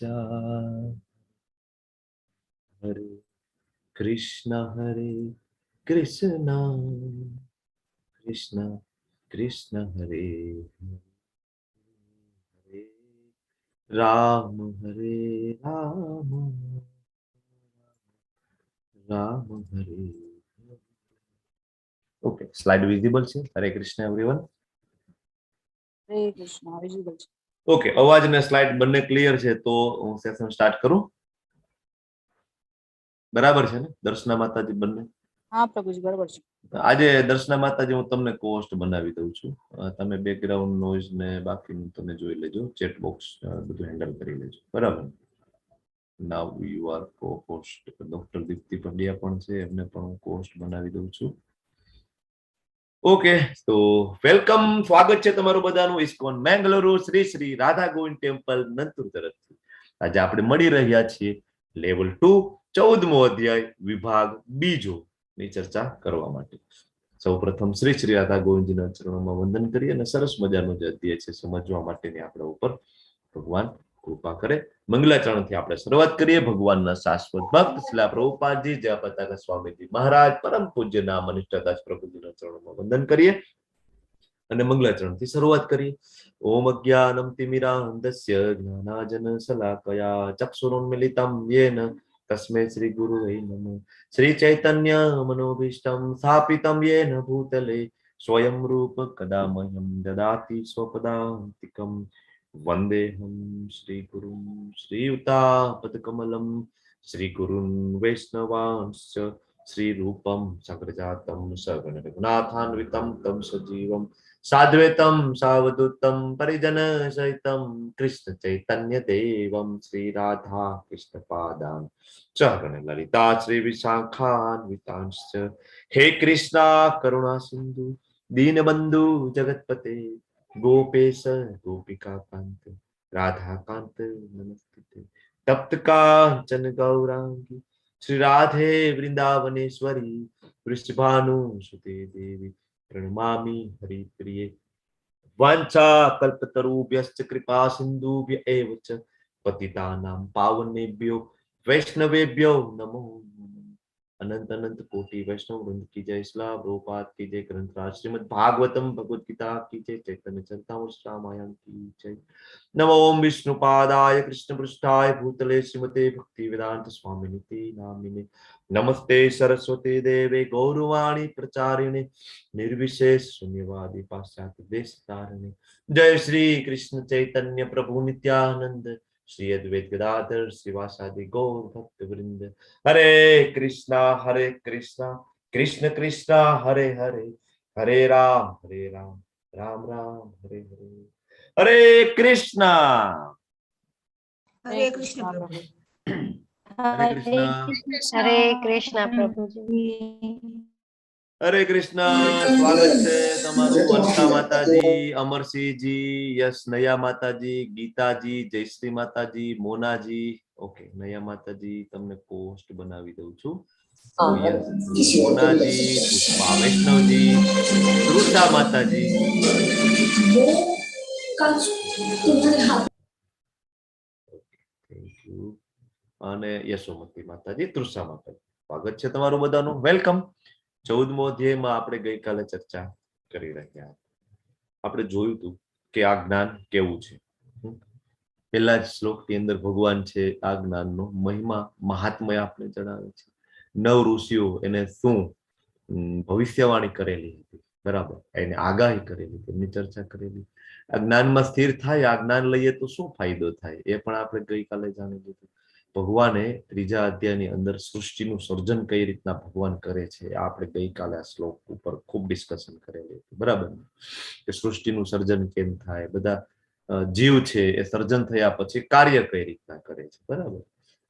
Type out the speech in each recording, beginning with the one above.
Hare Krishna Hare Krishna Krishna Krishna Hare Hare, Ram Hare Ram Ram Hare. Okay, slide visible છે? હરે Krishna everyone. હરે Krishna, visible છે. Okay, અવાજ અને slide બંને clear છે તો હું સેશન સ્ટાર્ટ કરું, બરાબર છે ને, દર્શના માતાજી, બંને? હા પ્રભુજી, બરાબર છે. આજે દર્શના માતાજી, હું તમને કોહોસ્ટ બનાવી દઉં છું. તમે બેકગ્રાઉન્ડ નોઇઝ ને બાકીનું તમે જોઈ લેજો, ચેટ બોક્સ બધું હેન્ડલ કરી લેજો, બરાબર? Now you are co-host. Doctor Deepti Pandya પણ છે, એમને પણ હું કોહોસ્ટ બનાવી દઉં છું. ઓકે, તો welcome, સ્વાગત છે તમારું બધાનું ઇસ્કોન મેંગલુરુ શ્રી શ્રી રાધા ગોવિંદ ટેમ્પલ, નંતુર તરફથી. આજે આપણે મળી રહ્યા છીએ લેવલ 2, 14મો અધ્યાય, વિભાગ બીજો ની ચર્ચા કરવા માટે. સૌ પ્રથમ શ્રી શ્રી રાધા ગોવિંદજીના ચરણોમાં વંદન કરી અને સરસ મજાનો જે અધ્યાય છે સમજવા માટેની આપણા ઉપર ભગવાન કૃપા કરે. મંગલાચરણથી આપણે શરૂઆત કરીએ. ભગવાનના શાશ્વત ભક્ત શ્રીલા પ્રભુપાદજી, જય પતાકા સ્વામીજી મહારાજ, પરમ પૂજ્ય નામ અનિષ્ટાદાસ પ્રભુજીના ચરણોમાં વંદન કરીએ અને મંગલાચરણથી શરૂઆત કરીએ. ઓમ અજ્ઞાનમ તિમિરાંધસ્ય જ્ઞાનાજન શલાકયા ચક્ષુરુન્મિલિતમ યેન તસ્મૈ શ્રી ગુરુવે નમઃ. શ્રી ચૈતન્ય મનોભીષ્ટમ સ્થાપિતમ યેન ભૂતલે સ્વયં રૂપ કદા મહ્યમ દદાતિ સ્વપદાંતિકમ. વંદેહમ શ્રી ગુરુમ શ્રીયુતાપદકમલમ શ્રી ગુરુન વૈષ્ણવાંશ્ચ શ્રી રૂપમ સાગ્રજાતમ સગણ રઘુનાથાન્વિતમ તમ સજીવમ સાદ્વૈતમ સાવધૂતમ પરિજન સહિતમ કૃષ્ણ ચૈતન્ય દેવમ શ્રી રાધા કૃષ્ણ પાદાન સહગણ લલિતા શ્રી વિશાખાન્વિતાંશ્ચ. હે કૃષ્ણ કરુણા સિંધુ દીનબંધુ જગતપતે, ગોપેશ ગોપિકા કાંત રાધાકાંત નમસ્તુતે. તપ્ત કાંચન ગૌરાંગી શ્રી રાધે વૃંદાવનેશ્વરી, વૃષભાનુ સુતે દેવી પ્રણમામિ હરિપ્રિયે. વાંછા કલ્પતરુભ્યશ્ચ કૃપા સિંધુભ્ય એવ ચ પતિતાનાં પાવનેભ્યો વૈષ્ણવેભ્યો નમો નમઃ. અનંત અનંત કોટી વૈષ્ણવ વૃંદ કી જય, શ્રીલા પ્રભુપાદ કી જય, ગ્રંથરાજ શ્રીમદ ભાગવતમ ભગવદ ગીતા કી જય, ચૈતન્ય ચરિતામૃત રામાયણ કી જય. નમો ઓમ વિષ્ણુ પાદાય કૃષ્ણ પૃષ્ઠાય ભૂતલે શ્રીમતે ભક્તિ વેદાંત સ્વામિનિતિ નામિને. નમસ્તે સરસ્વતી દેવે ગૌરવાણી પ્રચારિણે નિર્વિશેષ શૂન્યવાદી પાશ્ચાત્ય દેશ તારણે. જય શ્રી કૃષ્ણ ચૈતન્ય પ્રભુ નિત્યાનંદ શ્રી અદ્વૈત ગદાધર શ્રીવાસાદિ ગૌર ભક્ત વૃંદ. હરે કૃષ્ણ હરે કૃષ્ણ કૃષ્ણ કૃષ્ણ હરે હરે, હરે રામ હરે રામ રામ રામ હરે હરે. હરે કૃષ્ણ. હરે કૃષ્ણ પ્રભુ. હરે કૃષ્ણ. હરે કૃષ્ણ પ્રભુજી. હરે કૃષ્ણ, સ્વાગત છે તમારું. અનિતા માતાજી, અમરસિંહજી, યસ, નયા માતાજી, ગીતાજી, જયશ્રી માતાજી, મોનાજી. ઓકે, નયા માતાજી, તમને કોહોસ્ટ બનાવી દઉં છું. યસ, મોનાજી, પુષ્પા વૈષ્ણવજી, તૃષા માતાજી. તમારે. Thank you. અને યશોમતી માતાજી, તૃષા માતાજી, સ્વાગત છે તમારું બધાનું, welcome. 14મો અધ્યાયમાં આપણે ગઈકાલે ચર્ચા કરી રહ્યા હતા. આપણે જોયું હતું કે આ જ્ઞાન કેવું છે. પહેલા જ શ્લોકની અંદર ભગવાન છે આ જ્ઞાનનો મહિમા મહાત્મય આપણે જણાવે છે. નવ ઋષિઓ એને શું ભવિષ્યવાણી કરેલી હતી, બરાબર, એને આગાહી કરેલી, તેમની ચર્ચા કરેલી. આ જ્ઞાનમાં સ્થિર થાય, આ જ્ઞાન લઈએ તો શું ફાયદો થાય એ પણ આપણે ગઈકાલે જાણી લીધું. ભગવાને ત્રીજા અધ્યાયની અંદર સૃષ્ટિનું સર્જન કઈ રીતના ભગવાન કરે છે, આ આપણે ગઈકાલે આ શ્લોક ઉપર ખૂબ ડિસ્કશન કરેલું હતું, બરાબર, કે સૃષ્ટિનું સર્જન કેમ થાય, બધા જીવ છે એ સર્જન થયા પછી કાર્ય કઈ રીતના કરે છે, બરાબર.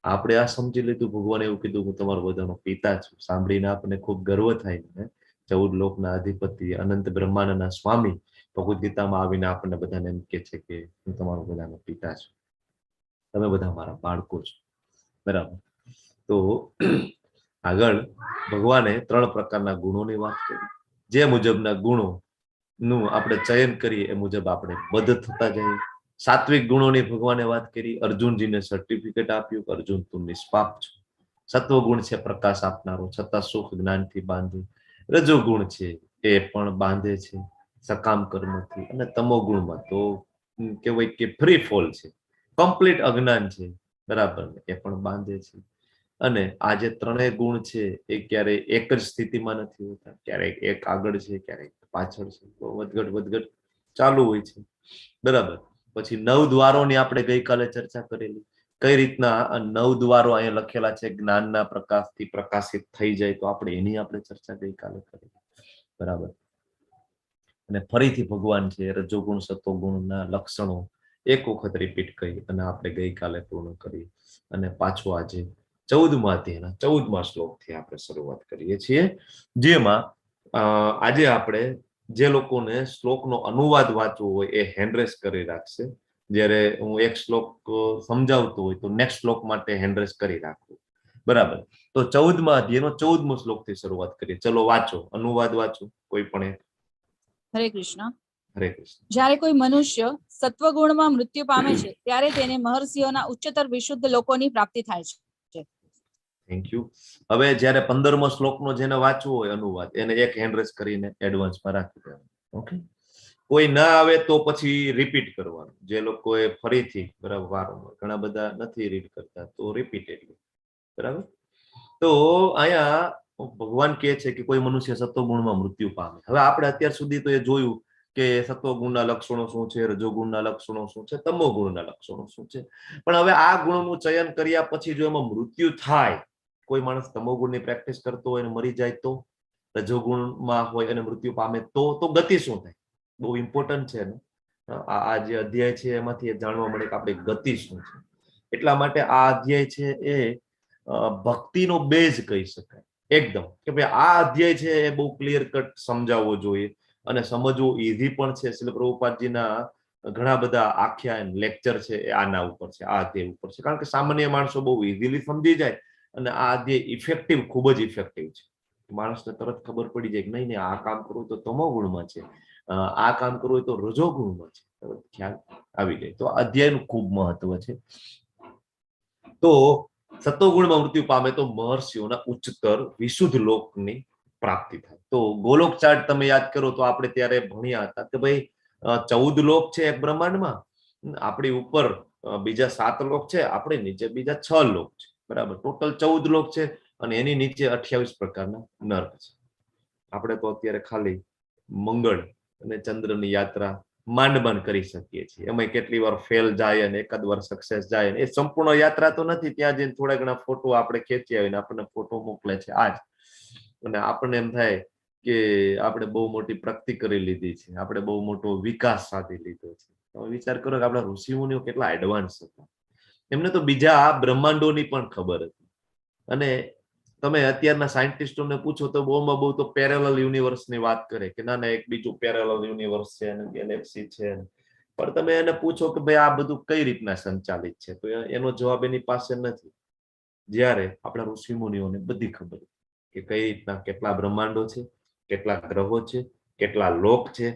આપણે આ સમજી લીધું. ભગવાને એવું કીધું, હું તમારો બધાનો પિતા છું. સાંભળીને આપણને ખૂબ ગર્વ થાય ને, 14 લોકના અધિપતિ, અનંત બ્રહ્માંડના સ્વામી ભગવદ્ ગીતામાં આવીને આપણને બધાને એમ કે છે કે હું તમારો બધાનો પિતા છું, તમે બધા મારા બાળકો છો, બરાબર. તો આગળ ભગવાને ત્રણ પ્રકારના ગુણોની વાત કરી. જે મુજબના ગુણો નું આપણે ચયન કરીએ એ મુજબ આપણે બદ્ધ થતા જઈએ. સાત્વિક ગુણોની ભગવાને વાત કરી, અર્જુનજીને સર્ટિફિકેટ આપ્યું કે અર્જુન, તું નિષ્પાપ છો. સત્વ ગુણ છે પ્રકાશ આપનારો, છતાં સુખ જ્ઞાનથી બાંધે. રજોગુણ છે એ પણ બાંધે છે સકામ કર્મથી. અને તમો ગુણમાં તો કહેવાય કે ફ્રી ફોલ છે, કમ્પ્લીટ અજ્ઞાન છે, બરાબર ને? એ પણ બાંધે છે. અને આ જે ત્રણેય ગુણ છે એ ક્યારેય એક જ સ્થિતિમાં નથી હોતા, ક્યારેક એક આગળ છે, ક્યારેક પાછળ છે, તો વધઘટ વધઘટ ચાલુ હોય છે, બરાબર? પછી નવ દ્વારોની આપણે ગઈકાલે ચર્ચા કરેલી, કઈ રીતના આ નવ દ્વારો અહીંયા લખેલા છે જ્ઞાનના પ્રકાશથી પ્રકાશિત થઈ જાય, તો આપણે એની આપણે ચર્ચા ગઈકાલે કરેલી, બરાબર? અને ફરીથી ભગવાન છે રજોગુણ સત્વગુણના લક્ષણો એક વખત રિપીટ કરી અને આપણે ગઈકાલે પૂર્ણ કરી. અને પાછું આજે 14મા અધ્યાયના 14મા શ્લોકથી આપણે શરૂઆત કરીએ છીએ, જેમાં આજે આપણે જે લોકોને શ્લોકનો અનુવાદ વાંચવો હોય એ હેન્ડ રેસ કરી રાખશે. જ્યારે હું એક શ્લોક સમજાવતો હોય તો નેક્સ્ટ શ્લોક માટે હેન્ડ રેસ કરી રાખવું, બરાબર? તો 14મા અધ્યાયનો 14મો શ્લોકથી શરૂઆત કરીએ. ચલો, વાંચો, અનુવાદ વાંચો કોઈ પણ એક. હરે કૃષ્ણ. હરે કૃષ્ણ. જ્યારે કોઈ મનુષ્ય સત્વગુણમાં મૃત્યુ પામે છે ત્યારે તેને મહર્ષિઓના ઉચ્ચતર વિશુદ્ધ લોકોની પ્રાપ્તિ થાય છે. Thank you. હવે જ્યારે 15મો શ્લોકનો જેને વાંચવો હોય અનુવાદ, એને એક હેન્ડ રેસ કરીને એડવાન્સમાં રાખી દેવાનું. ઓકે, કોઈ ના આવે તો પછી રિપીટ કરવાનું. જે લોકોએ ફરીથી, બરાબર, વારંવાર, ઘણા બધા નથી રીડ કરતા, તો રિપીટેડલી, બરાબર? તો અહીંયા ભગવાન કહે છે કે કોઈ મનુષ્ય સત્વગુણમાં મૃત્યુ પામે. હવે આપણે અત્યાર સુધી તો એ જોયું કે સત્વગુણના લક્ષણો શું છે, રજોગુણના લક્ષણો શું છે, તમોગુણના લક્ષણો શું છે. પણ હવે આ ગુણનું ચયન કર્યા પછી જો એમાં મૃત્યુ થાય, કોઈ માણસ તમોગુણની પ્રેક્ટિસ કરતો હોય અને મરી જાય તો, રજોગુણમાં હોય અને મૃત્યુ પામે તો ગતિ શું થાય? બહુ ઇમ્પોર્ટન્ટ છે ને આ આ જે અધ્યાય છે એમાંથી એ જાણવા મળે કે આપણી ગતિ શું છે. એટલા માટે આ અધ્યાય છે એ ભક્તિનો બેઝ કહી શકાય એકદમ, કે ભાઈ આ અધ્યાય છે એ બહુ ક્લિયર કટ સમજાવવો જોઈએ અને સમજવું ઈઝી પણ છે. શ્રીલ પ્રભુપાદજીના ઘણા બધા આખ્યાન, લેક્ચર છે એ આના ઉપર છે, આ અધ્યાય ઉપર છે, કારણ કે સામાન્ય માણસો બહુ ઇઝીલી સમજી જાય અને આ અધ્યાય ઇફેક્ટિવ, ખૂબ જ ઇફેક્ટિવ છે. માણસને તરત ખબર પડી જાય કે નહીં નહીં, આ કામ કરવું તો તમો ગુણમાં છે, આ કામ કરવું હોય તો રજો ગુણમાં છે, તરત ખ્યાલ આવી જાય. તો આ અધ્યાયનું ખૂબ મહત્વ છે. તો સત્વગુણમાં મૃત્યુ પામે તો મહર્ષિઓના ઉચ્ચતર વિશુદ્ધ લોકની પ્રાપ્તિ થાય. તો ગોલોક ચાર્ટ તમે યાદ કરો તો આપણે ત્યારે ભણ્યા હતા કે ભાઈ 14 લોક છે એક બ્રહ્માંડમાં, આપણી ઉપર બીજા 7 લોક છે, આપણી નીચે બીજા 6 લોક છે, બરાબર? ટોટલ 14 લોક છે અને એની નીચે 28 પ્રકારના નર્ક છે. આપણે તો અત્યારે ખાલી મંગળ અને ચંદ્રની યાત્રા માંડ માંડ કરી શકીએ છીએ, એમાં કેટલી વાર ફેલ જાય અને એકાદ વાર સક્સેસ જાય, એ સંપૂર્ણ યાત્રા તો નથી. ત્યાં જઈને થોડા ઘણા ફોટો આપણે ખેંચી આવીને આપણને ફોટો મોકલે છે આજ, અને આપણને એમ થાય કે આપણે બહુ મોટી પ્રગતિ કરી લીધી છે, આપણે બહુ મોટો વિકાસ સાધી લીધો છે. તમે વિચાર કરો કે આપણા ઋષિમુનિઓ કેટલા એડવાન્સ હતા, એમને તો બીજા બ્રહ્માંડોની પણ ખબર હતી. અને તમે અત્યારના સાયન્ટિસ્ટોને પૂછો તો બહુમાં બહુ તો પેરેલલ યુનિવર્સની વાત કરે કે ના ના, એક બીજું પેરેલલ યુનિવર્સ છે અને ગેલેક્સી છે. પણ તમે એને પૂછો કે ભાઈ આ બધું કઈ રીતના સંચાલિત છે, તો એનો જવાબ એની પાસે નથી. જ્યારે આપણા ઋષિમુનિઓને બધી ખબર કે કઈ રીતના કેટલા બ્રહ્માંડો છે, કેટલા ગ્રહો છે, કેટલા લોક છે,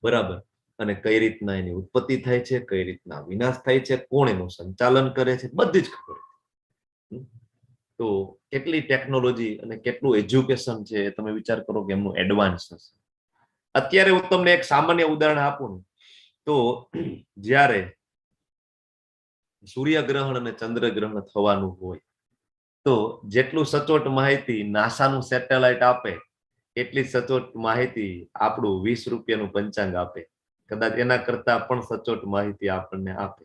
બરાબર, અને કઈ રીતના એની ઉત્પત્તિ થાય છે, કઈ રીતના વિનાશ થાય છે, કોણ એનું સંચાલન કરે છે, બધી જ ખબર હતી. તો કેટલી ટેકનોલોજી અને કેટલું એજ્યુકેશન છે એ તમે વિચાર કરો કે એમનું એડવાન્સ હશે. અત્યારે હું તમને એક સામાન્ય ઉદાહરણ આપું ને, તો જ્યારે સૂર્યગ્રહણ અને ચંદ્રગ્રહણ થવાનું હોય તો જેટલું સચોટ માહિતી નાસાનું સેટેલાઇટ આપે એટલી સચોટ માહિતી આપણું 20 રૂપિયાનું પંચાંગ આપે, કદાચ એના કરતા પણ સચોટ માહિતી આપણને આપે,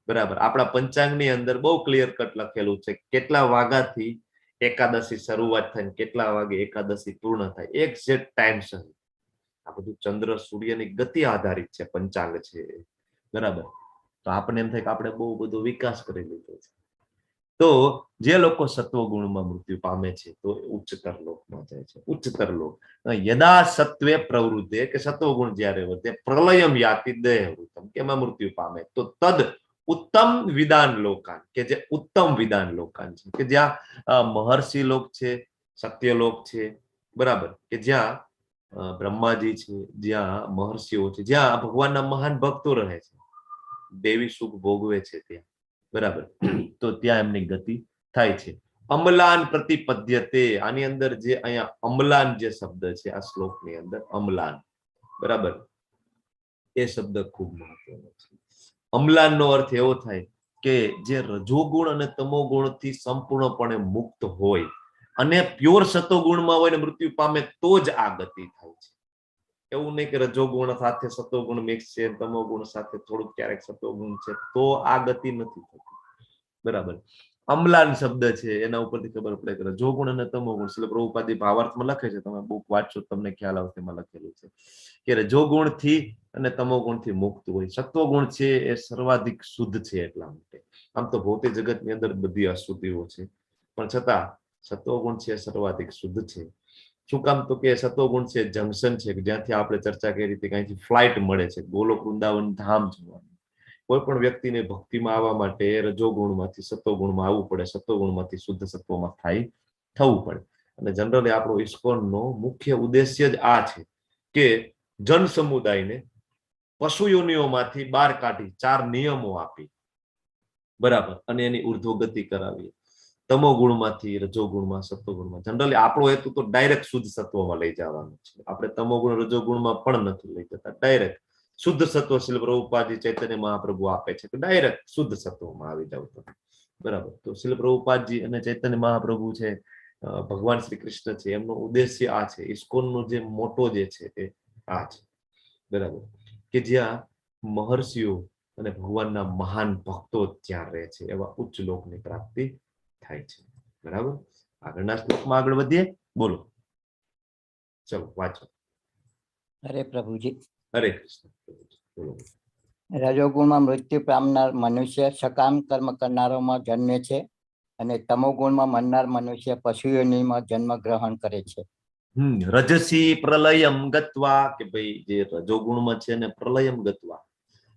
બરાબર? આપણા પંચાંગની અંદર બહુ ક્લિયર કટ લખેલું છે કેટલા વાગ્યાથી એકાદશી શરૂઆત થાય ને કેટલા વાગે એકાદશી પૂર્ણ થાય, એક્ઝેક્ટ ટાઈમ સહિત. આ બધું ચંદ્ર સૂર્યની ગતિ આધારિત છે પંચાંગ છે, બરાબર? તો આપણને એમ થાય કે આપણે બહુ બધો વિકાસ કરી લીધો છે. તો જે લોકો સત્વગુણમાં મૃત્યુ પામે છે તો ઉચ્ચતર લોકમાં જાય છે. ઉચ્ચતર લોક યદા સત્વે પ્રવૃદ્ધે, કે સત્વગુણ જ્યારે વધે, પ્રલયમ યાતિ દેહવૃતમ, કે એમાં મૃત્યુ પામે તો તદ ઉત્તમ વિદાન લોકાન, કે જે ઉત્તમ વિદાન લોકાન છે, કે જ્યાં મહર્ષિ લોક છે, સત્યલોક છે, બરાબર, કે જ્યાં બ્રહ્માજી છે, જ્યાં મહર્ષિઓ છે, જ્યાં ભગવાનના મહાન ભક્તો રહે છે. દેવી સુખ ભોગવે છે ત્યાં, બરાબર? તો ત્યાં એમની ગતિ થાય છે. અમલાન પ્રતિપદ્યતે, આની અંદર જે અહીંયા અમલાન જે શબ્દ છે આ શ્લોકની અંદર, અમલાન, બરાબર, એ શબ્દ ખૂબ મહત્વનો છે. અમલાન નો અર્થ એવો થાય કે જે રજોગુણ અને તમોગુણથી સંપૂર્ણપણે મુક્ત હોય અને પ્યોર સતોગુણમાં હોય ને મૃત્યુ પામે તો જ આ ગતિ થાય છે. એવું નહીં કે રજોગુણ સાથે સતોગુણ મિક્સ છે, તમોગુણ સાથે થોડુંક ક્યારેક સતોગુણ છે, તો આ ગતિ નથી થતી, બરાબર? અમલાન શબ્દ છે એના ઉપરથી ખબર પડે કે રજોગુણ અને તમોગુણ. શ્રીલ પ્રભુપાદ ભાવાર્થમાં લખે છે, તમે બુક વાંચો તમને ખ્યાલ આવશે, એમાં લખેલું છે કે રજોગુણથી અને તમોગુણથી મુક્ત હોય. સત્વગુણ છે એ સર્વાધિક શુદ્ધ છે એટલા માટે. આમ તો ભૌતિક જગતની અંદર બધી અશુદ્ધિઓ છે, પણ છતાં સત્વગુણ છે સર્વાધિક શુદ્ધ છે. શું કામ? તો કે સત્વગુણ છે જંકશન છે કે જ્યાંથી આપણે ચર્ચા કરી રીતે અહીંથી ફ્લાઇટ મળે છે ગોલોક વૃંદાવન ધામ જવાનું. કોઈ પણ વ્યક્તિને ભક્તિમાં આવવા માટે રજોગુણમાંથી સત્વગુણમાં આવવું પડે, સત્વગુણમાંથી શુદ્ધ સત્વમાં સ્થાયી થવું પડે. અને જનરલી આપણો ઇસ્કોનનો મુખ્ય ઉદ્દેશ્ય જ આ છે કે જન સમુદાયને પશુ યોનિઓમાંથી બહાર કાઢી ચાર નિયમો આપી, બરાબર, અને એની ઉર્ધ્વગતિ કરાવીએ તમો ગુણમાંથી રજોગુણમાં, સત્વગુણમાં. જનરલી આપણો હેતુ તો ડાયરેક્ટ શુદ્ધ સત્વમાં લઈ જવાનો છે. આપણે તમોગુણ રજોગુણમાં પણ નથી લઈ જતા, ડાયરેક્ટ શુદ્ધ સત્વ શ્રીલ પ્રભુપાદજી ચૈતન્ય મહાપ્રભુ આપે છે કે ડાયરેક્ટ શુદ્ધ સત્વમાં આવી જાવ તમે, બરાબર? તો શ્રીલ પ્રભુપાદજી અને ચૈતન્ય મહાપ્રભુ છે, ભગવાન શ્રી કૃષ્ણ છે, એમનો ઉદ્દેશ્ય આ છે. ઇસ્કોનનો જે મોટો જે છે એ આ છે, બરાબર, કે જ્યાં મહર્ષિઓ અને ભગવાનના મહાન ભક્તો ત્યાં રહે છે, એવા ઉચ્ચ લોકની પ્રાપ્તિ થાય છે, બરાબર? આગળના શ્લોકમાં આગળ વધીએ. બોલો, ચલો વાંચો. હરે પ્રભુજી. હરે કૃષ્ણ, બોલો. રજોગુણમાં મૃત્યુ પામનાર મનુષ્ય સકામ કર્મ કરનારામાં જન્મે છે અને તમોગુણમાં મરનાર મનુષ્ય પશુ યોનિમાં જન્મ ગ્રહણ કરે છે. રજસી પ્રલયમ ગત્વા, કે ભાઈ જે રજોગુણમાં છે ને પ્રલયમ ગત્વા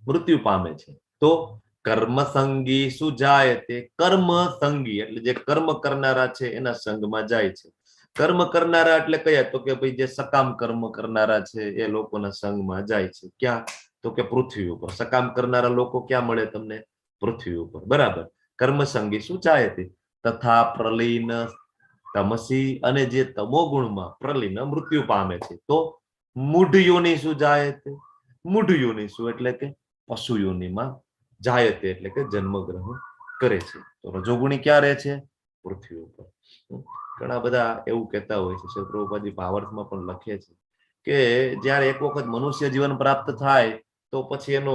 મૃત્યુ પામે છે, તો કર્મ સંગી સુજાયતે. કર્મ સંગી એટલે જે કર્મ કરનારા છે એના સંગમાં જાય છે. કર્મ કરનારા એટલે કયા? તો કે ભાઈ જે સકામ કર્મ કરનારા છે એ લોકોના સંગમાં જાય છે. ક્યાં? તો કે પૃથ્વી ઉપર. સકામ કરનારા લોકો ક્યાં મળે તમને? પૃથ્વી ઉપર, બરાબર? કર્મ સંગી સુજાયતે તથા પ્રલીન તમસી, અને જે તમો ગુણમાં પ્રલીન મૃત્યુ પામે છે તો મૂઢ યોનિ સુજાયતે. મૂઢ યોનિ શું એટલે કે પશુ યોનિમાં જાયતે એટલે કે જન્મ ગ્રહણ કરે છે. તો રજોગુણી ક્યાં રહે છે? પૃથ્વી ઉપર. ઘણા બધા એવું કહેતા હોય છે, શ્રી પ્રભુપાદજી ભાવાર્થમાં પણ લખે છે કે જ્યારે એક વખત મનુષ્ય જીવન પ્રાપ્ત થાય તો પછી એનો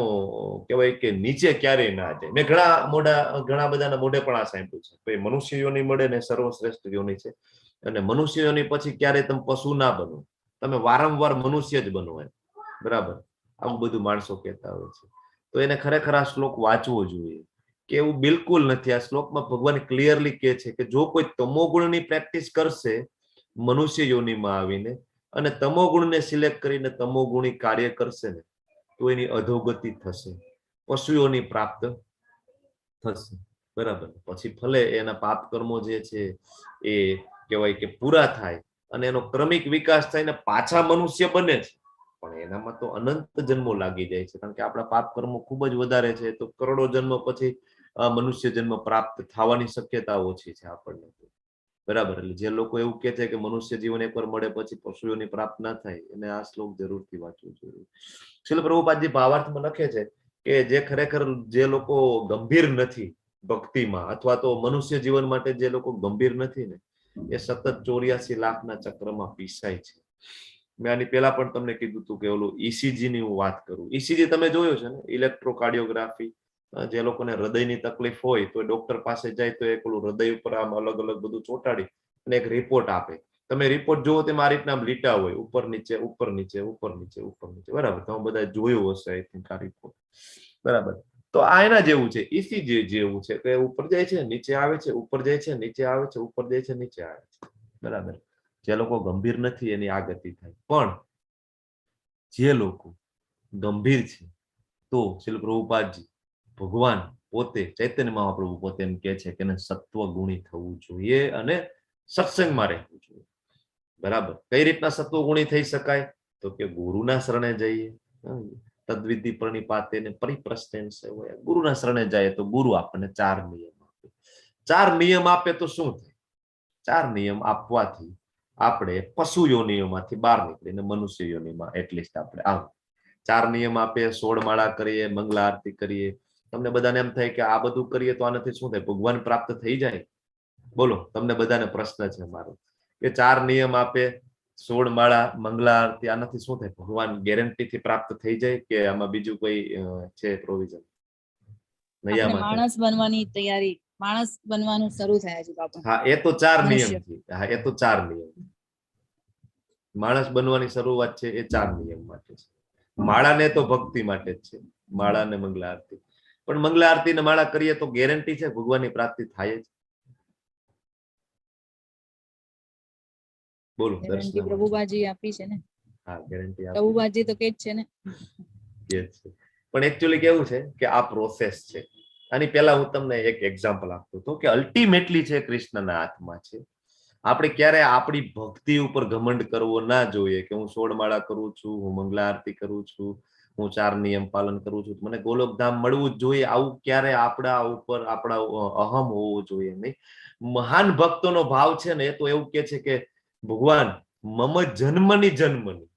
કહેવાય કે નીચે ક્યારેય ના જાય. મેં ઘણા બધાના મોઢે પણ આ સાંભળ્યું છે, ભાઈ મનુષ્ય યોની મળે ને સર્વશ્રેષ્ઠ યોની છે, અને મનુષ્ય યોની પછી ક્યારેય તમે પશુ ના બનો, તમે વારંવાર મનુષ્ય જ બનો એમ, બરાબર? આવું બધું માણસો કહેતા હોય છે. તો એને ખરેખર આ શ્લોક વાંચવો જોઈએ કે એવું બિલકુલ નથી. આ શ્લોકમાં ભગવાન ક્લિયરલી કહે છે કે જો કોઈ તમોગુણની પ્રેક્ટિસ કરશે મનુષ્ય યોનિમાં આવીને અને તમોગુણને સિલેક્ટ કરીને તમોગુણી કાર્ય કરશે ને, તો એની અધોગતિ થશે, પશુઓની પ્રાપ્ત થશે, બરાબર? પછી ભલે એના પાપ કર્મો જે છે એ કહેવાય કે પૂરા થાય અને એનો ક્રમિક વિકાસ થઈને પાછા મનુષ્ય બને છે, પણ એનામાં તો અનંત જન્મો લાગી જાય છે, કારણ કે આપણા પાપ કર્મો ખૂબ જ વધારે છે. તો કરોડો જન્મ પછી મનુષ્ય જન્મ પ્રાપ્ત થવાની શક્યતા ઓછી છે આપણને, બરાબર? એટલે જે લોકો એવું કહે છે કે મનુષ્ય જીવન એકવાર મળે પછી પશુઓની પ્રાપ્ત ના થાય, એને આ શ્લોક જરૂરથી વાંચવું જોઈએ. શ્રીલ પ્રભુપાદજી ભાવાર્થમાં લખે છે કે જે ખરેખર જે લોકો ગંભીર નથી ભક્તિમાં અથવા તો મનુષ્ય જીવન માટે જે લોકો ગંભીર નથી ને, એ સતત 84 લાખના ચક્રમાં પીસાય છે. મેં આની પહેલા પણ તમને કીધું હતું કે ઓલું ઈસીજી ની હું વાત કરું. ઈસીજી તમે જોયું છે ને, ઇલેક્ટ્રોકાર્ડિયોગ્રાફી. જે લોકોને હૃદયની તકલીફ હોય તો ડોક્ટર પાસે જાય તો એક ઓલું હૃદય ઉપર આમ અલગ અલગ બધું ચોંટાડી અને એક રિપોર્ટ આપે. તમે રિપોર્ટ જોવો તેમાં આ રીતના આમ લીટા હોય, ઉપર નીચે ઉપર નીચે ઉપર નીચે ઉપર નીચે, બરાબર? તમે બધા જોયું હશે I think આ રિપોર્ટ, બરાબર? તો આ એના જેવું છે, ઈસીજી જેવું છે કે ઉપર જાય છે નીચે આવે છે, ઉપર જાય છે નીચે આવે છે, ઉપર જાય છે નીચે આવે છે, બરાબર? જે લોકો ગંભીર નથી એની આ ગતિ થાય. પણ જે લોકો ગંભીર છે તો શ્રીલ પ્રભુપાદજી ભગવાન પોતે ચૈતન્ય મહાપ્રભુ પોતે એમ કહે છે કે એને સત્વગુણી થવું જોઈએ અને સત્સંગમાં રહેવું જોઈએ, બરાબર? કઈ રીતના સત્વગુણી થઈ શકાય? તો કે ગુરુના શરણે જઈએ, તદ્વિધિ પ્રણિપાતેન પરિપ્રશ્નેન સેવયા. ગુરુના શરણે જાય તો ગુરુ આપણને ચાર નિયમ આપે. ચાર નિયમ આપે તો શું થાય? ચાર નિયમ આપવાથી આપણે પશુ યોનિઓમાંથી બહાર નીકળીને મનુષ્ય યોનિમાં એટલીસ્ટ આપણે આવ. ચાર નિયમ આપે, 16 માળા કરીએ, મંગલા આરતી કરીએ. તમને બધાને એમ થાય કે આ બધું કરીએ તો આનાથી શું થાય, ભગવાન પ્રાપ્ત થઈ જાય? બોલો, તમને બધાને પ્રશ્ન છે મારો કે ચાર નિયમ આપે, 16 માળા, મંગલા આરતી, આનાથી શું થાય, ભગવાન ગેરંટી થી પ્રાપ્ત થઈ જાય કે આમાં બીજું કોઈ છે પ્રોવિઝન? આપણે માણસ બનવાની તૈયારી, માણસ બનવાનું શરૂ થયા છે બાપા. હા, એ તો ચાર નિયમ છે. હા, એ તો ચાર નિયમ. માણસ બનવાની શરૂઆત છે એ ચાર નિયમ માટે છે. માળાને તો ભક્તિ માટે જ છે, માળા ને મંગલા આરતી. પણ મંગલા આરતી ને માળા કરીએ તો ગેરંટી છે ભગવાનની પ્રાપ્તિ થાય જ? બોલો. ગેરંટી પ્રભુબાજી આપી છે ને. હા, ગેરંટી પ્રભુબાજી તો કે જ છે ને. કે છે. પણ એકચ્યુઅલી કેવું છે કે આ પ્રોસેસ છે. આની પહેલા હું તમને એક એક્ઝામ્પલ આપતો હતો કે અલ્ટિમેટલી છે કૃષ્ણના હાથમાં છે. આપણે ક્યારે આપણી ભક્તિ ઉપર ઘમંડ કરવો ના જોઈએ કે હું 16 માળા કરું છું, હું મંગલા આરતી કરું છું, હું ચાર નિયમ પાલન કરું છું, મને ગોલોકધામ મળવું જ જોઈએ, આવું ક્યારે આપણા ઉપર આપણા અહમ હોવો જોઈએ નહીં. મહાન ભક્તોનો ભાવ છે ને એ તો એવું કે છે કે ભગવાન મમ જન્મની જન્મની,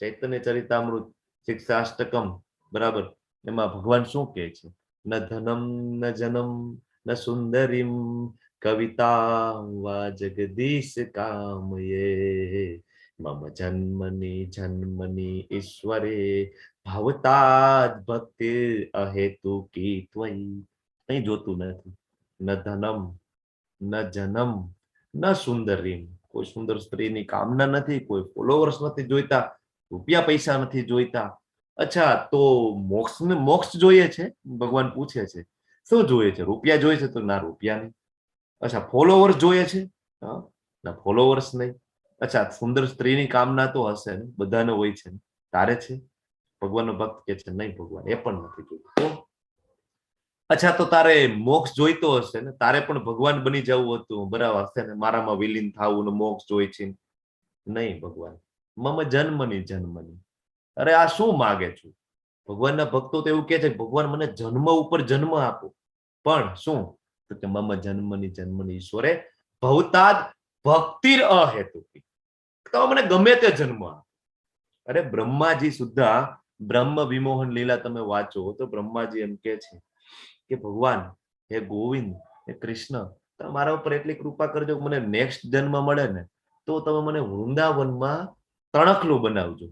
ચૈતન્ય ચરિતામૃત શિક્ષાષ્ટકમ, બરાબર, એમાં ભગવાન શું કહે છે? ન ધનમ ન જનમ ન સુંદરીમ કવિતા વા જગદીશ કામયે મમ જન્મની જન્મની ઈશ્વરે ભવતાદ ભક્તિ અહેતુકી ત્વયી. કંઈ જોતું નથી, ન ધનમ ન જનમ ન સુંદરીમ, કોઈ સુંદર સ્ત્રીની કામના નથી, કોઈ ફોલોવર્સ નથી જોઈતા, રૂપિયા પૈસા નથી જોઈતા. અચ્છા, તો મોક્ષ ને મોક્ષ જોઈએ છે? ભગવાન પૂછે છે શું જોઈએ છે? રૂપિયા જોઈએ છે? તો ના, રૂપિયા નહીં. અચ્છા, ફોલોવર્સ જોઈએ છે? હા, ના, ફોલોવર્સ નહીં. અચ્છા, સુંદર સ્ત્રીની કામના તો હશે ને, બધાને હોય છે ને, તારે છે? ભગવાનનો ભક્ત કે છે નહીં ભગવાન, એ પણ નથી જોઈતું. તો અચ્છા, તો તારે મોક્ષ જોઈતો હશે ને, તારે પણ ભગવાન બની જવું હતું, બરાબર હશે ને, મારામાં વિલીન થવું ને મોક્ષ જોઈ છે? નહીં ભગવાન, મમ જન્મની જન્મની. અરે આ શું માગે છું? ભગવાનના ભક્તો તો એવું કે છે ભગવાન મને જન્મ ઉપર જન્મ આપો, પણ શું? તો કે મમ જન્મની જન્મની ઈશ્વરે ભવતાદ ભક્તિર અહેતુકી, તો મને ગમે તે જન્મ આપો. અરે બ્રહ્માજી સુદ્ધા બ્રહ્મ વિમોહન લીલા તમે વાંચો તો બ્રહ્માજી એમ કે છે કે ભગવાન, હે ગોવિંદ, હે કૃષ્ણ, તમે મારા ઉપર એટલી કૃપા કરજો કે મને નેક્સ્ટ જન્મ મળે ને તો તમે મને વૃંદાવનમાં તણખલું બનાવજો,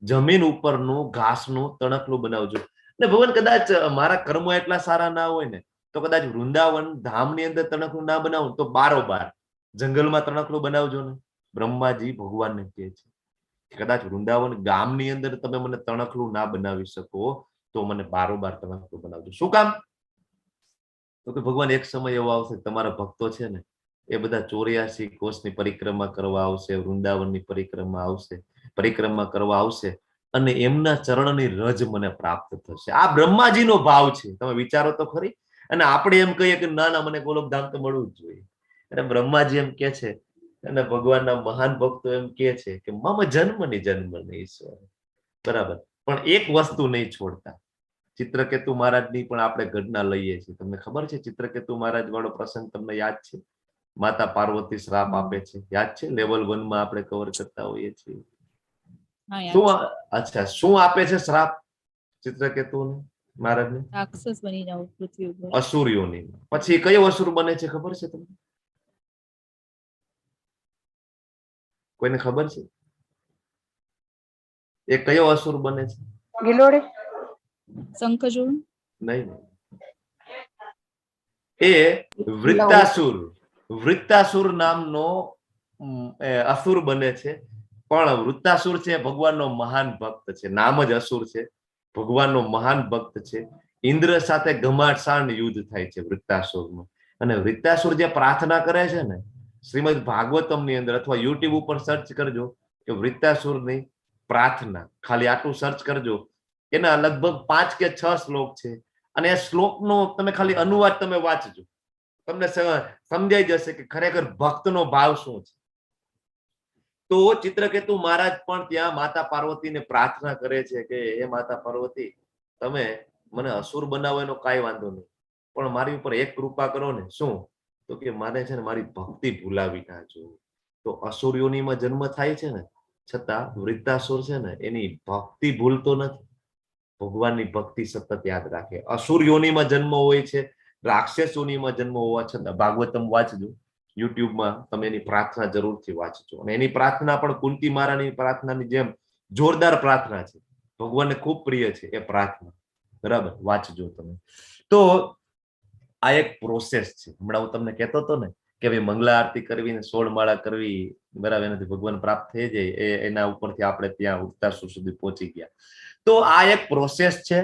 જમીન ઉપરનું ઘાસનું તણખલું બનાવજો. ને ભગવાન કદાચ મારા કર્મો એટલા સારા ના હોય ને તો કદાચ વૃંદાવન ધામની અંદર તણખલું ના બનાવું તો બારોબાર જંગલમાં તણખલું બનાવજો ને. બ્રહ્માજી ભગવાનને કહે છે કે કદાચ વૃંદાવન ગામની અંદર તમે મને તણખલું ના બનાવી શકો તો મને બારોબાર તણખલું બનાવજો. શું કામ? તો કે ભગવાન એક સમય એવો આવશે તમારા ભક્તો છે ને એ બધા 84 કોષની પરિક્રમા કરવા આવશે, વૃંદાવનની પરિક્રમા આવશે, પરિક્રમા કરવા આવશે અને એમના ચરણની રજ મને પ્રાપ્ત થશે. આ બ્રહ્માજીનો ભાવ છે, તમે વિચારો તો ખરી. અને આપણે એમ કહીએ કે ના ના, મને ગોલોકધામ તો મળવું જ જોઈએ. અને બ્રહ્માજી એમ કે છે અને ભગવાનના મહાન ભક્તો એમ કે છે કે મમ જન્મની જન્મની ઈશ્વર, બરાબર. પણ એક વસ્તુ નહીં છોડતા. ચિત્રકેતુ મહારાજની પણ આપણે ઘટના લઈએ છીએ. તમને ખબર છે ચિત્રકેતુ મહારાજ વાળો પ્રસંગ તમને યાદ છે? માતા પાર્વતી શ્રાપ આપે છે, યાદ છે? લેવલ 1 માં આપણે કવર કરતા હોઈએ છીએ. શું? અચ્છા, શું આપે છે શ્રાપ ચિત્રકેતુને મહારાજને? રાક્ષસ બની જાવ પૃથ્વી ઉપર, અસુર યોની. પછી કયો અસુર બને છે ખબર છે તમને? કોઈને ખબર છે એ કયો અસુર બને છે? ગિલોડે? શંખચૂડ? નહીં, એ વૃત્તાસુર, વૃત્તાસુર નામનો અસુર બને છે. પણ વૃત્તાસુર છે ભગવાનનો મહાન ભક્ત છે, નામ જ અસુર છે, ભગવાનનો મહાન ભક્ત છે. ઇન્દ્ર સાથે ઘમાસાણ યુદ્ધ થાય છે વૃત્તાસુરનું. અને વૃત્તાસુર જે પ્રાર્થના કરે છે ને, શ્રીમદ ભાગવતમની અંદર અથવા યુટ્યુબ ઉપર સર્ચ કરજો કે વૃત્તાસુરની પ્રાર્થના, ખાલી આટલું સર્ચ કરજો, એના લગભગ 5 કે 6 શ્લોક છે. અને એ શ્લોકનો તમે ખાલી અનુવાદ તમે વાંચજો, તમને સમજાઈ જશે કે ખરેખર ભક્તનો ભાવ શું છે. તો ચિત્રકેતુ મહારાજ પણ ત્યાં માતા પાર્વતીને પ્રાર્થના કરે છે કે હે માતા પાર્વતી, તમે મને અસુર બનાવો એનો કાંઈ વાંધો નહીં, પણ મારી ઉપર એક કૃપા કરો ને. શું? તો કે મને છે ને મારી ભક્તિ ભૂલાવી ના જો. તો અસુર યોનિમાં જન્મ થાય છે ને, છતાં વૃત્તાસુર છે ને એની ભક્તિ ભૂલતો નથી, ભગવાનની ભક્તિ સતત યાદ રાખે. અસુર યોનિમાં જન્મ હોય છે, રાક્ષસ યોનિમાં જન્મ હોવા છતાં, ભાગવતમ વાંચજો યુટ્યુબમાં, તમે એની પ્રાર્થના જરૂરથી વાંચજો. અને એની પ્રાર્થના પણ કુંતી મહારાણીની પ્રાર્થનાની જેમ જોરદાર પ્રાર્થના છે, ભગવાનને ખૂબ પ્રિય છે એ પ્રાર્થના, બરાબર? વાંચજો તમે. તો આ એક પ્રોસેસ છે. હમણાં હું તમને કહેતો હતો ને કે ભાઈ મંગલા આરતી કરવી ને 16 માળા કરવી, બરાબર, એનાથી ભગવાન પ્રાપ્ત થઈ જાય, એ એના ઉપરથી આપણે ત્યાં વૃત્તાસુર સુધી પહોંચી ગયા. તો આ એક પ્રોસેસ છે.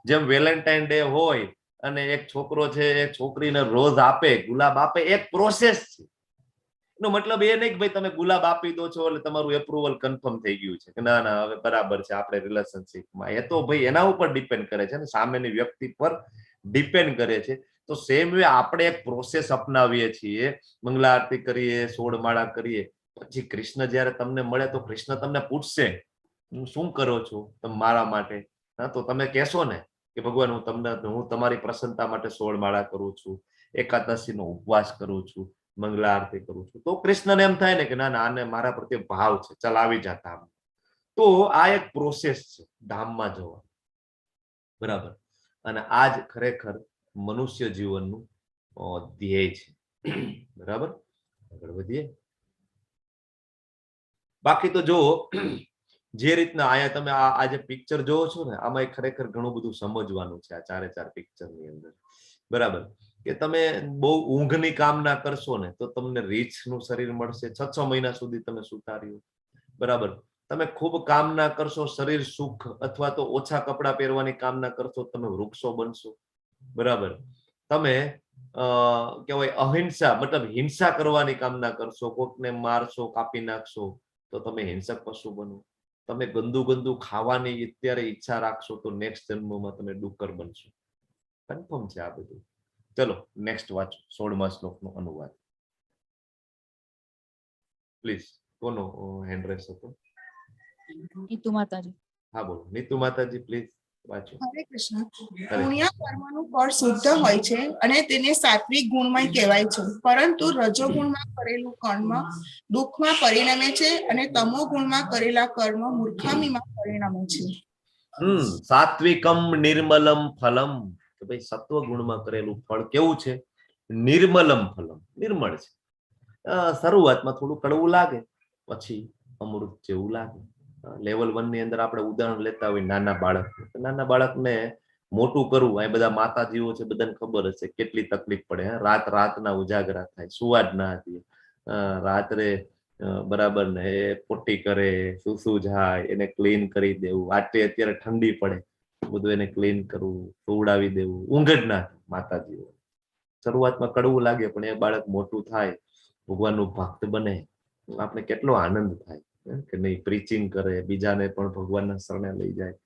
જેમ વેલેન્ટાઇન ડે હોય અને એક છોકરો છે એ છોકરીને રોઝ આપે, ગુલાબ આપે, એક પ્રોસેસ છે. એનો મતલબ એ નહીં કે ભાઈ તમે ગુલાબ આપી દો છો એટલે તમારું એપ્રુવલ કન્ફર્મ થઈ ગયું છે કે ના ના હવે બરાબર છે આપણે રિલેશનશીપમાં. એ તો ભાઈ એના ઉપર ડિપેન્ડ કરે છે ને, સામેની વ્યક્તિ પર ડિપેન્ડ કરે છે. તો સેમ વે આપણે એક પ્રોસેસ અપનાવીએ છીએ, મંગલા આરતી કરીએ, 16 માળા કરીએ, પછી કૃષ્ણ જયારે તમને મળે તો કૃષ્ણ તમને પૂછશે હું શું કરો છો તમે મારા માટે? હા, તો તમે કહેશો ને કે ભગવાન હું તમારી પ્રસન્નતા માટે 16 માળા કરું છું, એકાદશીનો ઉપવાસ કરું છું, મંગલા આરતી કરું છું. તો કૃષ્ણને એમ થાય ને કે ના ના આને મારા પ્રત્યે ભાવ છે, ચાલ આવી જા ધામ. તો આ એક પ્રોસેસ છે ધામમાં જવા, બરાબર? અને આ જ ખરેખર મનુષ્ય જીવનનું ધ્યેય છે, બરાબર? આગળ વધીએ. બાકી તો જો જે રીતના આયા તમે આ જે પિક્ચર જોવો છો ને, આમાં ખરેખર ઘણું બધું સમજવાનું છે આ ચારે ચાર પિક્ચરની અંદર, બરાબર? કે તમે બહુ ઊંઘની કામના કરશો ને તો તમને રીછનું શરીર મળશે, 6-6 મહિના સુધી તમે સુતા રહ્યો, બરાબર? તમે ખૂબ કામના કરશો શરીર સુખ અથવા તો ઓછા કપડાં પહેરવાની કામના કરશો, તમે વૃક્ષો બનશો, બરાબર? તમે કહેવાય અહિંસા, મતલબ હિંસા કરવાની કામના કરશો, કોકને મારશો, કાપી નાખશો, તો તમે હિંસક પશુ બનો. તમે ગંદુ ગંદુ ખાવાની અત્યારે ઈચ્છા રાખશો તો નેક્સ્ટ જન્મમાં તમે ડુક્કર બનશો. કન્ફર્મ છે આ બધું. ચલો નેક્સ્ટ વાંચો, 16મા શ્લોકનો અનુવાદ પ્લીઝ. કોનો હેન્ડ રેસ હતો? નીતુ માતાજી. હા બોલો નીતુ માતાજી, પ્લીઝ વાંચો. હરે કૃષ્ણ. હરે. પુણ્ય કર્મનું ફળ શુદ્ધ હોય છે અને તેને સાત્વિક ગુણમય કહેવાય છે, પરંતુ રજોગુણમાં કરેલું કર્મ દુઃખમાં પરિણમે છે અને તમો ગુણમાં કરેલા કર્મ મૂર્ખામીમાં પરિણમે છે. સાત્વિકમ નિર્મલમ ફલમ, કે ભાઈ સત્વ ગુણમાં કરેલું ફળ કેવું છે? નિર્મલમ ફલમ, નિર્મળ છે. શરૂઆતમાં થોડું કડવું લાગે, પછી અમૃત જેવું લાગે. લેવલ 1 ની અંદર આપણે ઉદાહરણ લેતા હોય નાના બાળકને, તો નાના બાળકને મોટું કરવું, અહીં બધા માતાજીઓ છે, બધાને ખબર હશે કેટલી તકલીફ પડે. હે, રાત રાતના ઉજાગરા થાય, સુવા જ ના દે, રાત્રે બરાબર ને એ પોટી કરે, સુસુ જાય, એને ક્લીન કરી દેવું. આટલી અત્યારે ઠંડી પડે, બધું એને ક્લીન કરવું, સુવડાવી દેવું, ઊંઘ જ ના થાય માતાજીઓ. શરૂઆતમાં કડવું લાગે, પણ એ બાળક મોટું થાય, ભગવાનનું ભક્ત બને, આપણે કેટલો આનંદ થાય કે નહીં? પ્રીચિંગ કરે, બીજાને પણ ભગવાનના શરણે લઈ જાય,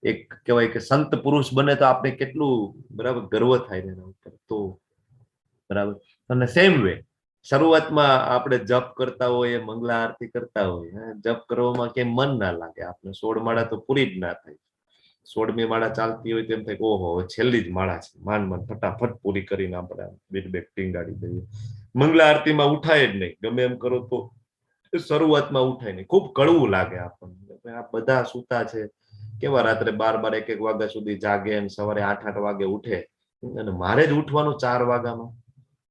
એક કહેવાય કે સંત પુરુષ બને તો આપણે કેટલું બરાબર ગર્વ થાય ને એના ઉપર, તો બરાબર. અને સેમ વે શરૂઆતમાં આપણે જપ કરતા હોઈએ, મંગલા આરતી કરતા હોઈએ, જપ કરવામાં ક્યાંય મન ના લાગે આપણે, 16 માળા તો પૂરી જ ના થાય. 16મી માળા ચાલતી હોય તો એમ થાય કે ઓહો હવે છેલ્લી જ માળા છે, માંડ માંડ ફટાફટ પૂરી કરીને આપણે બીટ બેગ ટીંગાડી દઈએ. મંગલા આરતીમાં ઉઠાય જ નહીં, ગમે એમ કરો તો શરૂઆતમાં ઉઠાય નહીં, ખૂબ કડવું લાગે આપણને. આ બધા સૂતા છે કેવા, રાત્રે 12-12 1-1 વાગ્યા સુધી જાગે અને સવારે 8-8 વાગે ઉઠે, અને મારે જ ઉઠવાનું 4 વાગ્યામાં,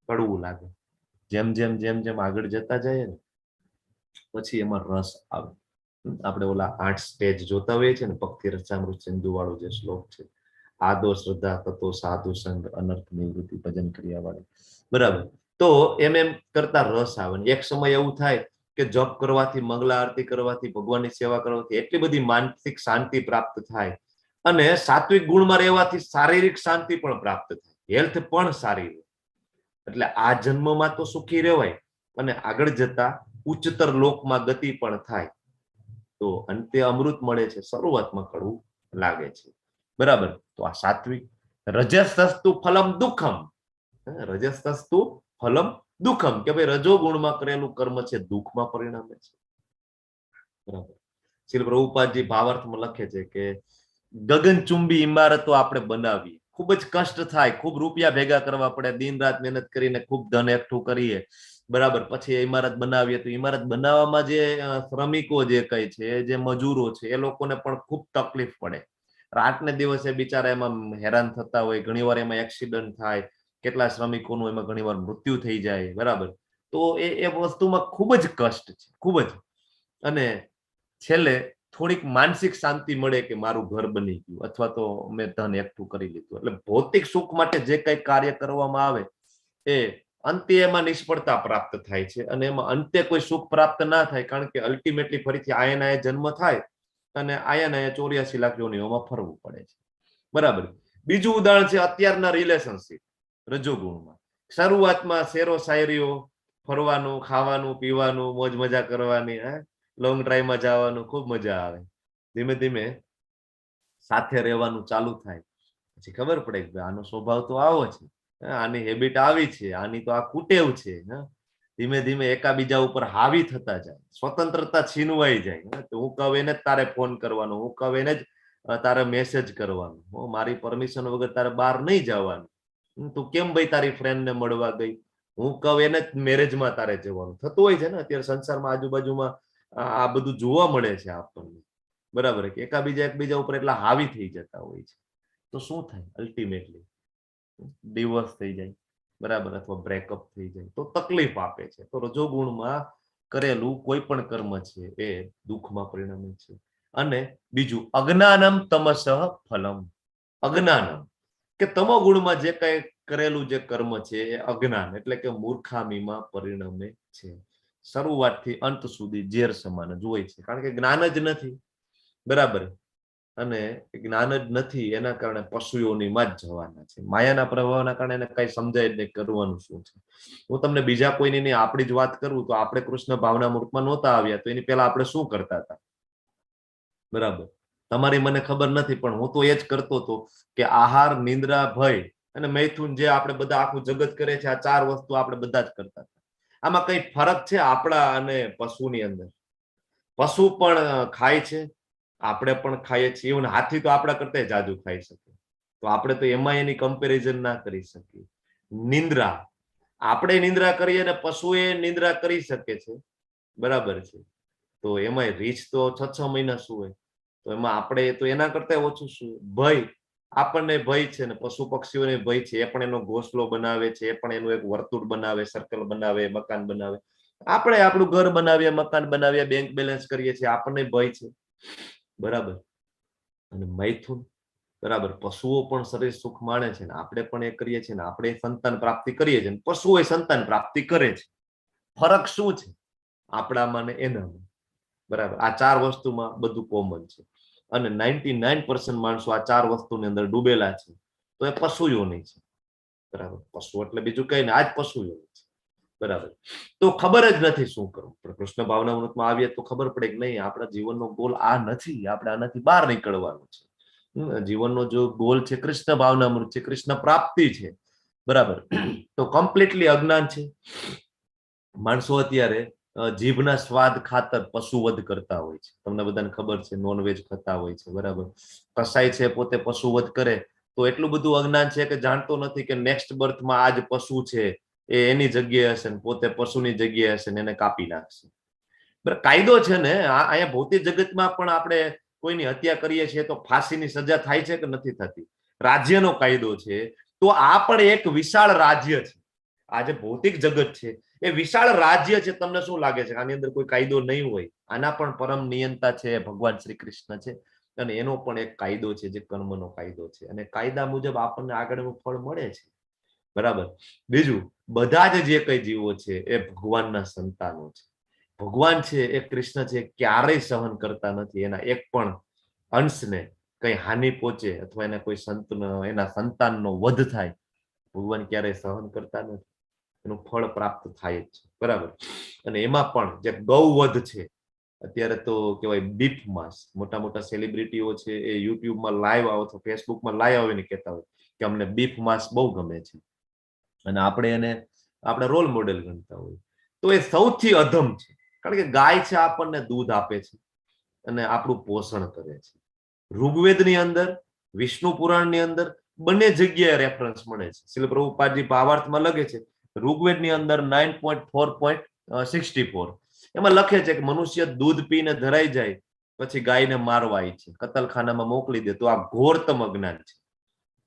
કડવું લાગે. જેમ જેમ જેમ જેમ આગળ જતા જઈએ ને પછી એમાં રસ આવે. આપણે ઓલા 8 સ્ટેજ જોતા હોઈએ છીએ ને, ભક્તિ રસામૃત સિંધુ વાળો જે શ્લોક છે, આદો શ્રદ્ધા તતો સાધુ સંગ અનર્થ નિવૃત્તિ ભજન ક્રિયા વાળો, બરાબર? તો એમ એમ કરતા રસ આવે ને. એક સમય એવું થાય કે જપ કરવાથી, મંગલા આરતી કરવાથી, ભગવાનની સેવા કરવાથી એટલી બધી માનસિક શાંતિ પ્રાપ્ત થાય, અને સાત્વિક ગુણમાં રહેવાથી શારીરિક શાંતિ પણ પ્રાપ્ત થાય, હેલ્થ પણ સારી રહે. એટલે આ જન્મમાં તો સુખી રહેવાય અને આગળ જતા ઉચ્ચતર લોકમાં ગતિ પણ થાય. તો અંતે અમૃત મળે છે, શરૂઆતમાં કડવું લાગે છે, બરાબર? તો આ સાત્વિક. રજસસ્તુ ફલમ દુઃખમ, રજસસ્તુ ફલમ દુઃખમ, કે ભાઈ રજો ગુણમાં કરેલું કર્મ છે દુઃખમાં પરિણમે છે. બરાબર. શ્રી પ્રભુપાદજી ભાવાર્થમાં લખે છે કે ગગનચુંબી ઇમારતો આપણે બનાવીએ, ખૂબ જ કષ્ટ થાય, ખૂબ રૂપિયા ભેગા કરવા પડે, દિન રાત મહેનત કરીને ખૂબ ધન એકઠું કરીએ, બરાબર. પછી એ ઇમારત બનાવીએ તો ઇમારત બનાવવામાં જે શ્રમિકો જે કઈ છે, જે મજૂરો છે, એ લોકોને પણ ખૂબ તકલીફ પડે. રાત ને દિવસે બિચારા એમાં હેરાન થતા હોય, ઘણીવાર એમાં એક્સિડન્ટ થાય, કેટલા શ્રમિકોનું એમાં ઘણીવાર મૃત્યુ થઈ જાય, બરાબર. તો એ વસ્તુમાં ખૂબ જ કષ્ટ છે, ખૂબ જ. અને છેલ્લે થોડીક માનસિક શાંતિ મળે કે મારું ઘર બની ગયું અથવા તો મેં ધન એકઠું કરી લીધું. એટલે ભૌતિક સુખ માટે જે કઈ કાર્ય કરવામાં આવે એ અંતે એમાં નિષ્ફળતા પ્રાપ્ત થાય છે અને એમાં અંતે કોઈ સુખ પ્રાપ્ત ના થાય, કારણ કે અલ્ટિમેટલી ફરીથી આયા ને આયા જન્મ થાય અને આયા ને આયા 84 લાખ યોનિઓમાં ફરવું પડે છે, બરાબર. બીજું ઉદાહરણ છે અત્યારના રિલેશનશીપ રજોગુણમાં. શરૂઆતમાં શેરો શાયરીઓ, ફરવાનું, ખાવાનું, પીવાનું, મોજ મજા કરવાની, હે, લોંગ ડ્રાઈવમાં જવાનું, ખૂબ મજા આવે. ધીમે ધીમે સાથે રહેવાનું ચાલુ થાય, પછી ખબર પડે કે આનો સ્વભાવ તો આવો છે, આની હેબિટ આવી છે, આની તો આ કુટેવ છે. હે, ધીમે ધીમે એકાબીજા ઉપર હાવી થતા જાય, સ્વતંત્રતા છીનવાઈ જાય. હે, તો હું કહું એને જ તારે ફોન કરવાનો, હું કહું એને જ તારે મેસેજ કરવાનો, હું મારી પરમિશન વગર તારે બહાર નહીં જવાનું, તું કેમ ભાઈ તારી ફ્રેન્ડને મળવા ગઈ, હું કહું એને જ મેરેજમાં તારે જવાનું. થતું હોય છે ને અત્યારે સંસારમાં, આજુબાજુમાં આ બધું જોવા મળે છે આપણને, બરાબર, કે એકાબીજા એકબીજા ઉપર એટલા હાવી થઈ જતા હોય છે. તો શું થાય? અલ્ટિમેટલી ડિવોર્સ થઈ જાય, બરાબર, અથવા બ્રેકઅપ થઈ જાય, તો તકલીફ આપે છે. તો રજોગુણમાં કરેલું કોઈ પણ કર્મ છે એ દુઃખમાં પરિણમે છે. અને બીજું અજ્ઞાનમ તમસઃ ફલમ. અજ્ઞાનમ કે તમો ગુણમાં જે કઈ કરેલું જે કર્મ છે એ અજ્ઞાન એટલે કે મૂર્ખામીમાં પરિણમે છે. શરૂઆતથી અંત સુધી ઝેર સમાન જ હોય છે, કારણ કે જ્ઞાન જ નથી, બરાબર. અને જ્ઞાન જ નથી એના કારણે પશુઓનીમાં જ જવાના છે. માયાના પ્રભાવના કારણે એને કઈ સમજાય જ નહીં કરવાનું શું છે. હું તમને બીજા કોઈની નહીં, આપણી જ વાત કરું તો આપણે કૃષ્ણ ભાવનામૃતમાં નહોતા આવ્યા તો એની પહેલા આપણે શું કરતા હતા, બરાબર. તમારી મને ખબર નથી, પણ હું તો એ જ કરતો હતો કે આહાર, નિંદ્રા, ભય અને મૈથુન જે આપણે બધા આખું જગત કરે છે, આ ચાર વસ્તુ આપણે બધા જ કરતા હતા. આમાં કઈ ફરક છે આપણા અને પશુની અંદર? પશુ પણ ખાય છે, આપણે પણ ખાઈએ છીએ, ઇવન હાથી તો આપણા કરતા જાજુ ખાઈ શકે, તો આપણે તો એમાં એની કમ્પેરિઝન ના કરી શકીએ. નિંદ્રા, આપણે નિંદ્રા કરીએ ને પશુ એ નિંદ્રા કરી શકે છે, બરાબર છે. તો એમાંય રીછ તો 6-6 મહિના સુવે, તો એમાં આપણે તો એના કરતા ઓછું શું. ભય, આપણને ભય છે ને પશુ પક્ષીઓને ભય છે, એ પણ એનો ઘોંસલો બનાવે છે, એ પણ એનું એક વર્તુળ બનાવે, સર્કલ બનાવે, મકાન બનાવે. આપણે આપણું ઘર બનાવીએ, મકાન બનાવીએ, બેંક બેલેન્સ કરીએ છીએ, આપણને ભય છે, બરાબર. અને મૈથુન, બરાબર, પશુઓ પણ શરીર સુખ માણે છે ને આપણે પણ એ કરીએ છીએ ને આપણે સંતાન પ્રાપ્તિ કરીએ છીએ ને પશુઓ સંતાન પ્રાપ્તિ કરે છે. ફરક શું છે આપણામાં ને એનામાં? બરાબર, આ ચાર વસ્તુમાં બધું કોમન છે. અને 99% માણસો આ ચાર વસ્તુની અંદર ડૂબેલા છે, તો એ પશુ યોની છે, બરાબર. પશુ એટલે બીજું કઈ નહીં, આ જ પશુ યોની છે, બરાબર. તો ખબર જ નથી શું કરવું. પણ કૃષ્ણ ભાવનામૃતમાં આવીએ તો ખબર પડે કે નહીં, આપણા જીવનનો ગોલ આ નથી, આપણે આનાથી બહાર નીકળવાનું છે. જીવનનો જો ગોલ છે કૃષ્ણ ભાવનામૃત છે, કૃષ્ણ પ્રાપ્તિ છે, બરાબર. તો કમ્પ્લીટલી અજ્ઞાન છે માણસો. અત્યારે જીભના સ્વાદ ખાતર પશુવધ કરતા હોય છે. તમને બધાને ખબર છે, નોનવેજ ખાતા હોય છે, બરાબર. કસાઈ છે પોતે પશુવધ કરે તો એટલું બધું અજ્ઞાન છે કે જાણતો નથી કે નેક્સ્ટ બર્થમાં આ જ પશુ છે એ એની જગ્યાએ હશે ને પોતે પશુની જગ્યાએ હશે ને એને કાપી નાખશે. બરાબર, કાયદો છે ને. અહીંયા ભૌતિક જગતમાં પણ આપણે કોઈની હત્યા કરીએ છીએ તો ફાંસીની સજા થાય છે કે નથી થતી? રાજ્યનો કાયદો છે. તો આ પણ એક વિશાળ રાજ્ય છે. આ જે ભૌતિક જગત છે એ વિશાળ રાજ્ય છે. તમને શું લાગે છે આની અંદર કોઈ કાયદો નહીં હોય? આના પણ પરમ નિયંતા છે ભગવાન શ્રી કૃષ્ણ છે, અને એનો પણ એક કાયદો છે જે કર્મનો કાયદો છે, અને કાયદા મુજબ આપણને આગળનું ફળ મળે છે, બરાબર. બીજું, બધા જ જે કઈ જીવો છે એ ભગવાનના સંતાનો છે. ભગવાન છે એ કૃષ્ણ છે ક્યારેય સહન કરતા નથી એના એક પણ અંશને કઈ હાનિ પહોંચે અથવા એના કોઈ સંતનો, એના સંતાનનો વધ થાય, ભગવાન ક્યારેય સહન કરતા નથી. એનું ફળ પ્રાપ્ત થાય જ છે, બરાબર. અને એમાં પણ જે ગૌવધ છે, અત્યારે તો કહેવાય બીફ માંસ, મોટા મોટા સેલિબ્રિટીઓ છે એ યુટ્યુબમાં લાઈવ આવે અથવા ફેસબુકમાં લાઈવ આવીને કહેતા હોય કે અમને બીફ માંસ બહુ ગમે છે, અને આપણે એને આપણે રોલ મોડેલ ગણતા હોય, તો એ સૌથી અધમ છે. કારણ કે ગાય છે આપણને દૂધ આપે છે, અને આપણું પોષણ કરે છે. ઋગ્વેદની અંદર, વિષ્ણુ પુરાણની અંદર બંને જગ્યાએ રેફરન્સ મળે છે. શ્રીલ પ્રભુપાદજી ભાવાર્થમાં લખે છે, ઋગ્વેદની અંદર 9.4.64 એમાં લખે છે કે મનુષ્ય દૂધ પીને ધરાઈ જાય પછી ગાયને મારવા છે, કતલખાનામાં મોકલી દે, તો આ ઘોરતમ અજ્ઞાન છે,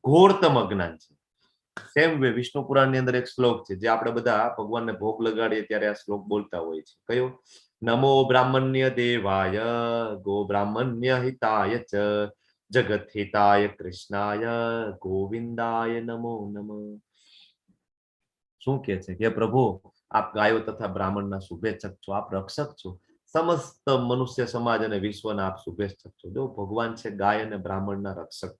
ઘોરતમ અજ્ઞાન છે. સેમ વે વિષ્ણુ પુરાણની અંદર એક શ્લોક છે જે આપણે બધા ભગવાનને ભોગ લગાડીએ ત્યારે આ શ્લોક બોલતા હોય છે. કયો? નમો બ્રાહ્મણ્ય દેવાય ગો બ્રાહ્મણ્ય હિતાય ચ જગત હિતાય કૃષ્ણાય ગોવિંદાય નમો નમઃ. શું કે છે કે પ્રભુ, આપ ગાયો તથા બ્રાહ્મણના શુભેચ્છક છો, આપ રક્ષક છો, સમસ્ત મનુષ્ય સમાજ અને વિશ્વના આપ શુભેચ્છક છો. જો ભગવાન છે ગાય અને બ્રાહ્મણના રક્ષક,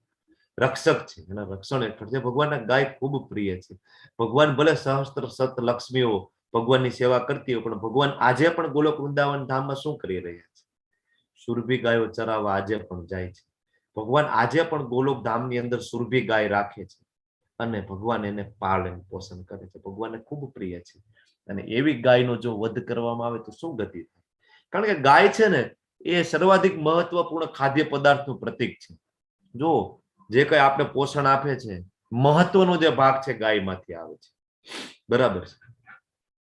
રક્ષક છે, એના રક્ષણ હેઠળ છે. ભગવાનના ગાય ખૂબ પ્રિય છે. ભગવાન ભલે સહસ્ત્ર સત લક્ષ્મીઓ ભગવાનની સેવા કરતી હોય, પણ ભગવાન આજે પણ ગોલોક વૃંદાવન ધામમાં શું કરી રહ્યા છે? સુરભી ગાયો ચરાવવા આજે પણ જાય છે. ભગવાન આજે પણ ગોલોક ધામની અંદર સુરભી ગાય રાખે છે અને ભગવાન એને પાલન પોષણ કરે છે. ભગવાનને ખૂબ પ્રિય છે. અને એવી ગાયનો જો વધ કરવામાં આવે તો શું ગતિ થાય? કારણ કે ગાય છે ને એ સર્વાધિક મહત્વપૂર્ણ ખાદ્ય પદાર્થનું પ્રતીક છે. જો જે કઈ આપણે પોષણ આપે છે, મહત્વનો જે ભાગ છે ગાયમાંથી આવે છે, બરાબર છે.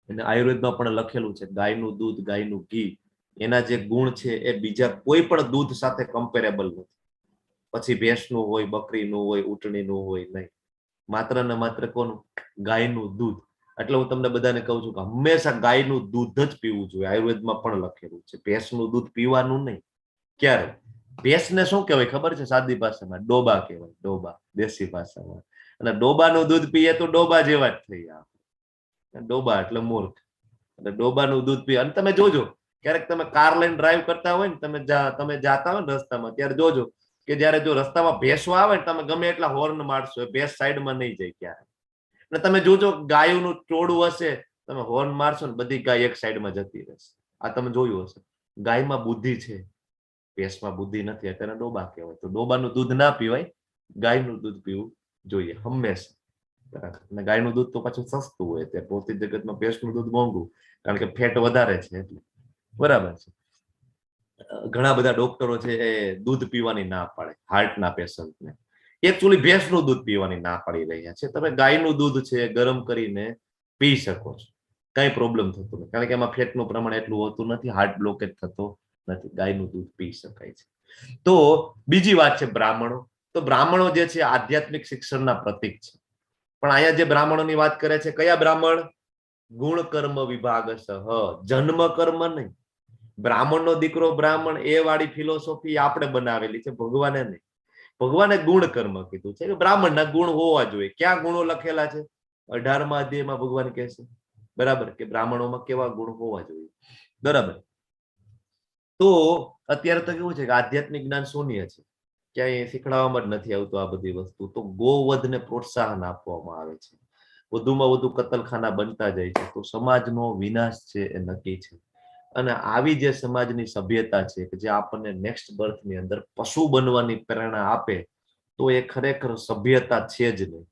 અને આયુર્વેદમાં પણ લખેલું છે, ગાયનું દૂધ, ગાયનું ઘી, એના જે ગુણ છે એ બીજા કોઈ પણ દૂધ સાથે કમ્પેરેબલ નથી. પછી ભેંસનું હોય, બકરીનું હોય, ઊંટણીનું હોય, નહીં, માત્ર ને માત્ર કોનું? ગાયનું દૂધ. એટલે હું તમને બધાને કહું છું કે હંમેશા ગાયનું દૂધ જ પીવું જોઈએ. આયુર્વેદમાં પણ લખેલું છે, ભેંસનું દૂધ પીવાનું નહીં ક્યારે. ભેંસને શું કહેવાય ખબર છે? સાદી ભાષામાં ડોબા કહેવાય, ડોબા દેશી ભાષામાં. અને ડોબાનું દૂધ પીએ તો ડોબા જેવા જ થઈ જાય. ડોબા એટલે મૂર્ખ. એટલે ડોબાનું દૂધ પીએ. અને તમે જોજો, ક્યારેક તમે કાર લઈને ડ્રાઈવ કરતા હોય ને, તમે જાતા હોય ને રસ્તામાં, ત્યારે જોજો કે જયારે જો રસ્તામાં ભેંસો આવે ને, તમે ગમે એટલા હોર્ન મારશો, ભેંસ સાઈડમાં નહીં જાય ક્યારે. અને તમે જોજો, ગાયોનું ટોળું હશે, તમે હોર્ન મારશો ને બધી ગાય એક સાઈડમાં જતી રહેશે. આ તમે જોયું હશે. ગાયમાં બુદ્ધિ છે, ભેંસમાં બુદ્ધિ નથી, એટલે ડોબા કહેવાય. તો ડોબાનું દૂધ ના પીવાય, ગાયનું દૂધ પીવું જોઈએ હંમેશા, બરાબર. અને ગાયનું દૂધ તો પાછું સસ્તું હોય, ત્યાં ભૌતિક જગતમાં ભેંસનું દૂધ મોંઘું, કારણ કે ફેટ વધારે છે એટલે, બરાબર છે. ઘણા બધા ડોક્ટરો છે એ દૂધ પીવાની ના પાડે હાર્ટના પેશન્ટને. એકચ્યુઅલી ભેંસનું દૂધ પીવાની ના પાડી રહ્યા છે. તમે ગાયનું દૂધ છે ગરમ કરીને પી શકો છો, કઈ પ્રોબ્લેમ થતો નથી, કારણ કે એમાં ફેટનું પ્રમાણ એટલું હોતું નથી, હાર્ટ બ્લોકેજ થતો નથી, ગાયનું દૂધ પી શકાય છે. તો બીજી વાત છે બ્રાહ્મણો. તો બ્રાહ્મણો જે છે આધ્યાત્મિક શિક્ષણના પ્રતીક છે. પણ અહીંયા જે બ્રાહ્મણોની વાત કરે છે, કયા બ્રાહ્મણ? ગુણ કર્મ વિભાગ સહ, જન્મ કર્મ નહીં. બ્રાહ્મણનો દીકરો બ્રાહ્મણ એ વાળી ફિલોસોફી આપણે બનાવેલી છે, ભગવાને નહીં. ભગવાને ગુણ કર્મ કીધું છે કે બ્રાહ્મણના ગુણ હોવા જોઈએ. ક્યાં ગુણો લખેલા છે? 18મા અધ્યાયમાં ભગવાન કહે છે, બરાબર, કે બ્રાહ્મણોમાં કેવા ગુણ હોવા જોઈએ, બરાબર. તો અત્યારે તો કેવું છે કે આધ્યાત્મિક જ્ઞાન શૂન્ય છે, ક્યાંય શીખડાવવામાં જ નથી આવતું આ બધી વસ્તુ. તો ગોવધને પ્રોત્સાહન આપવામાં આવે છે, વધુમાં વધુ કતલખાના બનતા જાય છે, તો સમાજનો વિનાશ છે એ નક્કી છે. અને આવી જે સમાજની સભ્યતા છે કે જે આપણને નેક્સ્ટ બર્થની અંદર પશુ બનવાની પ્રેરણા આપે, તો એ ખરેખર સભ્યતા છે જ નહીં.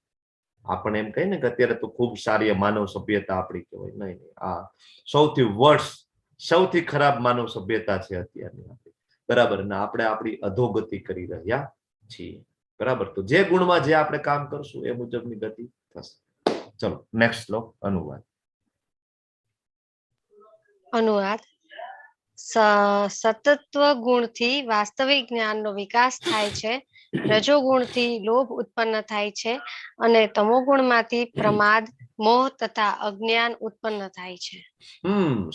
આપણે એમ કહીએ ને કે અત્યારે તો ખૂબ સારી માનવ સભ્યતા આપણી કહેવાય, નહીં નહીં, આ સૌથી વર્સ્ટ, સૌથી ખરાબ માનવ સભ્યતા છે અત્યારની આપણી, બરાબર. ને આપણે આપણી અધોગતિ કરી રહ્યા છીએ, બરાબર. તો જે ગુણમાં જે આપણે કામ કરશું એ મુજબની ગતિ થશે. ચલો નેક્સ્ટ શ્લોક, અનુવાદ. અનુવાદ. સતત્વ ગુણથી વાસ્તવિક જ્ઞાનનો વિકાસ થાય છે, રજોગુણથી લોભ ઉત્પન્ન થાય છે અને તમોગુણમાંથી પ્રમાદ, મોહ તથા અજ્ઞાન ઉત્પન્ન થાય છે.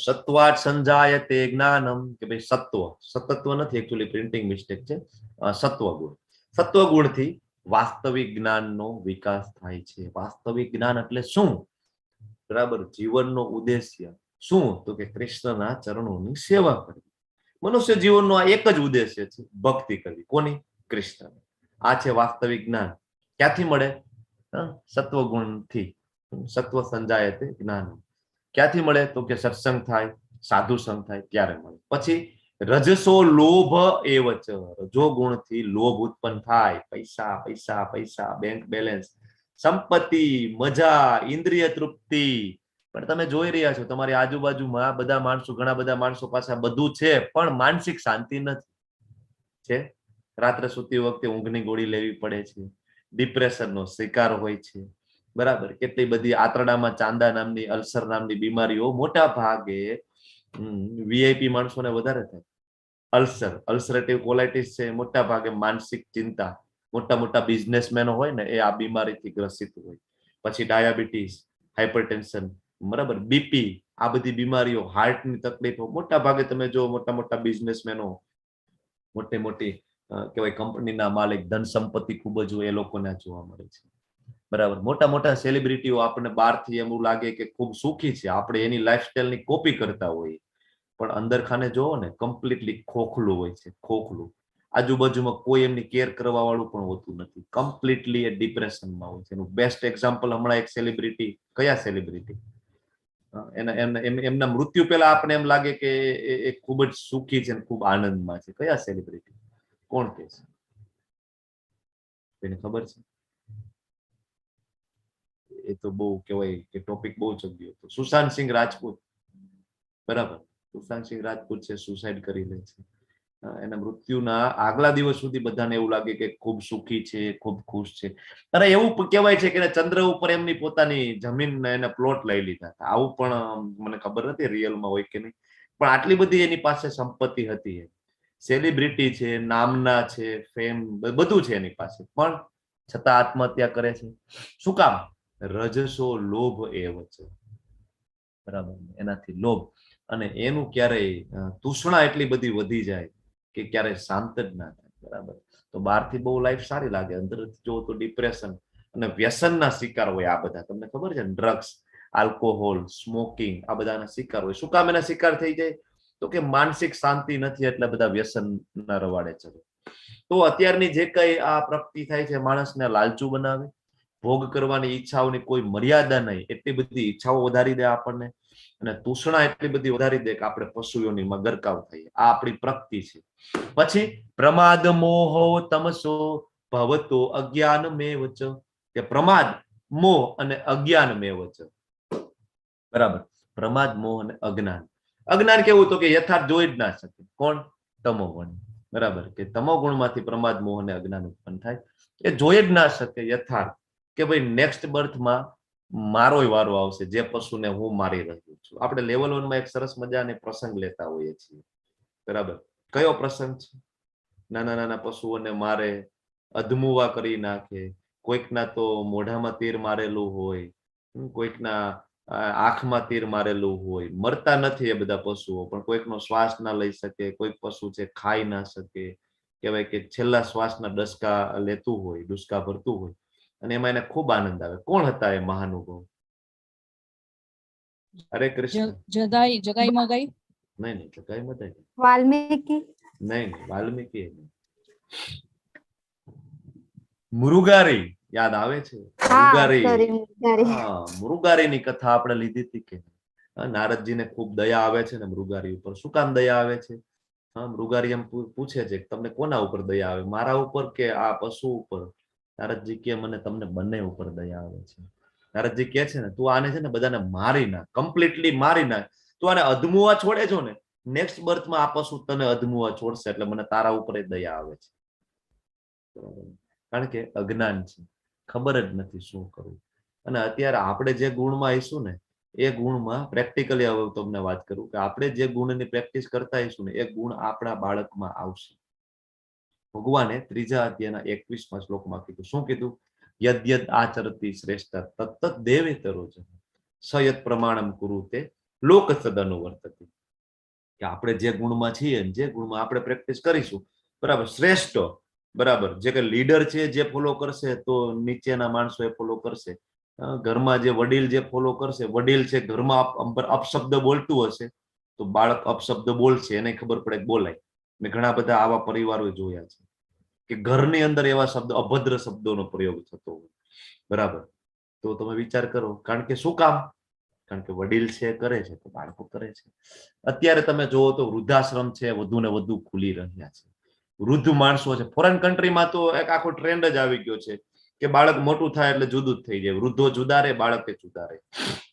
સત્વાત સંજાયતે જ્ઞાનમ, કે ભાઈ સત્વ, સતત્વ નથી, એકચ્યુઅલી પ્રિન્ટિંગ મિસ્ટેક છે. સત્વ ગુણ, સત્વ ગુણથી વાસ્તવિક જ્ઞાનનો વિકાસ થાય છે. વાસ્તવિક જ્ઞાન એટલે શું? બરાબર, જીવનનો ઉદ્દેશ્ય શું? તો કે કૃષ્ણના ચરણોની સેવા કરવી. મનુષ્ય જીવનનો આ એક જ ઉદ્દેશ્ય છે, ભક્તિ કરવી. કોની? કૃષ્ણ. આ છે વાસ્તવિક જ્ઞાન. ક્યાંથી મળે? સત્વગુણથી. સત્વ સંજાયતે જ્ઞાન. ક્યાંથી મળે? તો કે સત્સંગ થાય, સાધુ સંગ થાય ત્યારે મળે. પછી રજસો લોભ એવચ, રજો ગુણથી લોભ ઉત્પન્ન થાય. પૈસા પૈસા પૈસા, બેંક બેલેન્સ, સંપત્તિ, મજા, ઇન્દ્રિય તૃપ્તિ. પણ તમે જોઈ રહ્યા છો તમારી આજુબાજુમાં બધા માણસો, ઘણા બધા માણસો પાસે આ બધું છે, પણ માનસિક શાંતિ નથી. છે? રાત્રે સૂતી વખતે ઊંઘની ગોળી લેવી પડે છે, ડિપ્રેશનનો શિકાર હોય છે, બરાબર? કેટલી બધી આંતરડામાં ચાંદા નામની, અલ્સર નામની બીમારીઓ મોટા ભાગે વીઆઈપી માણસોને વધારે થાય. અલ્સર, અલ્સરેટિવ કોલાઇટિસ છે, મોટા ભાગે માનસિક ચિંતા, મોટા મોટા બિઝનેસમેનો હોય ને એ આ બીમારીથી ગ્રસિત હોય. પછી ડાયાબિટીસ, હાઇપરટેન્શન, બરાબર, બીપી, આ બધી બીમારીઓ, હાર્ટની તકલીફો મોટા ભાગે તમે જો મોટા મોટા બિઝનેસમેનો, મોટી મોટી કહેવાય કંપનીના માલિક, ધન સંપત્તિ ખૂબ જ હોય એ લોકોને આ જોવા મળે છે, બરાબર? મોટા મોટા સેલિબ્રિટીઓ આપણને બહારથી એમ લાગે કે ખૂબ સુખી છે, આપણે એની લાઈફસ્ટાઈલની કોપી કરતા હોઈએ, પણ અંદર ખાને જોવો ને કમ્પ્લીટલી ખોખલું હોય છે, ખોખલું. આજુબાજુમાં કોઈ એમની કેર કરવા વાળું પણ હોતું નથી, કમ્પ્લીટલી એ ડિપ્રેશનમાં હોય છે. એનું બેસ્ટ એક્ઝામ્પલ હમણાં એક સેલિબ્રિટી, કયા સેલિબ્રિટી, એના એમના મૃત્યુ પહેલા આપણે એમ લાગે કે એ ખૂબ જ સુખી છે અને ખૂબ આનંદમાં છે. કયા સેલિબ્રિટી, કોણ કે છે? એને ખબર છે? એ તો બહુ કહેવાય કે ટોપિક બહુ ચગ્યો હતો. સુશાંત સિંહ રાજપૂત, બરાબર? સુશાંત સિંહ રાજપૂત છે, સુસાઇડ કરી લે છે. એના મૃત્યુના આગલા દિવસ સુધી બધાને એવું લાગે કે ખૂબ સુખી છે, ખૂબ ખુશ છે. અરે એવું કહેવાય છે કે એના ચંદ્ર ઉપર એમની પોતાની જમીન, એના પ્લોટ લઈ લીધા હતા. આવું પણ મને ખબર નથી રિયલમાં હોય કે નહીં, પણ આટલી બધી એની પાસે સંપત્તિ હતી. સેલિબ્રિટી છે, નામના છે, ફેમ બધું છે એની પાસે, પણ છતાં આત્મહત્યા કરે છે. શું કામ? રજસો લોભ એવ છે, બરાબર? એનાથી લોભ અને એનું ક્યારેય તૃષ્ણા એટલી બધી વધી જાય કે ક્યારેય શાંત જ ના થાય, બરાબર? તો બહારથી બહુ લાઈફ સારી લાગે, અંદર જો તો ડિપ્રેશન અને વ્યસનના શિકાર હોય આ બધા. તમને ખબર છે ને, ડ્રગ્સ, આલ્કોહોલ, સ્મોકિંગ, આ બધાના શિકાર હોય. શું કામ એના શિકાર થઈ જાય? તો કે માનસિક શાંતિ નથી એટલે બધા વ્યસનના રવાડે ચડે. તો અત્યારની જે કઈ આ પ્રગતિ થાય છે માણસને લાલચુ બનાવે, ભોગ કરવાની ઈચ્છાઓની કોઈ મર્યાદા નહીં, એટલી બધી ઈચ્છાઓ વધારી દે આપણને અને તૃષ્ણા એટલી બધી વધારી દે કે આપણે પશુઓનીમાં ગરકાવ થઈએ. આ આપણી પ્રગતિ છે. પછી પ્રમાદ મોહો તમસો ભવતો અજ્ઞાન મેવ ચ, કે પ્રમાદ, મોહ અને અજ્ઞાન મેવ ચ, બરાબર? પ્રમાદ, મોહ અને અજ્ઞાન. અજ્ઞાન કેવું? તો કે યથાર્થ જોઈ જ ના શકે. કોણ? તમો ગુણ, બરાબર? કે તમો ગુણમાંથી પ્રમાદ, મોહ અને અજ્ઞાન ઉત્પન્ન થાય. એ જોઈ જ ના શકે યથાર્થ કે ભાઈ નેક્સ્ટ બર્થમાં મારોય વારો આવશે, જે પશુને હું મારી રહ્યો છું. આપણે લેવલ 1 માં એક સરસ મજાનો પ્રસંગ લેતા હોઈએ છીએ, બરાબર? કયો પ્રસંગ છે? નાના નાના પશુઓને મારે, અધમુવા કરી નાખે, કોઈકના તો મોઢામાં તીર મારેલું હોય, કોઈકના આંખમાં તીર મારેલું હોય, મરતા નથી એ બધા પશુઓ, પણ કોઈકનો શ્વાસ ના લઈ શકે, કોઈક પશુ છે ખાઈ ના શકે, કહેવાય કે છેલ્લા શ્વાસના ડસકા લેતું હોય, ડુસકા ભરતું હોય, અને એમાં એને ખૂબ આનંદ આવે. કોણ હતા એ મહાનુભાવ? હરે કૃષ્ણ. જગાઈ, જગાઈ મગાઈ. નહીં નહીં, જગાઈ મગાઈ. વાલ્મીકી. નહીં નહીં, વાલ્મીકી નહીં. મૃગારી યાદ આવે છે? મૃગારી. હા, મૃગારીની કથા આપણે લીધી હતી કે નારદજીને ખૂબ દયા આવે છે ને મૃગારી ઉપર. શું કામ દયા આવે છે? હા, મૃગારી એમ પૂછે છે કે તમને કોના ઉપર દયા આવે, મારા ઉપર કે આ પશુ ઉપર? નારદજી કે મને તમને બંને ઉપર દયા આવે છે. નારદજી કે છે ને, તું આને છે ને બધાને મારી નાખ, કમ્પ્લીટલી મારી નાખ, તું આને અધમુવા છોડે છો ને, નેક્સ્ટ બર્થમાં આ પશુ તને અધમુવા છોડશે, એટલે મને તારા ઉપર દયા આવે છે. બરાબર? કારણ કે અજ્ઞાન છે, ખબર જ નથી શું કરવું. અને અત્યારે આપણે જે ગુણમાં આવીશું ને એ ગુણમાં પ્રેક્ટિકલી હવે હું તમને વાત કરું કે આપણે જે ગુણની પ્રેક્ટિસ કરતા આવીશું ને એ ગુણ આપણા બાળકમાં આવશે. ભગવાને ત્રીજા અધ્યાયના 21મા શ્લોકમાં કીધું, શું કીધું? યદ યદ આચરતિ શ્રેષ્ઠ તત્ તત્ દેવેતરો જન સ યદ પ્રમાણમ કુરુતે લોક તદનુવર્તતિ. કે આપણે જે ગુણમાં છીએ ને જે ગુણમાં આપણે પ્રેક્ટિસ કરીશું, બરાબર, શ્રેષ્ઠ, બરાબર, જે કે લીડર છે જે ફોલો કરશે તો નીચેના માણસો એ ફોલો કરશે. ઘરમાં જે વડીલ જે ફોલો કરશે, વડીલ છે ઘરમાં અપશબ્દ બોલતું હશે તો બાળક અપશબ્દ બોલશે, એને ખબર પડે કે બોલાય. મેં ઘણા બધા આવા પરિવારો જોયા છે કે ઘરની અંદર એવા શબ્દ, અભદ્ર શબ્દોનો પ્રયોગ થતો હોય, બરાબર? તો તમે વિચાર કરો, કારણ કે શું કામ? કારણ કે વડીલ છે કરે છે તો બાળકો કરે છે. અત્યારે તમે જુઓ તો વૃદ્ધાશ્રમ છે વધુ ને વધુ ખુલી રહ્યા છે, વૃદ્ધ માણસો છે. ફોરેન કન્ટ્રીમાં તો એક આખો ટ્રેન્ડ જ આવી ગયો છે કે બાળક મોટું થાય એટલે જુદું જ થઈ જાય, વૃદ્ધો જુદા રહે, બાળકે જુદા રહે.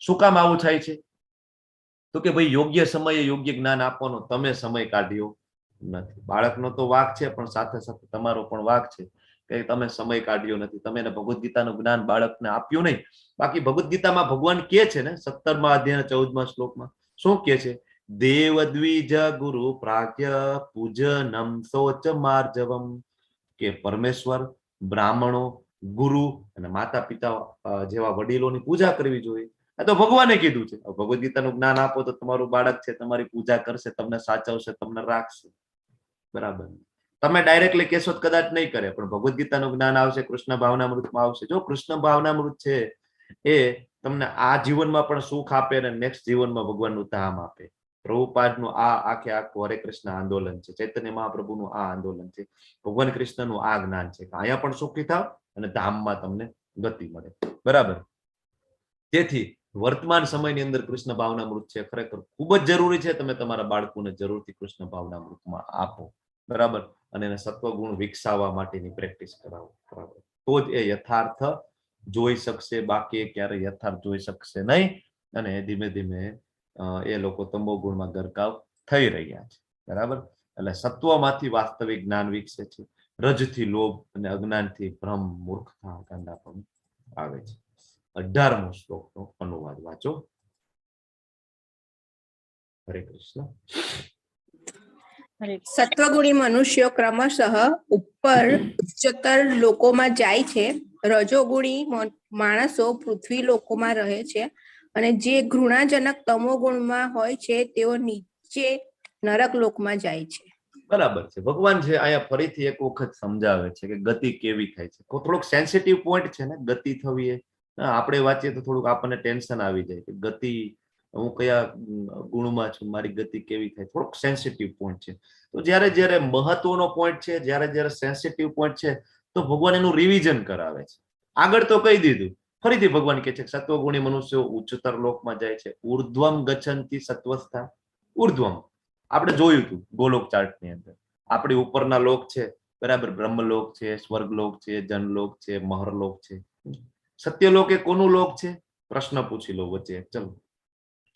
શું કામ આવું થાય છે? તો કે ભાઈ યોગ્ય સમયે યોગ્ય જ્ઞાન આપવાનો તમે સમય કાઢ્યો નથી. બાળકનો તો વાક છે, પણ સાથે સાથે તમારો પણ વાક છે કે તમે સમય કાઢ્યો નથી, તમે એને ભગવદ્ ગીતાનું જ્ઞાન બાળકને આપ્યું નહીં. બાકી ભગવદ્ ગીતામાં ભગવાન કહે છે ને 17મા અધ્યાય 14મા શ્લોકમાં શું કહે છે? દેવ દ્વિજ ગુરુ પ્રાગ્ય પૂજનમ શૌચ માર્જવમ, કે પરમેશ્વર, બ્રાહ્મણો, ગુરુ અને માતા પિતા જેવા વડીલોની પૂજા કરવી જોઈએ. આ તો ભગવાને કીધું છે. ભગવદ્ ગીતાનું જ્ઞાન આપો તો તમારું બાળક છે તમારી પૂજા કરશે, તમને સાચવશે, તમને રાખશે. બરાબર? તમે ડાયરેક્ટલી કહેશો તો કદાચ નહીં કરે, પણ ભગવદ્ ગીતાનું જ્ઞાન આવશે, કૃષ્ણ ભાવનામૃતમાં આવશે. જો કૃષ્ણ ભાવનામૃત છે એ તમને આ જીવનમાં પણ સુખ આપે અને નેક્સ્ટ જીવનમાં ભગવાનનું ધામ આપે. પ્રભુપાદનું આ આખે આખું હરે કૃષ્ણ આંદોલન છે, ચૈતન્ય મહાપ્રભુનું આ આંદોલન છે, ભગવાન કૃષ્ણનું આ જ્ઞાન છે કે અહીંયા પણ સુખી થાવ અને ધામમાં તમને ગતિ મળે. બરાબર? તેથી વર્તમાન સમયની અંદર કૃષ્ણ ભાવનામૃત છે ખરેખર ખૂબ જ જરૂરી છે. તમે તમારા બાળકોને જરૂરથી કૃષ્ણ ભાવનામૃતમાં આપો. બરાબર? અને એને સત્વગુણ વિકસાવવા માટેની પ્રેક્ટિસ કરાવો. બરાબર? તો જ એ યથાર્થ જોઈ શકશે, બાકી એ ક્યારે યથાર્થ જોઈ શકશે નહીં અને ધીમે ધીમે એ લોકો તમો ગુણમાં ગરકાવ થઈ રહ્યા છે. બરાબર? એટલે સત્વમાંથી વાસ્તવિક જ્ઞાન વિકસે છે, રજથી લોભ અને અજ્ઞાનથી ભ્રમ, મૂર્ખતા, ગાંડાપણું આવે છે. 18મો શ્લોકનો અનુવાદ વાંચો. હરે કૃષ્ણ. સત્વગુણી મનુષ્યો ક્રમશઃ ઉપર ઉચ્ચતર લોકોમાં જાય છે. રજોગુણી માણસો પૃથ્વી લોકોમાં રહે છે અને જે ઘૃણાજનક તમોગુણમાં હોય છે તેઓ નીચે નરક લોકમાં જાય છે. બરાબર છે. ભગવાન છે અહીંયા ફરીથી એક વખત સમજાવે છે કે ગતિ કેવી થાય છે. થોડોક સેન્સિટિવ પોઈન્ટ છે ને, ગતિ થવી એ આપણે વાંચીએ તો થોડુંક આપણને ટેન્શન આવી જાય કે ગતિ હું કયા ગુણમાં છું, મારી ગતિ કેવી થાય. થોડોક સેન્સિટિવ પોઈન્ટ છે. તો જ્યારે જ્યારે મહત્વનો પોઈન્ટ છે, જ્યારે જ્યારે સેન્સિટિવ પોઈન્ટ છે, તો ભગવાન એનું રિવિઝન કરાવે છે. આગળ તો કહી દીધું, ફરીથી ભગવાન કહે છે કે સત્વગુણી મનુષ્યો ઉચ્ચતર લોકમાં જાય છે. ઉર્ધ્વમ ગચ્છંતિ સત્વસ્થા. ઉર્ધ્વમ આપણે જોયું હતું ગોલોક ચાર્ટની અંદર, આપણી ઉપરના લોક છે, બરાબર, બ્રહ્મલોક છે, સ્વર્ગલોક છે, જનલોક છે, મહરલોક છે. સત્યલોક એ કોનું લોક છે? પ્રશ્ન પૂછી લો વચ્ચે. ચલો,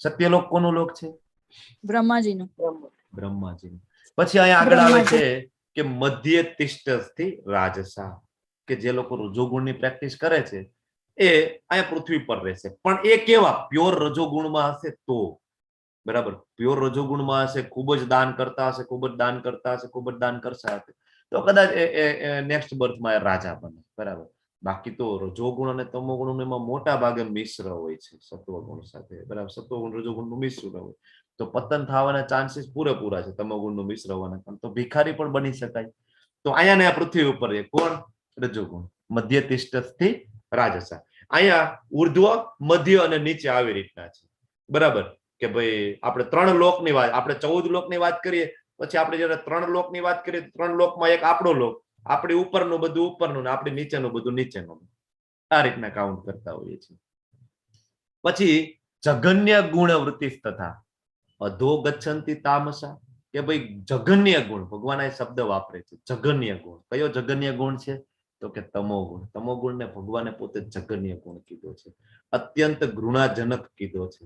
સત્યલોક કોનું લોક છે? બ્રહ્માજીનું. બ્રહ્માજી. પછી અહીંયા આગળ આવે છે કે મધ્ય તિષ્ઠથી રાજસા, કે જે લોકો રજોગુણની પ્રેક્ટિસ કરે છે એ અહીંયા પૃથ્વી પર રહેશે, પણ એ કેવા? પ્યોર રજોગુણમાં હશે તો, બરાબર, પ્યોર રજોગુણમાં હશે, ખૂબ જ દાન કરતા હશે, ખૂબ જ દાન કરતા હશે, ખૂબ જ દાન કરતા હશે, તો કદાચ એ નેક્સ્ટ બર્થમાં એ રાજા બને. બરાબર? બાકી તો રજોગુણ અને તમોગુણ એમાં મોટા ભાગે મિશ્ર હોય છે સત્વગુણ સાથે. બરાબર? સત્વગુણ રજોગુણનું મિશ્ર હોય તો પતન થવાના ચાન્સીસ પૂરેપૂરા છે. તમોગુણનું મિશ્ર હોવાના કારણે તો ભિખારી પણ બની શકાય. તો અહીંયા ને આ પૃથ્વી ઉપર એ કોણ? રજોગુણ, મધ્ય તિષ્ઠથી રાજસા. અહીંયા ઉર્ધ્વ, મધ્ય અને નીચે આવી રીતના છે. બરાબર? કે ભાઈ આપણે ત્રણ લોકની વાત, આપણે 14 લોકની વાત કરીએ, પછી આપણે જયારે ત્રણ લોકની વાત કરીએ, ત્રણ લોકમાં એક આપણો લોક, આપણી ઉપરનું બધું ઉપરનું ને આપણી નીચેનું બધું નીચેનું, આ રીતના કાઉન્ટ કરતા હોઈએ છીએ. પછી જઘન્ય ગુણ વૃત્તિ તથા અધો ગચ્છંતિ તામસા, કે ભાઈ જઘન્ય ગુણ, ભગવાન આ શબ્દ વાપરે છે જઘન્ય ગુણ. કયો જઘન્ય ગુણ છે? તો કે તમો ગુણ. તમો ગુણને ભગવાને પોતે જઘન્ય ગુણ કીધો છે, અત્યંત ઘૃણાજનક કીધો છે.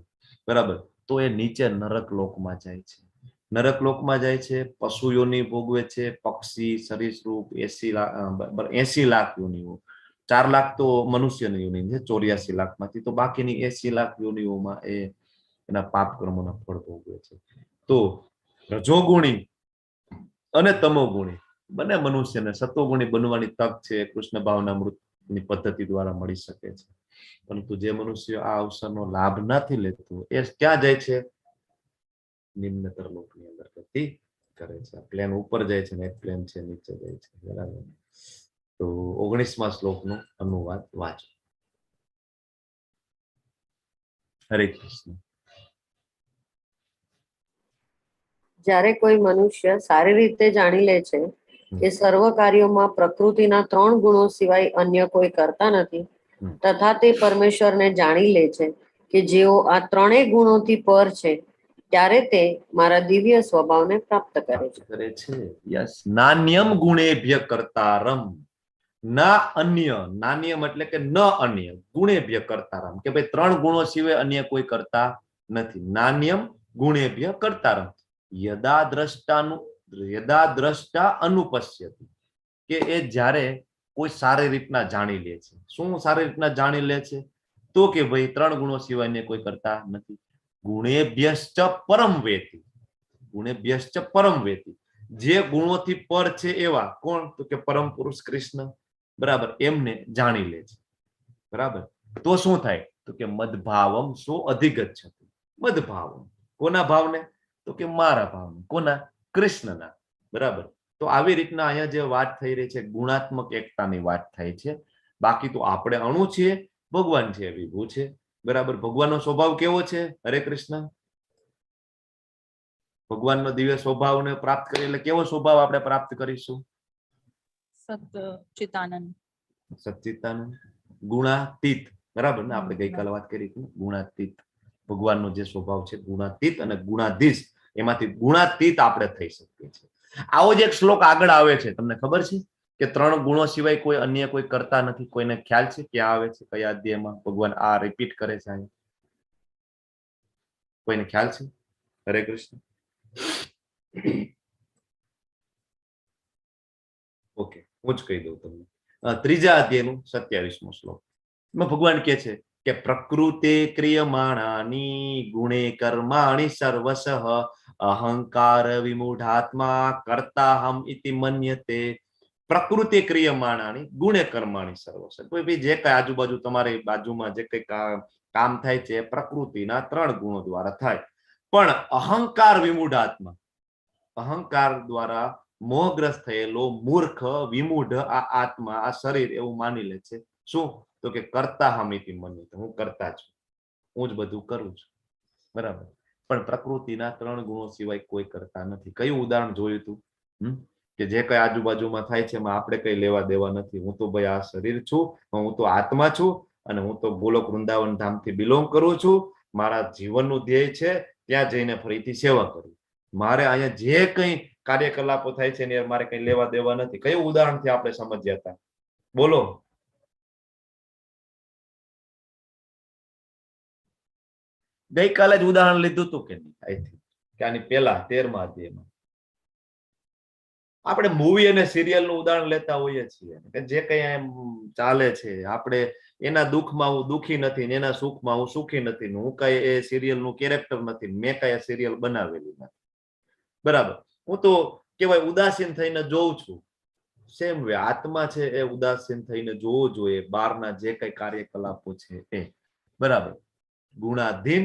બરાબર? તો એ નીચે નરક લોકમાં જાય છે, નરક લોકમાં જાય છે, પશુ યોની ભોગવે છે, પક્ષી, સરીસૃપ, 80 લાખ યોનીઓ, 4 લાખ તો મનુષ્યની યોની છે, 84 લાખમાંથી, તો બાકીની 80 લાખ યોનીઓમાં એ એના પાપ કર્મોના ફળ ભોગવે છે. તો રજોગુણી અને તમોગુણી બંને મનુષ્યને સત્વગુણી બનવાની તક છે કૃષ્ણ ભાવનામૃતની પદ્ધતિ દ્વારા મળી શકે છે. પરંતુ જે મનુષ્ય આ અવસરનો લાભ નથી લેતું એ ક્યાં જાય છે? નિમ્નતર લોકની અંદર ગતિ કરે છે. પ્લેન ઉપર જાય છે ને એક પ્લેન છે નીચે જાય છે. બરાબર? તો 19મા શ્લોકનો અનુવાદ વાંચો. હરે કૃષ્ણ. જ્યારે કોઈ મનુષ્ય સારી રીતે જાણી લે છે કે સર્વ કાર્યોમાં પ્રકૃતિના 3 ગુણો સિવાય અન્ય કોઈ કરતા નથી, તથા તે પરમેશ્વરને જાણી લે છે કે જેઓ આ ત્રણેય ગુણોથી પર છે, ત્યારે તે મારા દિવ્ય સ્વભાવને પ્રાપ્ત કરે છે. કરે છે. યસ. નાન્યમ ગુણેભ્ય કર્તારમ, ના અન્ય, નાન્યમ એટલે કે ન અન્ય, ગુણેભ્ય કર્તારમ, કે ભાઈ 3 ગુણો સિવાય અન્ય કોઈ કરતા નથી. નાન્યમ ગુણેભ્ય કર્તારમ યદા દ્રષ્ટાનુ યદા દ્રષ્ટા અનુપશ્યતિ, કે એ જ્યારે કોઈ સારી રીતના જાણી લે છે. શું સારી રીતના જાણી લે છે? તો કે ભાઈ ત્રણ ગુણો સિવાયને કોઈ કરતા નથી. ગુણેભ્યશ્ચ પરમ વેતિ, ગુણેભ્યશ્ચ પરમ વેતિ, જે ગુણોથી પર છે એવા કોણ? તો કે પરમ પુરુષ કૃષ્ણ, બરાબર, એમને જાણી લે છે, બરાબર. તો શું થાય? તો કે મદભાવમ સો અધિગચ્છતિ. મદભાવમ, કોના ભાવને? તો કે મારા ભાવને. કોના? કૃષ્ણના, બરાબર. તો આવી રીતના અહીંયા જે વાત થઈ રહી છે ગુણાત્મક એકતાની વાત થાય છે. બાકી તો આપણે અણુ છીએ, ભગવાન છે વિભુ છે, બરાબર. ભગવાનનો સ્વભાવ કેવો છે? હરે કૃષ્ણ. ભગવાનનો દિવ્ય સ્વભાવને પ્રાપ્ત કરીએ એટલે કેવો સ્વભાવ આપણે પ્રાપ્ત કરીશું? સચ્ચિદાનંદ. સચ્ચિદાનંદ, ગુણાતીત, બરાબર ને? આપણે ગઈકાલે વાત કરી હતી, ગુણાતીત ભગવાનનો જે સ્વભાવ છે, ગુણાતીત અને ગુણાધીશ, એમાંથી ગુણાતીત આપણે થઈ શકીએ છીએ. આવો જ એક શ્લોક આગળ આવે છે, તમને ખબર છે કે ત્રણ ગુણો સિવાય કોઈ અન્ય કોઈ કરતા નથી. કોઈને ખ્યાલ છે ક્યાં આવે છે, કયા અધ્યાયમાં ભગવાન આ રિપીટ કરે છે અહીંયા? કોઈને ખ્યાલ છે? હરે કૃષ્ણ. ઓકે, હું જ કહી દઉં તમને. ત્રીજા અધ્યાયનું 27મો શ્લોક એમાં ભગવાન કહે છે કે પ્રકૃતે ક્રિયમાણાની ગુણે કર્માણિ સર્વશઃ અહંકાર વિમૂઢાત્મા કર્તાહમ ઇતિ મન્યતે. પ્રકૃતિ ક્રિયમાણાની ગુણે કર્માણી સર્વશઃ. કોઈ બી જે કઈ આજુબાજુ તમારી બાજુમાં જે કઈ કામ થાય છે પ્રકૃતિના ત્રણ ગુણો દ્વારા થાય, પણ અહંકાર વિમૂઢાત્મા, અહંકાર દ્વારા મોહગ્રસ્ત થયેલો મૂર્ખ વિમૂઢ આ આત્મા, આ શરીર એવું માની લે છે. શું? તો કે કર્તા હમિતિ મન્યતે, હું કર્તા છું, હું જ બધું કરું છું, બરાબર. પણ પ્રકૃતિના ત્રણ ગુણો સિવાય કોઈ કરતા નથી. કયું ઉદાહરણ જોયું તું? કે જે કઈ આજુબાજુમાં થાય છે એમાં આપણે કઈ લેવા દેવા નથી. હું તો ભાઈ આ શરીર છું, હું તો આત્મા છું, અને હું તો ગોલોક વૃંદાવન ધામથી બિલોંગ કરું છું. મારા જીવનનું ધ્યેય છે ત્યાં જઈને ફરીથી સેવા કરવી. મારે અહીંયા જે કઈ કાર્યકલાપો થાય છે એની મારે કઈ લેવા દેવા નથી. કયું ઉદાહરણથી આપણે સમજ્યા હતા? બોલો. ગઈકાલે જ ઉદાહરણ લીધું હતું કે નહીં? I think કે આની પેલા 13મા અધ્યાયમાં આપણે મૂવી અને સિરિયલ નું ઉદાહરણ લેતા હોઈએ છીએ કે જે કઈ એમ ચાલે છે, આપણે એના દુઃખમાં હું દુઃખી નથી, એના સુખમાં હું સુખી નથી, હું કઈ એ સિરિયલ નું કેરેક્ટર નથી, મેં કઈ આ સિરિયલ બનાવેલી નથી, બરાબર. હું તો કેવાય ઉદાસીન થઈને જોઉં છું. સેમ વે આત્મા છે એ ઉદાસીન થઈને જોવો જોઈએ બહારના જે કઈ કાર્યકલાપો છે એ, બરાબર. ગુણાધીન,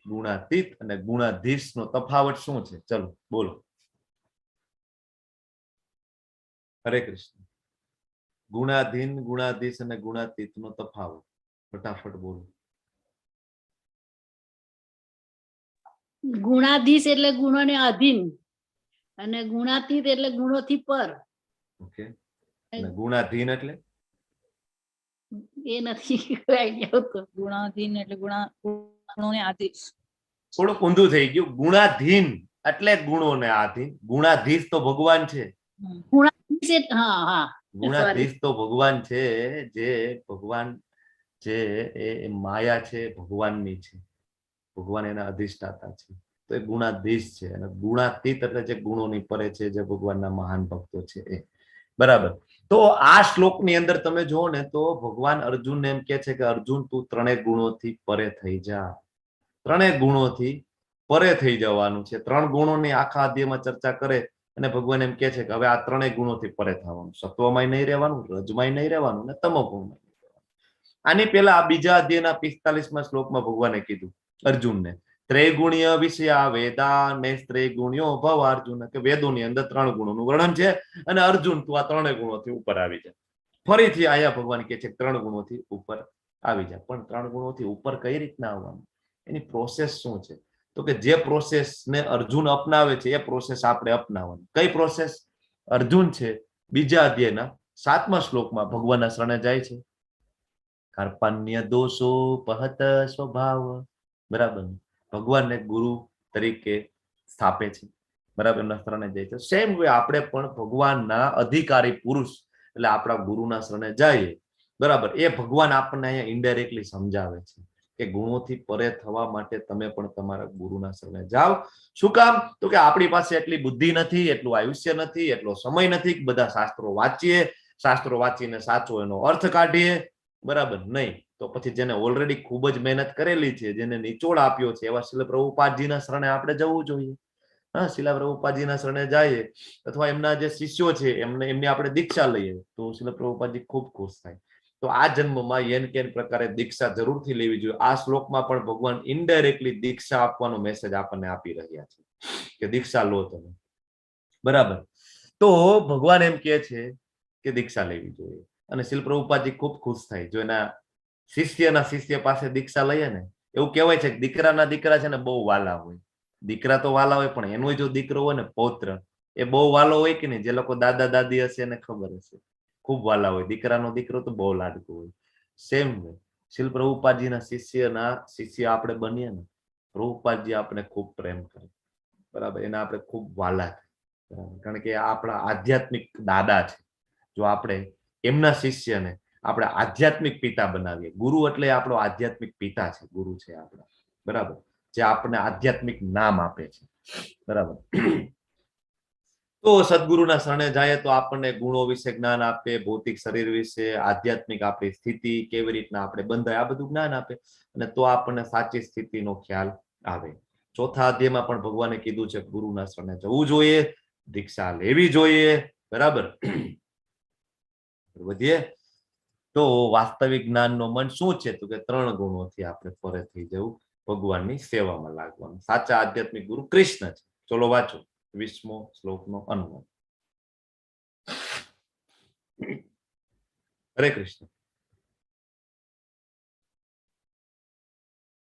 ગુણાતીત અને ગુણાધીશ નો તફાવત શું છે? ચલો બોલો. હરે કૃષ્ણ. ગુણાધીન, ગુણાધીશ અને ગુણાતીત નો તફાવત ફટાફટ બોલો. ગુણાધીશ એટલે ગુણોને અધીન અને ગુણાતીત એટલે ગુણોથી પર. ઓકે, અને ગુણાધીન એટલે? એ નથી આઈડિયા આવતો. ગુણાધીન એટલે ગુણોને આધીન. થોડુંક ઊંધું થઈ ગયું. ગુણાધીન એટલે ગુણોને આધીન, ગુણાધીશ તો ભગવાન છે. ગુણાધીશ એટલે, હા હા, ગુણાધીશ તો ભગવાન છે. જે ભગવાન જે એ માયા છે ભગવાનની છે, ભગવાન એના અધિષ્ઠાતા છે, તો એ ગુણાધીશ છે. અને ગુણાતીત એટલે જે ગુણોની પરે છે, જે ભગવાનના મહાન ભક્તો છે એ, બરાબર. તો આ શ્લોકની અંદર તમે જુઓ ને તો ભગવાન અર્જુનને એમ કે છે કે અર્જુન તું ત્રણેય ગુણોથી પરે થઈ જા. ત્રણેય ગુણોથી પરે થઈ જવાનું છે. ત્રણ ગુણોની આખા અધ્યાયમાં ચર્ચા કરે અને ભગવાન એમ કે છે કે હવે આ ત્રણેય ગુણોથી પરે થવાનું, સત્વમાંય નહીં રહેવાનું, રજમાંય નહીં રહેવાનું અને તમોગુણમાં નહીં રહેવાનું. આની પહેલા આ બીજા અધ્યાયના 45મા શ્લોકમાં ભગવાને કીધું અર્જુનને, ત્રૈગુણ્ય વિષયા વેદા ને ત્રૈગુણ્યો ભવ અર્જુન, કે વેદોની અંદર ત્રણ ગુણોનું વર્ણન છે અને અર્જુન તું આ ત્રણેય ગુણોથી ઉપર આવી જા. ફરીથી અહીંયા ભગવાન કહે છે ત્રણ ગુણોથી ઉપર આવી જા. પણ ત્રણ ગુણોથી ઉપર કઈ રીતના આવવાનું, એની પ્રોસેસ શું છે? તો કે જે પ્રોસેસ ને અર્જુન અપનાવે છે એ પ્રોસેસ આપણે અપનાવવાની. કઈ પ્રોસેસ? અર્જુન છે બીજા અધ્યાયના 7મા શ્લોકમાં ભગવાનના શરણે જાય છે. કાર્પણ્ય દોષો પહત સ્વભાવ, બરાબર, ભગવાનને ગુરુ તરીકે સ્થાપે છે, બરાબર, એમના શરણે જાય છે. સેમ વે આપણે પણ ભગવાનના અધિકારી પુરુષ એટલે આપણા ગુરુના શરણે જઈએ, બરાબર. એ ભગવાન આપણને અહીંયા ઇનડાયરેક્ટલી સમજાવે છે કે ગુણોથી પરે થવા માટે તમે પણ તમારા ગુરુના શરણે જાઓ. શું કામ? તો કે આપણી પાસે એટલી બુદ્ધિ નથી, એટલું આયુષ્ય નથી, એટલો સમય નથી કે બધા શાસ્ત્રો વાંચીએ, શાસ્ત્રો વાંચીને સાચો એનો અર્થ કાઢીએ. બરાબર? નહીં તો પછી જેને ઓલરેડી ખૂબ જ મહેનત કરેલી છે, જેને નિચોડ આપ્યો છે, એવા શિલ પ્રભુપાદજીના શરણે આપણે જવું જોઈએ. હા, શિલા પ્રભુપાદજીના શરણે જઈએ અથવા એમના જે શિષ્યો છે એમને એમની આપણે દીક્ષા લઈએ તો શિલ પ્રભુપાદજી ખૂબ ખુશ થાય. તો આ જન્મમાં યેન can પ્રકારે દીક્ષા જરૂરથી લેવી જોઈએ. આ શ્લોકમાં પણ ભગવાન ઇનડાયરેક્ટલી દીક્ષા આપવાનો મેસેજ આપણને આપી રહ્યા છે કે દીક્ષા લો તમે. બરાબર? તો ભગવાન એમ કહે છે કે દીક્ષા લેવી જોઈએ અને શિલ પ્રભુપાદજી ખૂબ ખુશ થાય જો એના શિષ્યના શિષ્ય પાસે દીક્ષા લઈએ ને. એવું કહેવાય છે કે દીકરાના દીકરા છે ને બહુ વાલા હોય. દીકરા તો વાલા હોય, પણ એનો જો દીકરો હોય ને પૌત્ર, એ બહુ વાલો હોય કે નહીં? જે લોકો દાદા દાદી હશે એને ખબર હશે, ખૂબ વાલા હોય. દીકરાનો દીકરો તો બહુ લાડકો હોય. સેમ વે શિલ પ્રભુપાદજીના શિષ્યના શિષ્ય આપણે બનીએ ને, પ્રભુપાદજી આપણે ખૂબ પ્રેમ કરે. બરાબર? એના આપણે ખૂબ વાલા થાય. બરાબર? કારણ કે આપણા આધ્યાત્મિક દાદા છે. જો આપણે એમના શિષ્યને આપણે આધ્યાત્મિક પિતા બનાવીએ, ગુરુ એટલે આપણો આધ્યાત્મિક પિતા છે, ગુરુ છે આપણા. બરાબર? જે આપણને આધ્યાત્મિક નામ આપે છે. બરાબર? તો સદગુરુના શરણે જાય તો આપણને ગુણો વિશે જ્ઞાન આપે, ભૌતિક શરીર વિશે, આધ્યાત્મિક આપણી સ્થિતિ કેવી રીતના આપણે બંધાય, આ બધું જ્ઞાન આપે અને તો આપણને સાચી સ્થિતિનો ખ્યાલ આવે. ચોથા અધ્યાયમાં પણ ભગવાને કીધું છે ગુરુના શરણે જવું જોઈએ, દીક્ષા લેવી જોઈએ. બરાબર? વધીએ તો વાસ્તવિક જ્ઞાનનો મન શું છે? તો કે ત્રણ ગુણોથી આપણે પરે થઈ જવું, ભગવાનની સેવામાં લાગવાનું. સાચા આધ્યાત્મિક ગુરુ કૃષ્ણ છે. ચલો વાંચો 20મો શ્લોકનો અનુવાદ. હરે કૃષ્ણ.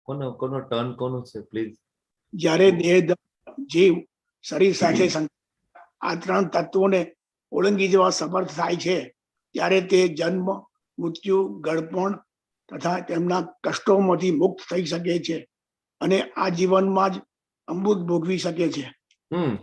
કોનો કોનો ટર્ન કોનો છે પ્લીઝ? જ્યારે દેહ જીવ શરીર સાથે આ ત્રણ તત્વોને ઓળંગી જવા સમર્થ થાય છે ત્યારે તે જન્મ, મૃત્યુ, ગળપણ તથા તેમના કષ્ટોમાંથી મુક્ત થઈ શકે છે અને આ જીવનમાં જ અમૃત ભોગવી શકે છે.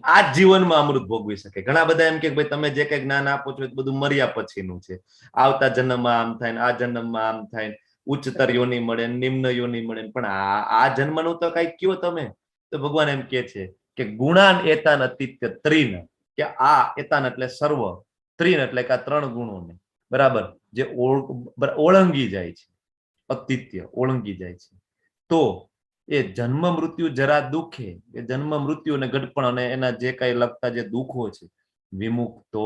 આ જ જીવનમાં અમૃત ભોગવી શકે. ઘણા બધા એમ કે ભાઈ તમે જે કઈ જ્ઞાન આપો છો એ બધું મર્યા પછીનું છે, આવતા જન્મમાં આમ થાય ને આ જન્મમાં આમ થાય ને ઉચ્ચતર યોની મળે ને નિમ્ન યોની મળે, પણ આ જન્મનું તો કઈ કયો તમે. તો ભગવાન એમ કે છે કે ગુણાન એતાન અતિત્ય ત્રીન, કે આ એતાન એટલે સર્વ, ત્રીન એટલે કે આ ત્રણ ગુણોને, બરાબર, જે ઓળંગી જાય છે, અતિત્ય ઓળંગી જાય છે, તો એ જન્મ મૃત્યુ જરા દુખે, એ જન્મ મૃત્યુ અને ગડપણ અને એના જે કઈ લગતા જે દુઃખો છે, વિમુક્તો,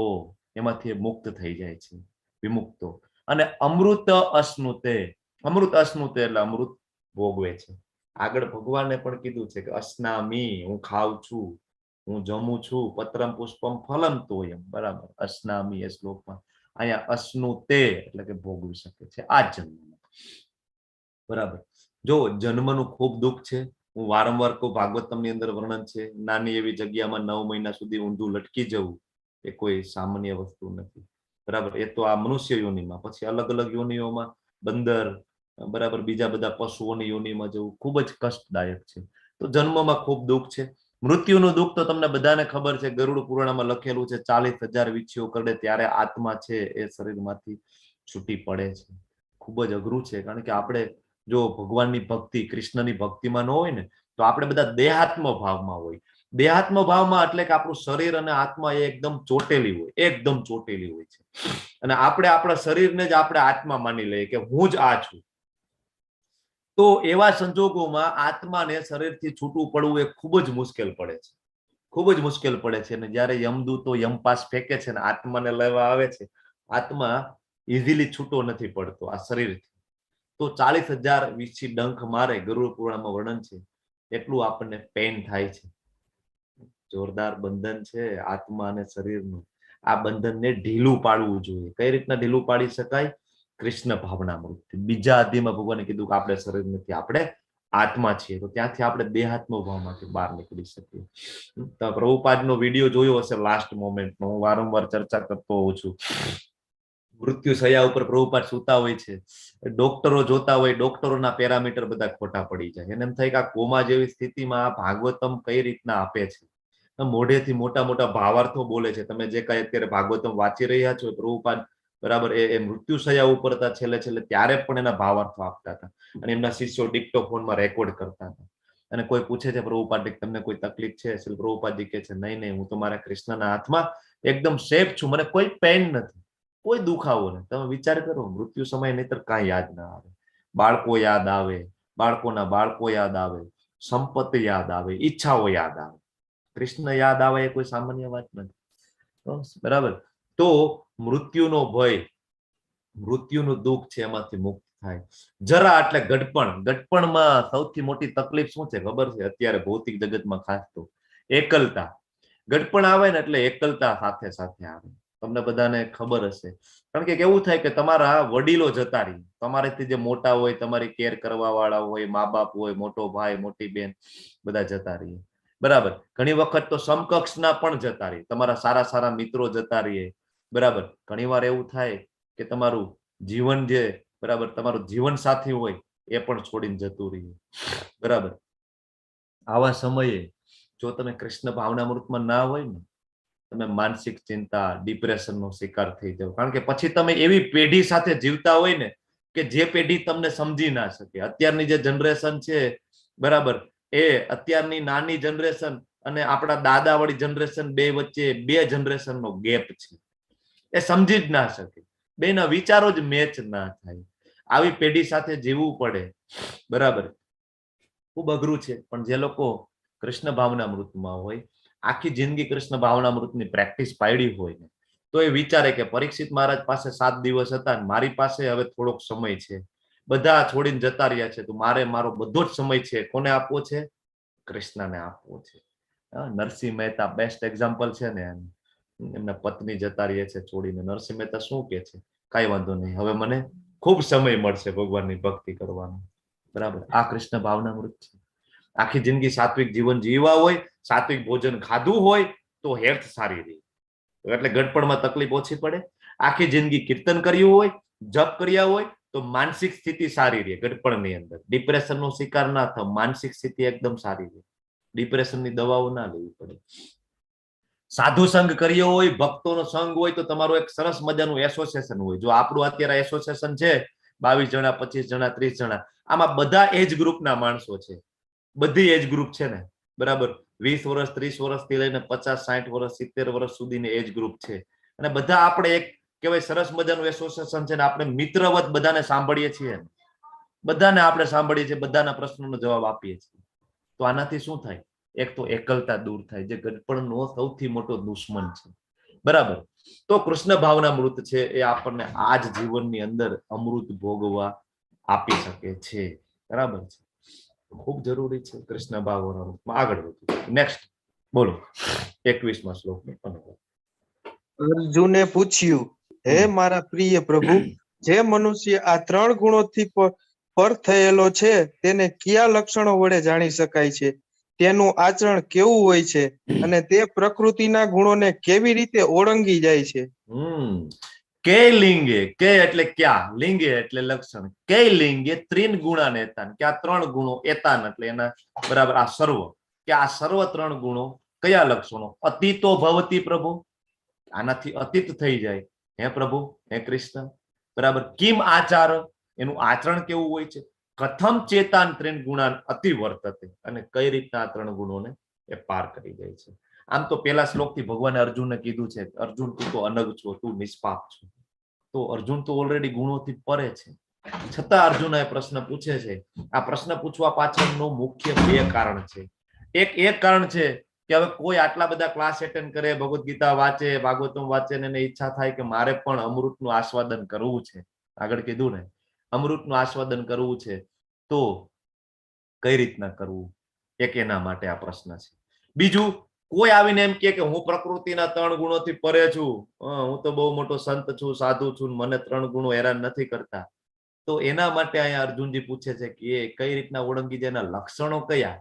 એમાંથી એ મુક્ત થઈ જાય છે, વિમુક્તો. અને અમૃત અશ્નુતે, અમૃત અશ્નુતે એટલે અમૃત ભોગવે છે. આગળ ભગવાને પણ કીધું છે કે અસ્નામી, હું ખાઉં છું, હું જમું છું, પત્રમ પુષ્પમ ફલમ તોયમ. બરાબર? અસ્નામી એ શ્લોકમાં અહીંયા અશ્નુતે એટલે કે ભોગવી શકે છે આ જન્મમાં. બરાબર? જો જન્મનું ખૂબ દુઃખ છે, હું વારંવાર કહું, ભાગવતમની અંદર વર્ણન છે, નાની એવી જગ્યામાં 9 મહિના સુધી ઊંધું લટકી જવું એ કોઈ સામાન્ય વસ્તુ નથી. બરાબર? એ તો આ મનુષ્ય યોનિમાં, પછી અલગ અલગ યોનિઓમાં બંદર, બરાબર, બીજા બધા પશુઓની યોનિમાં જવું ખૂબ જ કષ્ટદાયક છે. તો જન્મમાં ખૂબ દુઃખ છે. મૃત્યુનું દુઃખ તો તમને બધાને ખબર છે, ગરુડ પુરાણમાં લખેલું છે, 40,000 વીછીઓ કરડે ત્યારે આત્મા છે એ શરીરમાંથી છૂટી પડે છે. ખૂબ જ અઘરું છે, કારણ કે આપણે જો ભગવાનની ભક્તિ, કૃષ્ણની ભક્તિમાં ન હોય ને, તો આપણે બધા દેહાત્મ ભાવમાં હોય. દેહાત્મ ભાવમાં એટલે કે આપણું શરીર અને આત્મા એ એકદમ ચોટેલી હોય, એકદમ ચોટેલી હોય છે. અને આપણે આપણા શરીરને જ આપણે આત્મા માની લઈએ કે હું જ આ છું. તો એવા સંજોગોમાં આત્માને શરીરથી છૂટું પડવું એ ખૂબ જ મુશ્કેલ પડે છે, ખૂબ જ મુશ્કેલ પડે છે. અને જ્યારે યમદૂતો યમપાસ ફેંકે છે ને આત્માને લેવા આવે છે, આત્મા ઇઝીલી છૂટો નથી પડતો આ શરીરથી. તો 40,000 વીછી ડંખ મારે, ગરુડ પુરાણમાં વર્ણન છે, એટલું આપણને પેન થાય છે. જોરદાર બંધન છે આત્મા અને શરીરનું. આ બંધનને ઢીલું પાડવું જોઈએ. કઈ રીતના ઢીલું પાડી શકાય? કૃષ્ણ ભાવનામૃત. બીજા અધ્યાયમાં ભગવાને કીધું કે આપણે શરીર નથી, આપણે આત્મા છીએ. તો ત્યાંથી આપણે દેહાત્મ ભાવમાંથી બહાર નીકળી શકીએ. તો પ્રભુપાદનો વિડીયો જોયો હશે લાસ્ટ મોમેન્ટનો, હું વારંવાર ચર્ચા કરતો હોઉં છું. મૃત્યુ શૈયા ઉપર પ્રભુપાદ સૂતા હોય છે, ડોક્ટરો જોતા હોય, ડોક્ટરોના પેરામીટર બધા ખોટા પડી જાય. એને એમ થાય કે આ કોમા જેવી સ્થિતિમાં આ ભાગવતમ કઈ રીતના આપે છે. મોઢેથી મોટા મોટા ભાવાર્થો બોલે છે. તમે જે કાંઈ અત્યારે ભાગવતમ વાંચી રહ્યા છો, પ્રભુપાદ બરાબર, એ મૃત્યુશૈયા ઉપર હતા છેલ્લે છેલ્લે, ત્યારે પણ એના ભાવાર્થો આપતા હતા અને એમના શિષ્યો ડિક્ટોફોનમાં રેકોર્ડ કરતા હતા. અને કોઈ પૂછે છે પ્રભુપાદ તમને કોઈ તકલીફ છે? શ્રી પ્રભુપાદજી કહે છે નહીં નહીં, હું તો મારા કૃષ્ણના હાથમાં એકદમ સેફ છું, મને કોઈ પેન નથી, કોઈ દુખાવો નહીં. તમે વિચાર કરો, મૃત્યુ સમય નહીતર કાંઈ યાદ ના આવે. બાળકો યાદ આવે, બાળકોના બાળકો યાદ આવે, સંપત્તિ યાદ આવે, ઈચ્છાઓ યાદ આવે, કૃષ્ણ યાદ આવે એ કોઈ સામાન્ય વાત નથી. બરાબર. તો મૃત્યુનો ભય, મૃત્યુનું દુઃખ છે એમાંથી મુક્ત થાય. જરા એટલે ગડપણ. ગડપણમાં સૌથી મોટી તકલીફ શું છે ખબર છે અત્યારે ભૌતિક જગતમાં? ખાસ તો એકલતા. ગડપણ આવે ને એટલે એકલતા સાથે સાથે આવે. તમને બધાને ખબર હશે, કારણ કે કેવું થાય કે તમારા વડીલો જતા રહી, તમારેથી જે મોટા હોય, તમારી કેર કરવા વાળા હોય, મા બાપ હોય, મોટો ભાઈ, મોટી બેન, બધા જતા રહીએ. બરાબર. ઘણી વખત તો સમકક્ષના પણ જતા રહીએ, તમારા સારા સારા મિત્રો જતા રહીએ. બરાબર. ઘણી વાર એવું થાય કે તમારું જીવન જે, બરાબર, તમારું જીવન સાથી હોય એ પણ છોડીને જતું રહીએ. બરાબર. આવા સમયે જો તમે કૃષ્ણ ભાવનામૃતમાં ના હોય ને, તમે માનસિક ચિંતા, ડિપ્રેશનનો શિકાર થઈ જાવ. કારણ કે પછી તમે એવી પેઢી સાથે જીવતા હોય ને કે જે પેઢી તમને સમજી ના શકે. અત્યારની જે જનરેશન છે, બરાબર, એ અત્યારની નાની જનરેશન અને આપણા દાદાવાળી જનરેશન, બે વચ્ચે બે જનરેશનનો ગેપ છે. એ સમજી જ ના શકે, બેના વિચારો જ મેચ ના થાય. આવી પેઢી સાથે જીવવું પડે. બરાબર, ખૂબ અઘરું છે. પણ જે લોકો કૃષ્ણ ભાવનામૃતમાં હોય, આખી જિંદગી કૃષ્ણ ભાવનામૃતની પ્રેક્ટિસ પાડી હોય ને, તો એ વિચારે કે પરીક્ષિત મહારાજ પાસે 7 દિવસ હતા, મારી પાસે હવે થોડોક સમય છે, બધા છોડીને જતા રહ્યા છે, તો મારે મારો બધો જ સમય છે કોને આપવો છે? કૃષ્ણને આપવો છે. નરસિંહ મહેતા બેસ્ટ એક્ઝામ્પલ છે ને. એમના પત્ની જતા રહે છે છોડીને, નરસિંહ મહેતા શું કે છે? કાંઈ વાંધો નહીં, હવે મને ખૂબ સમય મળશે ભગવાનની ભક્તિ કરવાનો. બરાબર. આ કૃષ્ણ ભાવનામૃત છે. આખી જિંદગી સાત્વિક જીવન જીવવા હોય, સાત્વિક ભોજન ખાધું હોય તો હેલ્થ સારી રહે, એટલે ગડપણમાં તકલીફ ઓછી પડે. આખી જિંદગી કીર્તન કર્યું હોય, જપ કર્યા હોય તો માનસિક સ્થિતિ સારી રહે. ગડપણની અંદર ડિપ્રેશનનો શિકાર ના થાવ, માનસિક સ્થિતિ એકદમ સારી રહે, ડિપ્રેશનની દવાઓ ના લેવી પડે. સાધુ સંગ કર્યો હોય, ભક્તોનો સંગ હોય તો તમારું એક સરસ મજાનું એસોસિએશન હોય. જો આપણું અત્યારે એસોસિએશન છે 22 જણા, 25 જણા, 30 જણા, આમાં બધા એજ ગ્રુપના માણસો છે, બધી એજ ગ્રુપ છે ને. બરાબર. 20 વર્ષ, 30 વર્ષથી લઈને 50, 60 વર્ષ, 70 વર્ષ સુધીની એજ ગ્રુપ છે અને બધા આપણે એક કહેવાય સરસ મજાનું એસોસિએશન છે ને. આપણે મિત્રવત બધાને સાંભળીએ છીએ, બધાને આપણે સાંભળીએ છીએ, બધાના પ્રશ્નોનો જવાબ આપીએ છીએ. તો આનાથી શું થાય? એક તો એકલતા દૂર થાય, જે ગડપણનો સૌથી મોટો દુશ્મન છે. બરાબર. તો કૃષ્ણ ભાવનામૃત છે એ આપણને આ જ જીવનની અંદર અમૃત ભોગવા આપી શકે છે. બરાબર છે. ખૂબ જરૂરી છે કૃષ્ણ ભાવનામૃત. આગળ વધુ. નેક્સ્ટ બોલો, 21મા શ્લોકનો અનુવાદ. અર્જુને પૂછ્યું, હે મારા પ્રિય પ્રભુ, જે મનુષ્ય આ ત્રણ ગુણોથી પર થયેલો છે તેને કયા લક્ષણો વડે જાણી શકાય છે? તેનું આચરણ કેવું હોય છે અને તે પ્રકૃતિના ગુણોને કેવી રીતે ઓળંગી જાય છે? કે લિંગે, કે એટલે ક્યાં, લિંગે એટલે લક્ષણ, કે લિંગે ત્રીન ગુણા એતાન, કે આ ત્રણ ગુણો, એતાન એટલે એના, બરાબર, આ સર્વ, કે આ સર્વ ત્રણ ગુણો કયા લક્ષણો? અતીતો ભવતી પ્રભુ, આનાથી અતીત થઈ જાય હે પ્રભુ, હે કૃષ્ણ. બરાબર. કિમ આચાર, એનું આચરણ કેવું હોય છે? કથમ ચેતાન ત્રણ ગુણાન અતિવર્તતે, અને કઈ રીતના આ ત્રણ ગુણોને એ પાર કરી જાય છે. આમ તો પેલા શ્લોકથી ભગવાને અર્જુનને કીધું છે, અર્જુન તું તો અનગ છો, તું નિષ્પાપ છો. તો અર્જુન તો ઓલરેડી ગુણોથી પરે છે, છતાં અર્જુન એ પ્રશ્ન પૂછે છે. આ પ્રશ્ન પૂછવા પાછળનું મુખ્ય બે કારણ છે. એક કારણ છે કે હવે કોઈ આટલા બધા ક્લાસ એટેન્ડ કરે, ભગવદ્ ગીતા વાંચે, ભાગવતમ વાંચે ને એને ઈચ્છા થાય કે મારે પણ અમૃતનું આસ્વાદન કરવું છે. આગળ કીધું ને, અમૃતનું આસ્વાદન કરવું છે તો કઈ રીતના કરવું, એક એના માટે આ પ્રશ્ન છે. બીજું, કોઈ આવીને એમ કહે કે હું પ્રકૃતિના ત્રણ ગુણોથી પરે છું, હું તો બહુ મોટો સંત છું, સાધુ છું, મને ત્રણ ગુણો હેરાન નથી કરતા, તો એના માટે અહીંયા અર્જુનજી પૂછે છે કે એ કઈ રીતના ઓળંગી જાય, એના લક્ષણો કયા?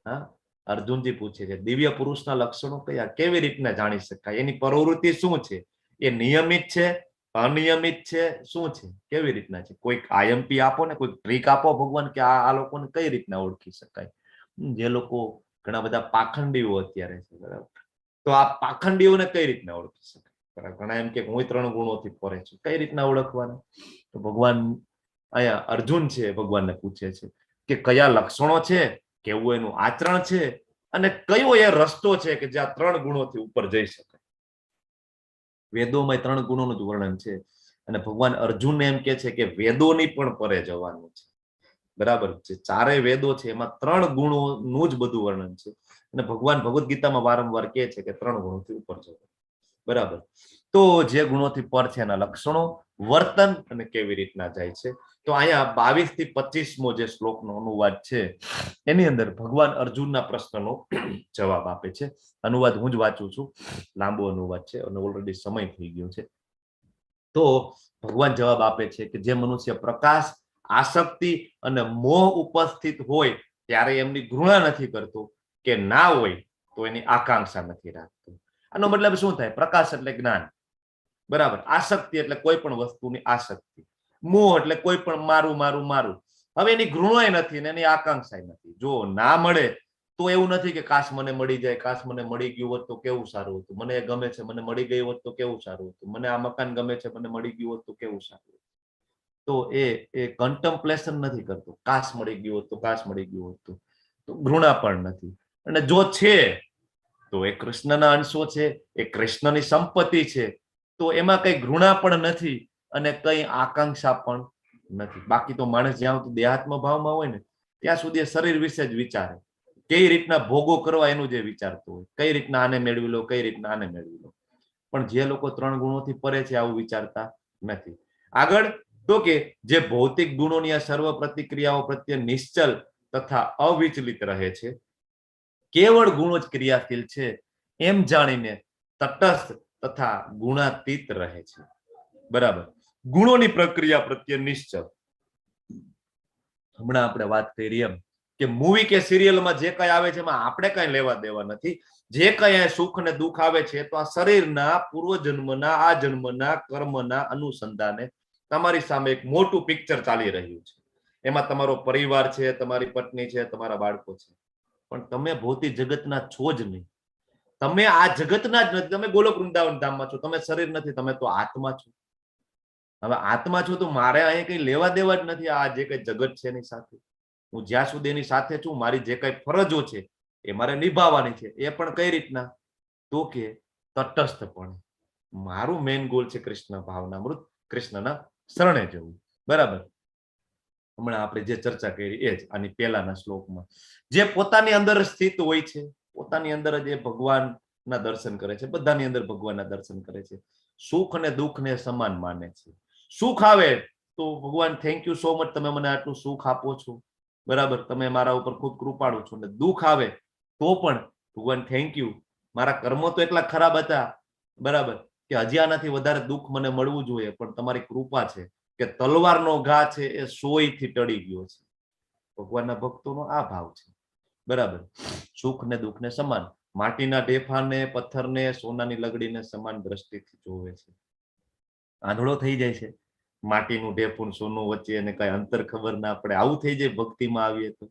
હા, અર્જુનજી પૂછે છે દિવ્ય પુરુષના લક્ષણો કયા, કેવી રીતના જાણી શકાય, એની પ્રવૃત્તિ શું છે, એ નિયમિત છે, અનિયમિત છે, શું છે, કેવી રીતના છે? કોઈક આઈએમપી આપો ને, કોઈક ટ્રીક આપો ભગવાન કે આ લોકોને કઈ રીતના ઓળખી શકાય. જે લોકો ઘણા બધા પાખંડીઓ અત્યારે છે, બરાબર, તો આ પાખંડીઓને કઈ રીતના ઓળખી શકાય? બરાબર. ઘણા એમ કે હું ત્રણ ગુણોથી પરે છું. કઈ રીતના ઓળખવાના? તો ભગવાન અહીંયા અર્જુન છે, ભગવાનને પૂછે છે કે કયા લક્ષણો છે, કેવું એનું આચરણ છે અને કયો એ રસ્તો છે કે જ્યાં ત્રણ ગુણોથી ઉપર જઈ શકાય. વેદોમાં ત્રણ ગુણોનું જ વર્ણન છે અને ભગવાન અર્જુનને એમ કે છે કે વેદોની પણ પરે જવાનું છે. બરાબર છે. ચારેય વેદો છે એમાં ત્રણ ગુણોનું જ બધું વર્ણન છે અને ભગવાન ભગવદ્ ગીતામાં વારંવાર કહે છે કે ત્રણ ગુણોથી ઉપર જવું. બરાબર. તો જે ગુણોથી પર છે એના લક્ષણો, વર્તન અને કેવી રીતના જાય છે. તો અહીંયા 22 થી 25મો જે શ્લોકનો અનુવાદ છે એની અંદર ભગવાન અર્જુનના પ્રશ્નનો જવાબ આપે છે. અનુવાદ હું જ વાંચું છું, લાંબો અનુવાદ છે અને ઓલરેડી સમય થઈ ગયો છે. તો ભગવાન જવાબ આપે છે કે જે મનુષ્ય પ્રકાશ, આસક્તિ અને મોહ ઉપસ્થિત હોય ત્યારે એમની ઘૃણા નથી કરતો કે ના હોય તો એની આકાંક્ષા નથી રાખતો. આનો મતલબ શું થાય? પ્રકાશ એટલે જ્ઞાન, બરાબર. આસક્તિ એટલે કોઈ પણ વસ્તુની આસક્તિ, મોહ એટલે કોઈ પણ મારું મારું મારું. હવે એની ઘૃણાય નથી ને એની આકાંક્ષા નથી. જો ના મળે તો એવું નથી કે કાશ મને મળી જાય, કાશ મને મળી ગયું હોત તો કેવું સારું હતું, મને એ ગમે છે મને મળી ગયું હોત તો કેવું સારું હતું, મને આ મકાન ગમે છે મને મળી ગયું હોત તો કેવું સારું હતું. તો એ એ કન્ટમ્પ્લેશન નથી કરતો, કાશ મળી ગયું હોત તો, કાશ મળી ગયું હોત તો. ઘૃણા પણ નથી. અને જો છે તો એ કૃષ્ણના અંશો છે, એ કૃષ્ણની સંપત્તિ છે, તો એમાં કઈ ઘૃણા પણ નથી અને કઈ આકાંક્ષા પણ નથી. બાકી તો માણસ જ્યાં સુધી દેહાત્મ ભાવમાં હોય ને ત્યાં સુધી એ શરીર વિશે જ વિચારે, કઈ રીતના ભોગો કરવા એનું જે વિચારતો હોય, કઈ રીતના આને મેળવી લો, કઈ રીતના આને મેળવી લો. પણ જે લોકો ત્રણ ગુણોથી પરે છે આવું વિચારતા નથી. આગળ તો કે જે ભૌતિક ગુણોની આ સર્વ પ્રતિક્રિયાઓ પ્રત્યે નિશ્ચલ તથા અવિચલિત રહે છે, કેવળ ગુણો જ ક્રિયાશીલ છે એમ જાણીને તટસ્થ તથા ગુણાતીત રહે છે. બરાબર. ગુણોની પ્રક્રિયા પ્રત્યે નિશ્ચલ. હમણાં આપણે વાત કરી એમ કે મૂવી કે સિરિયલમાં જે કઈ આવે છે એમાં આપણે કઈ લેવા દેવા નથી. જે કઈ સુખ ને દુઃખ આવે છે તો આ શરીરના પૂર્વજન્મના, આ જન્મના કર્મના અનુસંધાને તમારી સામે એક મોટું પિક્ચર ચાલી રહ્યું છે. એમાં તમારો પરિવાર છે, તમારી પત્ની છે, તમારા બાળકો છે, પણ તમે ભૌતિક જગતના છો જ નહીં. તમે આ જગતના જ નથી. તમે ગોલોક વૃંદાવન ધામમાં છો, તમે શરીર નથી, તમે તો આત્મા છો. હવે આત્મા છો તો મારે અહીં કઈ લેવા દેવા જ નથી આ જે કઈ જગત છે એની સાથે. હું જ્યાં સુધી એની સાથે છું, મારી જે કઈ ફરજો છે એ મારે નિભાવવાની છે. એ પણ કઈ રીતના? તો કે તટસ્થપણે. મારું મેઇન ગોલ છે કૃષ્ણ ભાવનામૃત, કૃષ્ણના શરણે જવું. બરાબર. હમણાં આપણે જે ચર્ચા કરી એ જ આની પહેલાના શ્લોકમાં, જે પોતાની અંદર સ્થિત હોય છે, પોતાની અંદર જ એ ભગવાનના દર્શન કરે છે, બધાની અંદર ભગવાનના દર્શન કરે છે, સુખ અને દુઃખને સમાન માને છે. સુખ આવે તો ભગવાન thank you so much, તમે મને આટલું સુખ આપો છો, બરાબર, તમે મારા ઉપર ખૂબ કૃપાળુ છો. અને દુઃખ આવે તો પણ ભગવાન thank you, મારા કર્મો તો એટલા ખરાબ હતા, બરાબર, કે હજી આનાથી વધારે દુઃખ મને મળવું જોઈએ, પણ તમારી કૃપા છે કે તલવારનો ઘા છે એ સોયથી ટળી ગયો છે. ભગવાનના ભક્તોનો આ ભાવ છે. બરાબર. સુખ ને દુઃખ ને સમાન, માટીના ઢેફાને, પથ્થરને, સોનાની લગડીને સમાન દ્રષ્ટિથી જોવે છે. આંધળો થઈ જાય છે, માટીનું ઢેફું સોનું વચ્ચે એને કઈ અંતર ખબર ના પડે, આવું થઈ જાય ભક્તિમાં આવીએ તો.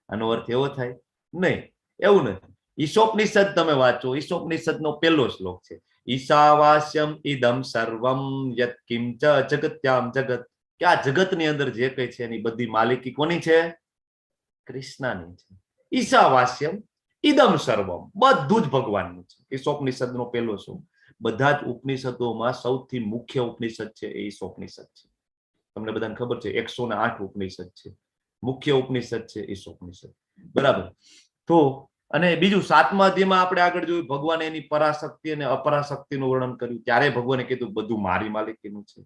આનો અર્થ એવો થાય નહીં, એવું નથી. ઈશોપનિષદ તમે વાંચો, ઈશોપનિષદ નો પહેલો શ્લોક છે ઈશાવાસ્યમ ઇદમ સર્વમ યત કિંચ જગત્યામ જગત, કે આ જગતની અંદર જે કઈ છે એની બધી માલિકી કોની છે? કૃષ્ણની છે. ઈશાવાસ્યમ ઇદમ સર્વમ, બધું જ ભગવાનનું છે. ઈશોપનિષદ નો પહેલો શ્લોક. બધા જ ઉપનિષદોમાં સૌથી મુખ્ય ઉપનિષદ છે એ ઈશોપનિષદ છે. તમને બધાને ખબર છે 108 ઉપનિષદ છે, મુખ્ય ઉપનિષદ છે ઈશોપનિષદ. બરાબર. તો અને બીજું સાતમા અધ્યાયમાં આપણે આગળ જોયું ભગવાને એની પરાશક્તિ અને અપરાશક્તિનું વર્ણન કર્યું. ત્યારે ભગવાને કીધું બધું મારી માલિકીનું છે.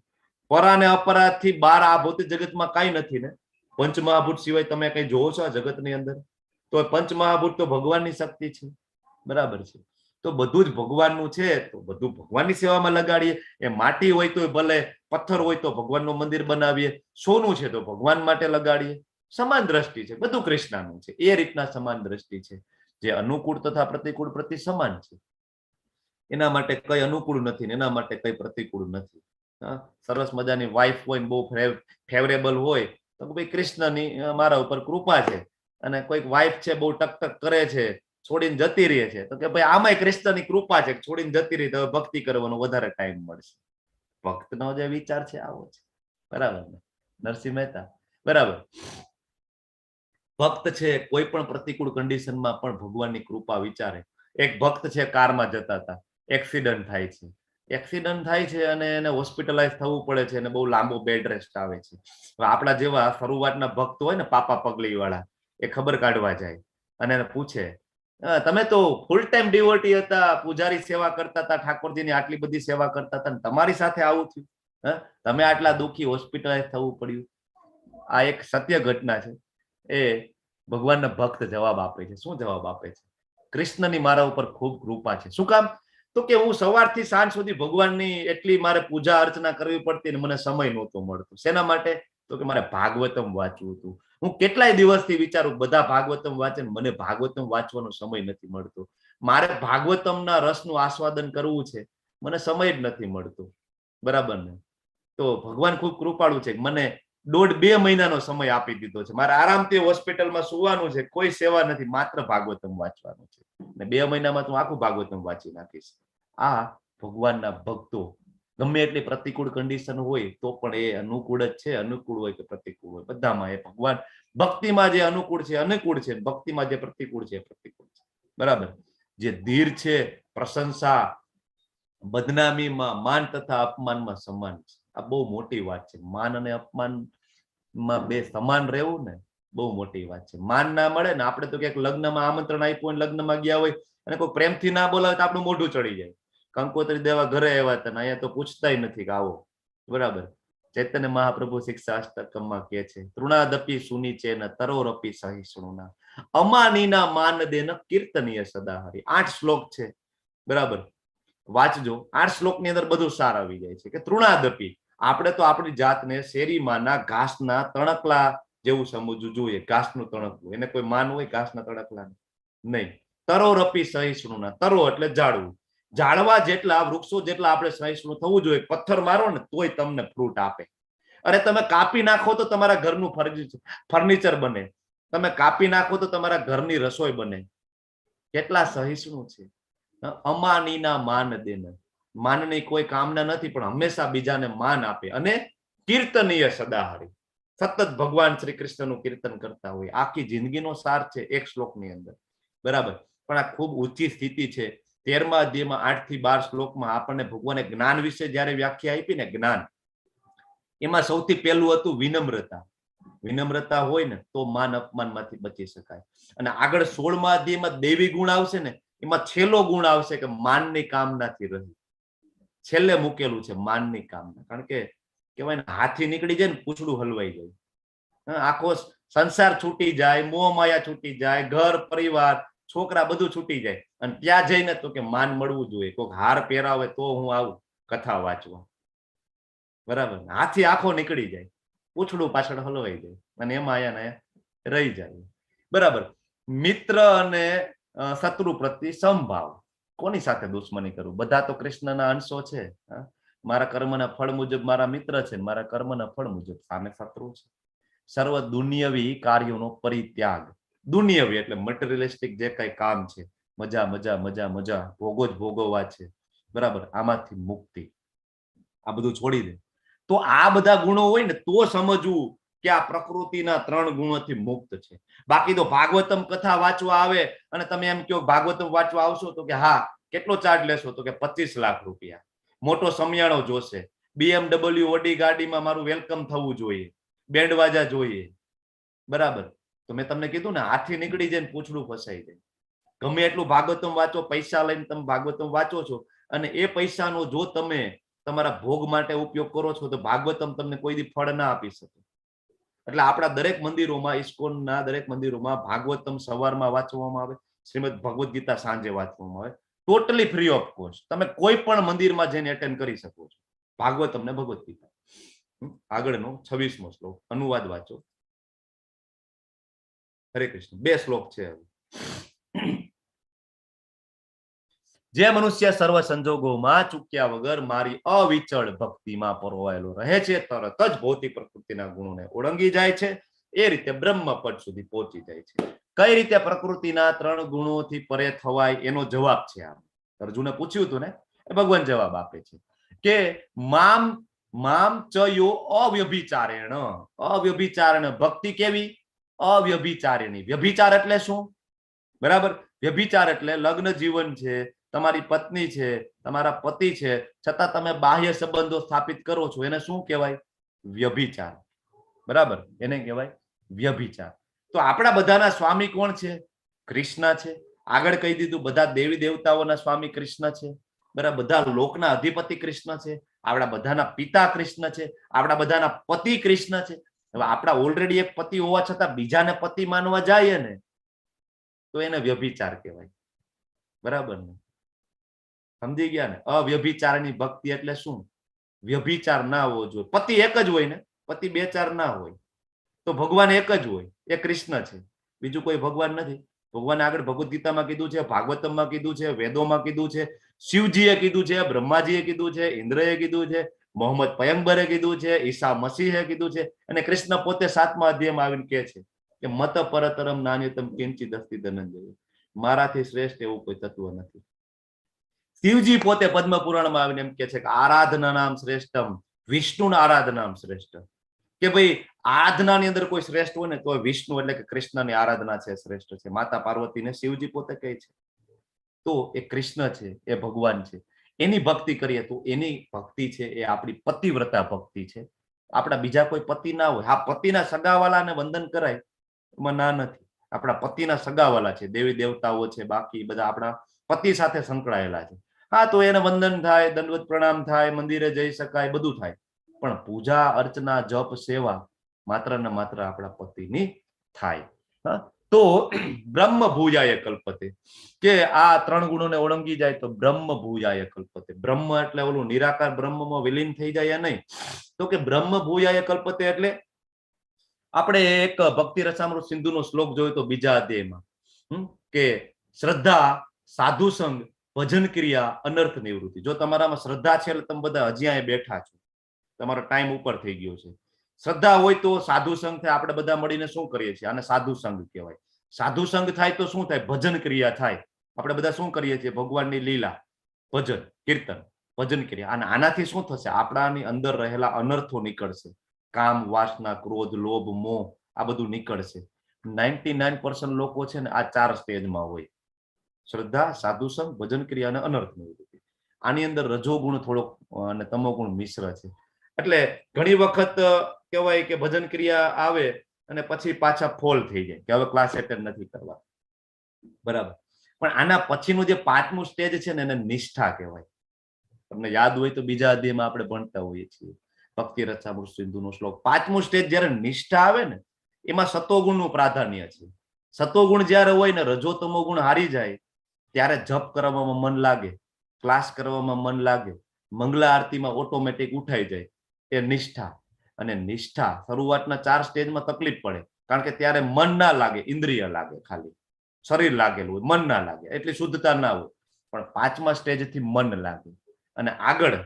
પરા અને અપરાથી બાર આ ભૌતિક જગતમાં કાંઈ નથી ને. પંચમહાભૂત સિવાય તમે કઈ જોવો છો આ જગતની અંદર? તો પંચમહાભૂત તો ભગવાનની શક્તિ છે. બરાબર છે. તો બધું જ ભગવાનનું છે, તો બધું ભગવાનની સેવામાં લગાડીએ. એ માટી હોય તો ભલે, પથ્થર હોય તો ભગવાનનું મંદિર બનાવીએ, સોનું છે તો ભગવાન માટે લગાડીએ. સમાન દ્રષ્ટિ છે, બધું કૃષ્ણનું છે. એ રીતના સમાન દ્રષ્ટિ છે જે અનુકૂળ તથા પ્રતિકૂળ પ્રતિ સમાન છે. એના માટે કઈ અનુકૂળ નથી ને એના માટે કઈ પ્રતિકૂળ નથી. સરસ મજાની વાઈફ હોય ને બહુ ફેવરેબલ હોય તો ભાઈ કૃષ્ણની મારા ઉપર કૃપા છે. અને કોઈક વાઈફ છે બહુ ટકટક કરે છે, છોડીને જતી રહે છે. તો કે ભાઈ આમાંય કૃષ્ણની કૃપા છે, છોડીને જતી રહી તો હવે ભક્તિ કરવાનો વધારે ટાઈમ મળશે. ભક્તનો જે વિચાર છે આવો છે, બરાબર ને? નરસિંહ મહેતા, બરાબર. ભક્ત છે કોઈ પણ પ્રતિકૂળ કન્ડિશનમાં પણ ભગવાનની કૃપા વિચારે. એક ભક્ત છે કારમાં જતા હતા, એક્સિડન્ટ થાય છે, એક્સિડન્ટ થાય છે અને એને હોસ્પિટલાઇઝ થવું પડે છે અને બહુ લાંબો બેડ રેસ્ટ આવે છે. હવે આપણા જેવા શરૂઆતના ભક્ત હોય ને, પાપા પગલી વાળા, એ ખબર કાઢવા જાય અને એને પૂછે, તમે તો ફૂલ ટાઈમ ડિવોટી હતા, પૂજારી સેવા કરતા હતા, ઠાકોરજીની આટલી બધી સેવા કરતા હતા, તમારી સાથે આવું થયું, તમે આટલા દુઃખી, હોસ્પિટલાઇઝ થવું પડ્યું. આ એક સત્ય ઘટના છે. એ ભગવાનના ભક્ત જવાબ આપે છે. શું જવાબ આપે છે? કૃષ્ણની મારા ઉપર ખૂબ કૃપા છે. શું કામ? તો કે હું સવારથી સાંજ સુધી ભગવાનની એટલી મારે પૂજા અર્ચના કરવી પડતી ને મને સમય નહોતો મળતો. શેના માટે? તો કે મારે ભાગવતમ વાંચવું હતું. હું કેટલાય દિવસથી વિચારું બધા ભાગવતમ વાંચે ને મને ભાગવતમ વાંચવાનો સમય નથી મળતો. મારે ભાગવતમના રસનું આસ્વાદન કરવું છે, મને સમય જ નથી મળતો, બરાબર ને? તો ભગવાન ખૂબ કૃપાળુ છે, મને 1.5-2 મહિનાનો સમય આપી દીધો છે. મારે આરામથી હોસ્પિટલમાં સુવાનું છે, કોઈ સેવા નથી, માત્ર ભાગવતમ વાંચવાનું છે. ને 2 મહિનામાં તો આખું ભાગવતમ વાંચી નાખીશ. આ ભગવાનના ભક્તો ગમે એટલી પ્રતિકૂળ કન્ડિશન હોય તો પણ એ અનુકૂળ જ છે. અનુકૂળ હોય કે પ્રતિકૂળ હોય, બધામાં એ ભગવાન ભક્તિમાં જે અનુકૂળ છે અનુકૂળ છે, ભક્તિમાં જે પ્રતિકૂળ છે એ પ્રતિકૂળ છે, બરાબર. જે ધીર છે પ્રશંસા બદનામીમાં, માન તથા અપમાનમાં સમાન છે. આ બહુ મોટી વાત છે. માન અને અપમાનમાં બે સમાન રહેવું ને બહુ મોટી વાત છે. માન ના મળે ને, આપણે તો ક્યાંક લગ્નમાં આમંત્રણ આપ્યું હોય, લગ્નમાં ગયા હોય અને કોઈ પ્રેમથી ના બોલાવે તો આપણું મોઢું ચડી જાય. કંકોત્રી દેવા ઘરે આવ્યા હતા ને અહીંયા તો પૂછતાય નથી કે આવો, બરાબર. ચૈતન્ય મહાપ્રભુ શિક્ષા અષ્ટકમમાં કહે છે, તૃણાદપી સુનીચેન તરોરપી સહિષ્ણુના અમાનીના માન દેન કીર્તનીય સદાહરી. 8 શ્લોક છે, બરાબર, વાંચજો. 8 શ્લોકની અંદર બધું સાર આવી જાય છે કે તૃણાદપી, આપણે તો આપણી જાતને શેરીમાંના ઘાસના તણકલા જેવું સમજવું જોઈએ. ઘાસનું તણકલું, એને કોઈ માન હોય ઘાસના તણકલા નહીં. તરોરપી સહિષ્ણુના, તરો એટલે ઝાડવું, ઝાડવા જેટલા વૃક્ષો જેટલા આપણે સહિષ્ણુ થવું જોઈએ. પથ્થર મારો ને તોય તમને ફ્રૂટ આપે. અરે તમે કાપી નાખો તો તમારા ઘરનું ફર્નિચર બને, તમે કાપી નાખો તો તમારા ઘરની રસોઈ બને. કેટલા સહિષ્ણુ છે. અમાનીના માન દેન, માનની કોઈ કામના નથી પણ હંમેશા બીજાને માન આપે. અને કીર્તનીય સદાહરી, સતત ભગવાન શ્રી કૃષ્ણનું કીર્તન કરતા હોય. આખી જિંદગીનો સાર છે એક શ્લોકની અંદર, બરાબર. પણ આ ખૂબ ઊંચી સ્થિતિ છે. 13મા અધ્યાયમાં 8 થી 12 શ્લોકમાં આપણને ભગવાને જ્ઞાન વિશે જયારે વ્યાખ્યા આપી ને, જ્ઞાન એમાં સૌથી પહેલું હતું વિનમ્રતા. વિનમ્રતા હોય ને તો માન અપમાનમાંથી બચી શકાય. અને આગળ 16મા અધ્યાયમાં દેવી ગુણ આવશે ને, એમાં છેલ્લો ગુણ આવશે કે માનની કામનાથી રહી. છેલ્લે મૂકેલું છે માનની કામના, કારણ કે કહેવાય ને હાથી નીકળી જાય ને પૂંછડું હલવાઈ જાય, આખો સંસાર છૂટી જાય, મોહ માયા છૂટી જાય, ઘર પરિવાર છોકરા બધું છૂટી જાય. અને ત્યાં જઈને તો કે માન મળવું જોઈએ, કોઈક હાર પહેરાવે તો હું આવું કથા વાંચવા, બરાબર. હાથી આખો નીકળી જાય, પૂંછડું પાછળ હલવાઈ જાય અને એમાં આયા ને રહી જાય, બરાબર. મિત્ર અને શત્રુ પ્રત્યે સમભાવ, કોની સાથે દુશ્મની કરવું? બધા તો કૃષ્ણના અંશો છે. મારા કર્મના ફળ મુજબ મારા મિત્ર છે, મારા કર્મના ફળ મુજબ સામે શત્રુ છે. સર્વ દુનિયવી કાર્યોનો પરિત્યાગ, દુનિયવી એટલે મટીરિયલિસ્ટિક જે કઈ કામ છે, મજા મજા મજા મજા, ભોગો જ ભોગવવા છે, બરાબર, આમાંથી મુક્તિ, આ બધું છોડી દે. તો આ બધા ગુણો હોય ને તો સમજવું કે આ પ્રકૃતિના 3 ગુણોથી મુક્ત છે. બાકી તો ભાગવતમ કથા વાંચવા આવે અને તમે એમ કહો ભાગવતમ વાંચવા આવશો તો કે હા, કેટલો ચાર્જ લેશો? તો કે 25 લાખ રૂપિયા. મોટો સમિયાણો જોશે, BMW Audi ગાડીમાં મારું welcome થવું જોઈએ, બેન્ડ વાજા જોઈએ, બરાબર. તો મેં તમને કીધું ને, હાથી નીકળી જાય ને પૂંછડું ફસાઈ જાય. ગમે એટલું ભાગવતમ વાંચો, પૈસા લઈને તમે ભાગવતમ વાંચો છો અને એ પૈસાનો જો તમે તમારા ભોગ માટે ઉપયોગ કરો છો તો ભાગવતમ તમને કોઈ દી ફળ ના આપી શકે. એટલે આપણા દરેક મંદિરોમાં, ઇસ્કોનના દરેક મંદિરોમાં ભાગવતમ સવારમાં વાંચવામાં આવે, શ્રીમદ ભગવદ્ ગીતા સાંજે વાંચવામાં આવે, ટોટલી ફ્રી ઓફ કોસ્ટ. તમે કોઈ પણ મંદિરમાં જઈને એટેન્ડ કરી શકો છો ભાગવતમ ને ભગવદ્ ગીતા. આગળનો 26મો શ્લોક, અનુવાદ વાંચો. હરે કૃષ્ણ. 2 શ્લોક છે હવે. જે મનુષ્ય સર્વ સંજોગોમાં ચૂક્યા વગર મારી અવિચળ ભક્તિમાં પરોવાયેલો રહે છે, તરત જ ભૌતિક પ્રકૃતિના ગુણોને ઓળંગી જાય છે, એ રીતે બ્રહ્મપદ સુધી પહોંચી જાય છે. કઈ રીતે પ્રકૃતિના ત્રણ ગુણોથી પરે થવાય એનો જવાબ છે આ. અર્જુને પૂછ્યું હતું ને, એ ભગવાન જવાબ આપે છે કે મામ મામ ચ યો અવ્યભિચારેણ. અવ્યભિચારેણ ભક્તિ કેવી? અવ્યભિચારિણી. વ્યભિચાર એટલે શું? બરાબર, વ્યભિચાર એટલે લગ્ન જીવન છે, તમારી પત્ની છે, તમારા પતિ છે, છતાં તમે બાહ્ય સંબંધો સ્થાપિત કરો છો, એને શું કહેવાય? વ્યભિચાર. બરાબર, એને કહેવાય વ્યભિચાર. તો આપણા બધાના સ્વામી કોણ છે? કૃષ્ણ છે. આગળ કહી દીધું, બધા દેવી દેવતાઓના સ્વામી કૃષ્ણ છે. બરાબર, બધા લોકના અધિપતિ કૃષ્ણ છે, આપણા બધાના પિતા કૃષ્ણ છે, આપણા બધાના પતિ કૃષ્ણ છે. હવે આપણા ઓલરેડી એક પતિ હોવા છતાં બીજાને પતિ માનવા જાય ને, તો એને વ્યભિચાર કહેવાય. બરાબર ને? સમજી ગયા ને? અવ્યભિચારની ભક્તિ એટલે શું? વ્યભિચાર ના હોવો જોઈએ. પતિ એક જ હોય ને, પતિ બે ચાર ના હોય, તો ભગવાન એક જ હોય, એ કૃષ્ણ છે, બીજું કોઈ ભગવાન નથી. ભગવાન આગળ ભગવદ્ ગીતામાં કીધું છે, ભાગવતમમાં કીધું છે, વેદોમાં કીધું છે, શિવજીએ કીધું છે, બ્રહ્માજીએ કીધું છે, ઇન્દ્રએ કીધું છે, મોહમ્મદ પયંગબરે કીધું છે, ઈસા મસીહે કીધું છે, અને કૃષ્ણ પોતે 7મા અધ્યાયમાં આવીને કહે છે કે મત પરતરમ નાન્યતમ કિંચિદ અસ્તિ ધનંજય, મારાથી શ્રેષ્ઠ એવું કોઈ તત્વ નથી. શિવજી પોતે પદ્મ પુરાણમાં આવીને એમ કે છે કે આરાધના નામ શ્રેષ્ઠમ, વિષ્ણુના આરાધના નામ શ્રેષ્ઠ. કે ભાઈ આરાધનાની અંદર કોઈ શ્રેષ્ઠ હોય ને તો વિષ્ણુ એટલે કે કૃષ્ણની આરાધના છે શ્રેષ્ઠ છે. માતા પાર્વતીને શિવજી પોતે કહે છે. તો એ કૃષ્ણ છે, એ ભગવાન છે, એની ભક્તિ કરીએ તો એની ભક્તિ છે એ આપણી પતિવ્રતા ભક્તિ છે. આપણા બીજા કોઈ પતિ ના હોય, હા પતિના સગાવાલાને વંદન કરાય એમાં ના નથી. આપણા પતિના સગાવાલા છે, દેવી દેવતાઓ છે, બાકી બધા આપણા પતિ સાથે સંકળાયેલા છે. હા, તો એને વંદન થાય, દંડવત પ્રણામ થાય, મંદિરે જઈ શકાય, બધું થાય, પણ પૂજા અર્ચના જપ સેવા માત્ર ને માત્ર આપણા પતિની થાય. હા, તો બ્રહ્મ ભૂયાય કલ્પતે, કે આ ત્રણ ગુણોને ઓળંગી જાય તો બ્રહ્મ ભૂયાય કલ્પતે. બ્રહ્મ એટલે ઓલું નિરાકાર બ્રહ્મમાં વિલીન થઈ જાય નહીં. તો કે બ્રહ્મ ભૂયાય કલ્પતે એટલે આપણે એક ભક્તિ રસામૃત સિંધુનો શ્લોક જોયો તો બીજા અધ્યાયમાં, કે શ્રદ્ધા, સાધુ સંગ, ભજન ક્રિયા, અનર્થ નિવૃત્તિ. જો તમારામાં શ્રદ્ધા છે એટલે તમે બધા હજી અહીંયા બેઠા છો, તમારો ટાઈમ ઉપર થઈ ગયો છે. શ્રદ્ધા હોય તો સાધુ સંગ થાય. આપણે બધા મળીને શું કરીએ છીએ? આને સાધુ સંગ કહેવાય. સાધુ સંગ થાય તો શું થાય? ભજન ક્રિયા થાય. આપણે બધા શું કરીએ છીએ? ભગવાનની લીલા, ભજન, કીર્તન, ભજન ક્રિયા. અને આનાથી શું થશે? આપણાની અંદર રહેલા અનર્થો નીકળશે. કામ, વાસના, ક્રોધ, લોભ, મોહ, આ બધું નીકળશે. 99% લોકો છે ને આ ચાર સ્ટેજમાં હોય: શ્રદ્ધા, સાધુ સંગ, ભજન ક્રિયા અને અનર્થ નિવૃત્તિ. આની અંદર રજોગુણ થોડોક અને તમોગુણ મિશ્ર છે. એટલે ઘણી વખત કહેવાય કે ભજન ક્રિયા આવે અને પછી પાછા ફોલ થઈ જાય કે હવે ક્લાસ એટેન્ડ નથી કરવા. બરાબર. પણ આના પછીનું જે પાંચમું સ્ટેજ છે ને એને નિષ્ઠા કહેવાય. તમને યાદ હોય તો બીજા અધ્યાયમાં આપણે ભણતા હોઈએ છીએ ભક્તિ રસામૃત સિંધુનો શ્લોક. પાંચમું સ્ટેજ જ્યારે નિષ્ઠા આવે ને એમાં સતોગુણનું પ્રાધાન્ય છે. સતોગુણ જ્યારે હોય ને રજો તમો ગુણ હારી જાય ત્યારે જપ કરવામાં મન લાગે, ક્લાસ કરવામાં મન લાગે, મંગલા આરતીમાં ઓટોમેટિક ઉઠાઈ જાય, એ નિષ્ઠા. અને નિષ્ઠા શરૂઆતના ચાર સ્ટેજમાં તકલીફ પડે, કારણ કે ત્યારે મન ના લાગે, ઇન્દ્રિય લાગે, ખાલી શરીર લાગેલું હોય, મન ના લાગે, એટલી શુદ્ધતા ના હોય. પણ પાંચમા સ્ટેજથી મન લાગે અને આગળ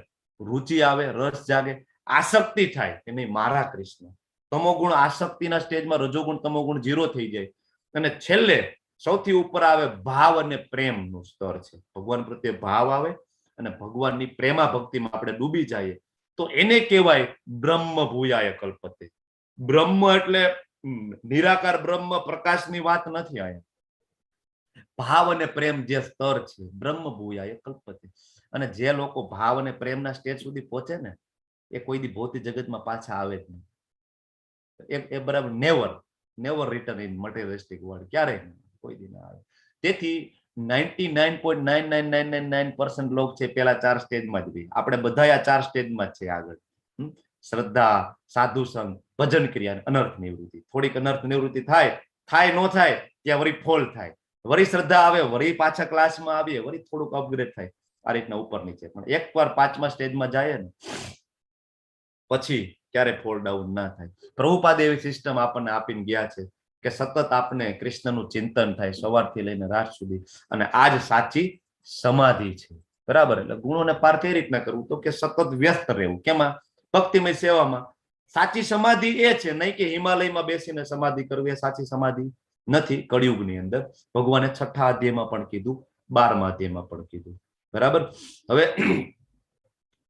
રુચિ આવે, રસ જાગે, આસક્તિ થાય કે નહીં મારા કૃષ્ણ. તમોગુણ આસક્તિના સ્ટેજમાં રજોગુણ તમોગુણ ઝીરો થઈ જાય. અને છેલ્લે સૌથી ઉપર આવે ભાવ અને પ્રેમનું સ્તર છે. ભગવાન પ્રત્યે ભાવ આવે અને ભગવાનની પ્રેમા ભક્તિમાં આપણે ડૂબી જઈએ તો એને કહેવાય બ્રહ્મ ભૂયાય કલ્પતે. બ્રહ્મ એટલે નિરાકાર બ્રહ્મ પ્રકાશની વાત નથી અહીંયા. ભાવ અને પ્રેમ જે સ્તર છે બ્રહ્મ ભૂયાય કલ્પતે. અને જે લોકો ભાવ અને પ્રેમના સ્ટેજ સુધી પહોંચે ને એ કોઈ દી ભૌતિક જગતમાં પાછા આવે જ નહીં. એ બરાબર, never never return in materialistic world, ક્યારેય નહીં, કોઈ દી ના આવે. તેથી 99.99999% લોક છે પેલા ચાર સ્ટેજમાં જ રહી. આપણે બધા આ ચાર સ્ટેજમાં જ છે આગળ. શ્રદ્ધા, સાધુ સંગ, ભજન ક્રિયા, અનર્થ નિવૃત્તિ. થોડીક અનર્થ નિવૃત્તિ થાય, થાય ન થાય ત્યાં વળી ફોલ થાય, વળી શ્રદ્ધા આવે, વળી પાછા ક્લાસમાં આવીએ, વળી થોડુંક અપગ્રેડ થાય, આ રીતના ઉપર નીચે. પણ એકવાર પાંચમા સ્ટેજમાં જાય ને પછી ક્યારે ફોલ ડાઉન ના થાય. પ્રભુપાદ એવી સિસ્ટમ આપણને આપીને ગયા છે કે સતત આપને કૃષ્ણનું ચિંતન થાય સવારથી લઈને રાત સુધી, અને આ જ સાચી સમાધિ છે. બરાબર. એટલે ગુણોને પાર કઈ રીતના કરવું? તો કે સતત વ્યસ્ત રહેવું. કેમાં? ભક્તિમય સેવામાં. સાચી સમાધિ એ છે, નહીં કે હિમાલયમાં બેસીને સમાધિ કરવી એ સાચી સમાધિ નથી. કળિયુગની અંદર ભગવાને છઠ્ઠા અધ્યાયમાં પણ કીધું, 12મા અધ્યાયમાં પણ કીધું. બરાબર? હવે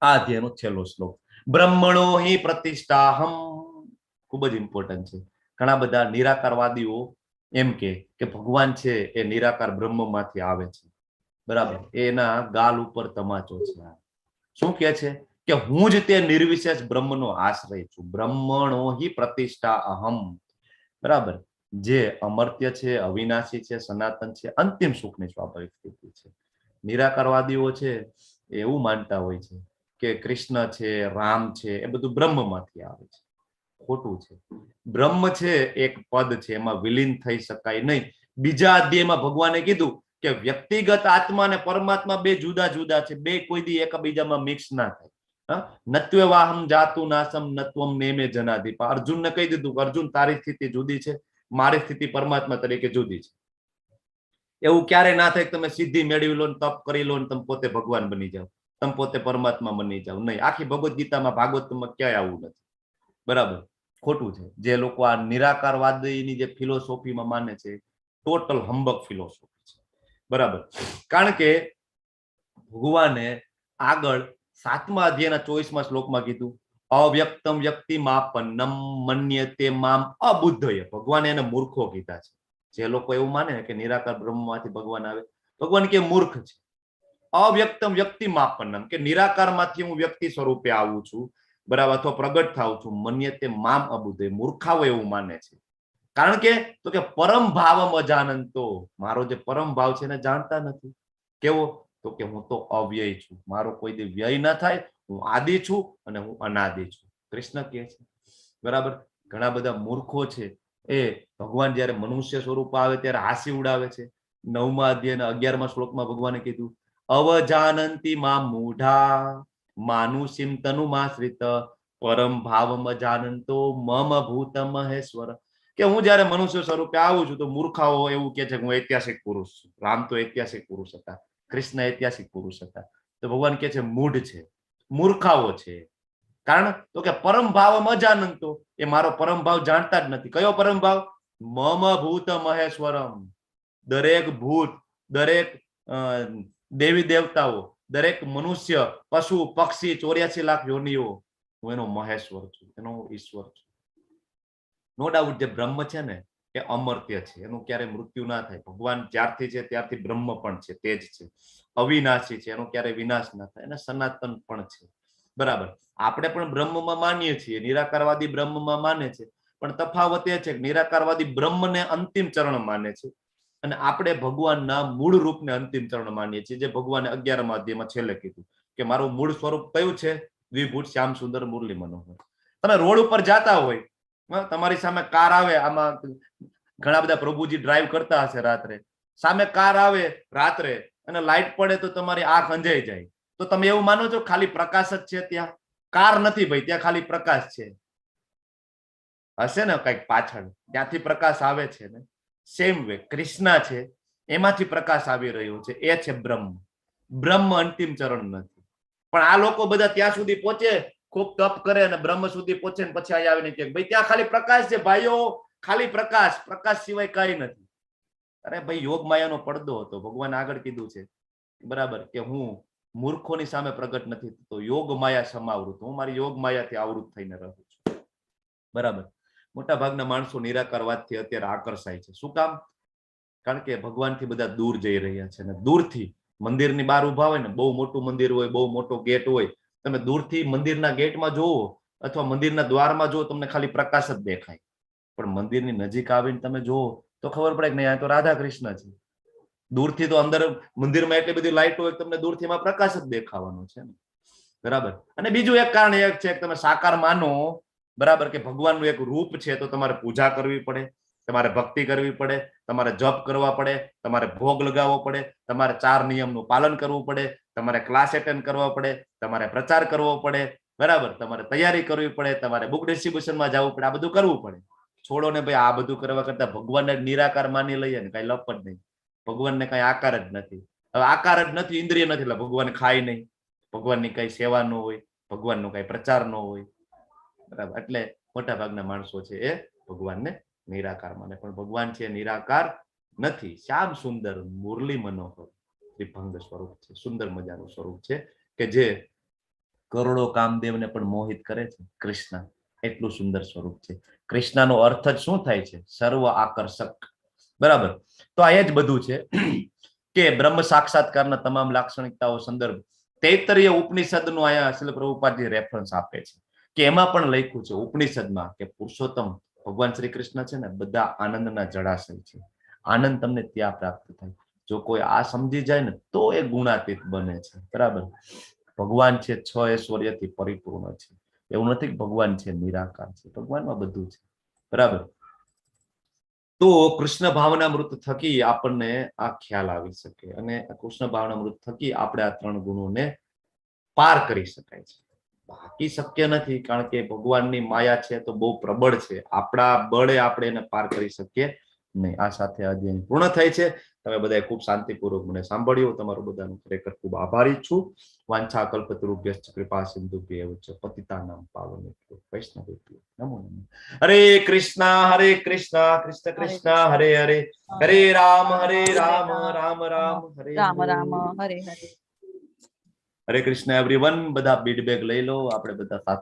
આ અધ્યાયનો છેલ્લો શ્લોક, બ્રહ્મણો હિ પ્રતિષ્ઠાહમ, ખૂબ જ ઇમ્પોર્ટન્ટ છે. ઘણા બધા નિરાકારવાદીઓ એમ કે ભગવાન છે એ નિરાકાર બ્રહ્મમાંથી આવે છે. બરાબર? એના ગાલ ઉપર તમાચો છે. શું કે છે? કે હું જ તે નિર્વિશેષ બ્રહ્મનો આશ્રય છું. બ્રહ્મણો હિ પ્રતિષ્ઠા અહમ. બરાબર? જે અમર્ત્ય છે, અવિનાશી છે, સનાતન છે, અંતિમ સુખની સ્વાભાવિક સ્થિતિ છે. નિરાકારવાદીઓ છે એવું માનતા હોય છે કે કૃષ્ણ છે, રામ છે, એ બધું બ્રહ્મમાંથી આવે છે. ખોટું છે. બ્રહ્મ છે એક પદ છે, એમાં વિલીન થઈ શકાય નહીં. બીજા અધ્યાયમાં ભગવાને કીધું કે વ્યક્તિગત આત્મા અને પરમાત્મા બે જુદા જુદા છે, બે કોઈ દી એકબીજામાં મિક્સ ના થાય. નત્વેવાહમ જાતુ નાસમ નત્વમ નેમે જનાધિપા. અર્જુનને કહી દીધું, અર્જુન તારી સ્થિતિ જુદી છે, મારી સ્થિતિ પરમાત્મા તરીકે જુદી છે. એવું ક્યારે ના થાય કે તમે સિદ્ધિ મેળવી લો ને તપ કરી લો ને તમે પોતે ભગવાન બની જાઓ, તમે પોતે પરમાત્મા બની જાઓ. નહીં, આખી ભગવદ્ ગીતામાં, ભાગવતમાં ક્યાંય આવું નથી. બરાબર? ખોટું છે. જે લોકો આ નિરાકારવાદીની જે ફિલોસોફીમાં માને છે, ટોટલ હમ્બક ફિલોસોફી છે. બરાબર? કારણ કે ભગવાને આગળ 7મા અધ્યાયના 24મા શ્લોકમાં કીધું, અવ્યક્તમ વ્યક્તિ માપન્નમ મન્યતે મામ અબુદ્ધય. ભગવાને એને મૂર્ખો કીધા છે. જે લોકો એવું માને ને કે નિરાકાર બ્રહ્મમાંથી ભગવાન આવે, ભગવાન કે મૂર્ખ છે. અવ્યક્તમ વ્યક્તિ માપન્નમ, કે નિરાકારમાંથી હું વ્યક્તિ સ્વરૂપે આવું છું, બરાબર, અથવા પ્રગટ થાઉં છું. મન્યતે મામ અબુદ્ધય, મૂર્ખાઓ એવું માને છે. કારણ કે તો કે પરમ ભાવમ અજાનંતો, મારો જે પરમ ભાવ છે એને જાણતા નથી. કેવો? તો કે હું તો અવ્યય છું, મારો કોઈ દી વ્યય ના થાય, હું આદિ છું અને હું અનાદિ છું, કૃષ્ણ કહે છે. બરાબર? ઘણા બધા મૂર્ખો છે એ ભગવાન જયારે મનુષ્ય સ્વરૂપ આવે ત્યારે હાસી ઉડાવે છે. 9મા અધ્યાય 11મા શ્લોકમાં ભગવાને કીધું, અવજાનંતી મા મૂઢા માનુષીમ તનુમાશ્રિત પરમ ભાવમ અજાનંતો મમ ભૂત મહેશ્વર. કે હું જયારે મનુષ્ય સ્વરૂપે આવું છું તો મૂર્ખાઓ એવું કે છે કે હું ઐતિહાસિક પુરુષ છું. રામ તો ઐતિહાસિક પુરુષ હતા, કૃષ્ણ ઐતિહાસિક પુરુષ હતા. તો ભગવાન કે છે મૂઢ છે, મૂર્ખાઓ છે. કારણ તો કે પરમ ભાવમ અજાનંતો, એ મારો પરમ ભાવ જાણતા જ નથી. કયો પરમ ભાવ? મમ ભૂત મહેશ્વરમ. દરેક ભૂત, દરેક દેવી દેવતાઓ, દરેક મનુષ્ય, પશુ પક્ષી, 84 લાખ યોનિઓ, હું એનો મહેશ્વર છું, એનો હું ઈશ્વર છું. નો ડાઉટ જે બ્રહ્મ છે ને એ અમર્ત્ય છે, એનું ક્યારે મૃત્યુ ના થાય. ભગવાન જ્યારથી છે ત્યારથી બ્રહ્મ પણ છે, તે જ છે, અવિનાશી છે, એનો ક્યારે વિનાશ ના થાય, અને સનાતન પણ છે. બરાબર? આપણે પણ બ્રહ્મમાં માનીએ છીએ, નિરાકારવાદી બ્રહ્મમાં માને છે, પણ તફાવત એ છે કે નિરાકારવાદી બ્રહ્મને અંતિમ ચરણ માને છે અને આપણે ભગવાનના મૂળ રૂપને અંતિમ ચરણ માનીએ છીએ. જે ભગવાને 11મા અધ્યાયમાં છેલ્લે કીધું કે મારું મૂળ સ્વરૂપ કયું છે? દ્વિભૂત શ્યામ સુંદર મુરલી મનોહર. તમે રોડ ઉપર જાતા હોય, તમારી સામે કાર આવે, આમાં ઘણા બધા પ્રભુજી ડ્રાઈવ કરતા હશે રાત્રે, સામે કાર આવે રાત્રે અને લાઇટ પડે તો તમારી આંખ અંજાઈ જાય, તો તમે એવું માનો છો ખાલી પ્રકાશ જ છે ત્યાં? કાર નથી ભાઈ, ત્યાં ખાલી પ્રકાશ છે. હશે ને કઈક પાછળ, ત્યાંથી પ્રકાશ આવે છે ને. સેમ વે કૃષ્ણ છે, એમાંથી પ્રકાશ આવી રહ્યો છે, એ છે બ્રહ્મ. બ્રહ્મ અંતિમ ચરણ નથી. પણ આ લોકો બધા ત્યાં સુધી પહોંચે, ખૂબ તપ કરે અને બ્રહ્મ સુધી પહોંચે ને પછી અહીંયા આવીને કહે ભાઈ ત્યાં ખાલી પ્રકાશ છે ભાઈઓ, ખાલી પ્રકાશ, પ્રકાશ સિવાય કઈ નથી. અરે ભાઈ, યોગ માયાનો પડદો હતો. ભગવાન આગળ કીધું છે બરાબર કે હું મૂર્ખોની સામે પ્રગટ નથી થતો, યોગ માયા સમાવૃત, હું મારી યોગ માયાથી આવૃત થઈને રહું છું. બરાબર? મોટા ભાગના માણસો નિરાકારવાદથી અત્યારે આકર્ષાય છે. શું કામ? કારણ કે ભગવાનથી બધા દૂર જઈ રહ્યા છે. અને દૂરથી મંદિરની બહાર ઉભા હોય ને, બહુ મોટું મંદિર હોય, બહુ મોટો ગેટ હોય, તમે દૂરથી મંદિરના ગેટમાં જોવો અથવા મંદિરના દ્વારમાં જોવો, તમને ખાલી પ્રકાશ જ દેખાય. પણ મંદિરની નજીક આવીને તમે જોવો તો ખબર પડે કે નહીં, આ તો રાધા કૃષ્ણ છે. દૂરથી તો અંદર મંદિરમાં એટલી બધી લાઇટ હોય, તમને દૂરથી એમાં પ્રકાશ જ દેખાવાનો છે ને. બરાબર? અને બીજું એક કારણ એક છે કે તમે સાકાર માનો, બરાબર, કે ભગવાનનું એક રૂપ છે, તો તમારે પૂજા કરવી પડે, તમારે ભક્તિ કરવી પડે, તમારે જપ કરવા પડે, તમારે ભોગ લગાવવો પડે, તમારે 4 નિયમનું પાલન કરવું પડે, તમારે ક્લાસ એટેન્ડ કરવા પડે, તમારે પ્રચાર કરવો પડે, બરાબર, તમારે તૈયારી કરવી પડે, તમારે બુક ડિસ્ટ્રીબ્યુશનમાં જવું પડે, આ બધું કરવું પડે. છોડો ને ભાઈ, આ બધું કરવા કરતા ભગવાનને નિરાકાર માની લઈએ ને, કઈ લપ જ નહીં. ભગવાનને કઈ આકાર જ નથી. હવે આકાર જ નથી, ઇન્દ્રિય નથી, એટલે ભગવાન ખાય નહીં, ભગવાનની કઈ સેવા ન હોય, ભગવાનનો કઈ પ્રચાર ન હોય. બરાબર? એટલે મોટા ભાગના માણસો છે એ ભગવાનને નિરાકાર માને, પણ ભગવાન છે નિરાકાર નથી. શ્યામ સુંદર મુરલી મનોહર ત્રિભંગ સ્વરૂપ છે, સુંદર મજાનું સ્વરૂપ છે કે જે કરોડો કામદેવને પણ મોહિત કરે છે. કૃષ્ણ એટલું સુંદર સ્વરૂપ છે. કૃષ્ણનો અર્થ જ શું થાય છે? સર્વ આકર્ષક. બરાબર? તો આ જ બધું છે કે બ્રહ્મ સાક્ષાત્કારના તમામ લાક્ષણિકતાઓ સંદર્ભ તૈત્તરીય ઉપનિષદનું અહીંયા શ્રીલ પ્રભુપાદજી રેફરન્સ આપે છે કે એમાં પણ લખ્યું છે ઉપનિષદમાં કે પુરુષોત્તમ ભગવાન શ્રી કૃષ્ણ છે ને બધા આનંદના જળાશય છે. આનંદ તમને ત્યાં પ્રાપ્ત થાય. જો કોઈ આ સમજી જાય ને તો એ ગુણાતીત બને છે. બરાબર? ભગવાન છે છ ઐશ્વર્યથી પરિપૂર્ણ છે. એવું નથી કે ભગવાન છે નિરાકાર છે, ભગવાનમાં બધું છે. બરાબર? તો કૃષ્ણ ભાવનામૃત થકી આપણને આ ખ્યાલ આવી શકે અને કૃષ્ણ ભાવનામૃત થકી આપણે આ ત્રણ ગુણોને પાર કરી શકાય છે. બાકી શક્ય નથી, કારણ કે ભગવાનની માયા છે તો બહુ પ્રબળ છે, આપણા બળે આપણે એને પાર કરી શકીએ નહીં. આ સાથે અધ્યાય પૂર્ણ થાય છે. તમે બધાએ ખૂબ શાંતિપૂર્વક મને સાંભળ્યું, તમારું બધાનું ખરેખર ખૂબ આભારી છું. વાંછા કલ્પતરુભ્યશ્ચ કૃપા સિંધુભ્ય એવ ચ પતિતાનાં પાવનેભ્યો વૈષ્ણવેભ્યો નમો નમઃ. હરે કૃષ્ણ હરે કૃષ્ણ કૃષ્ણ કૃષ્ણ હરે હરે, હરે રામ હરે રામ રામ રામ હરે રામ રામ હરે હરે. હરે કૃષ્ણ એવરીવન. બધા બીડ બેગ લઈ લો, આપણે બધા સાથે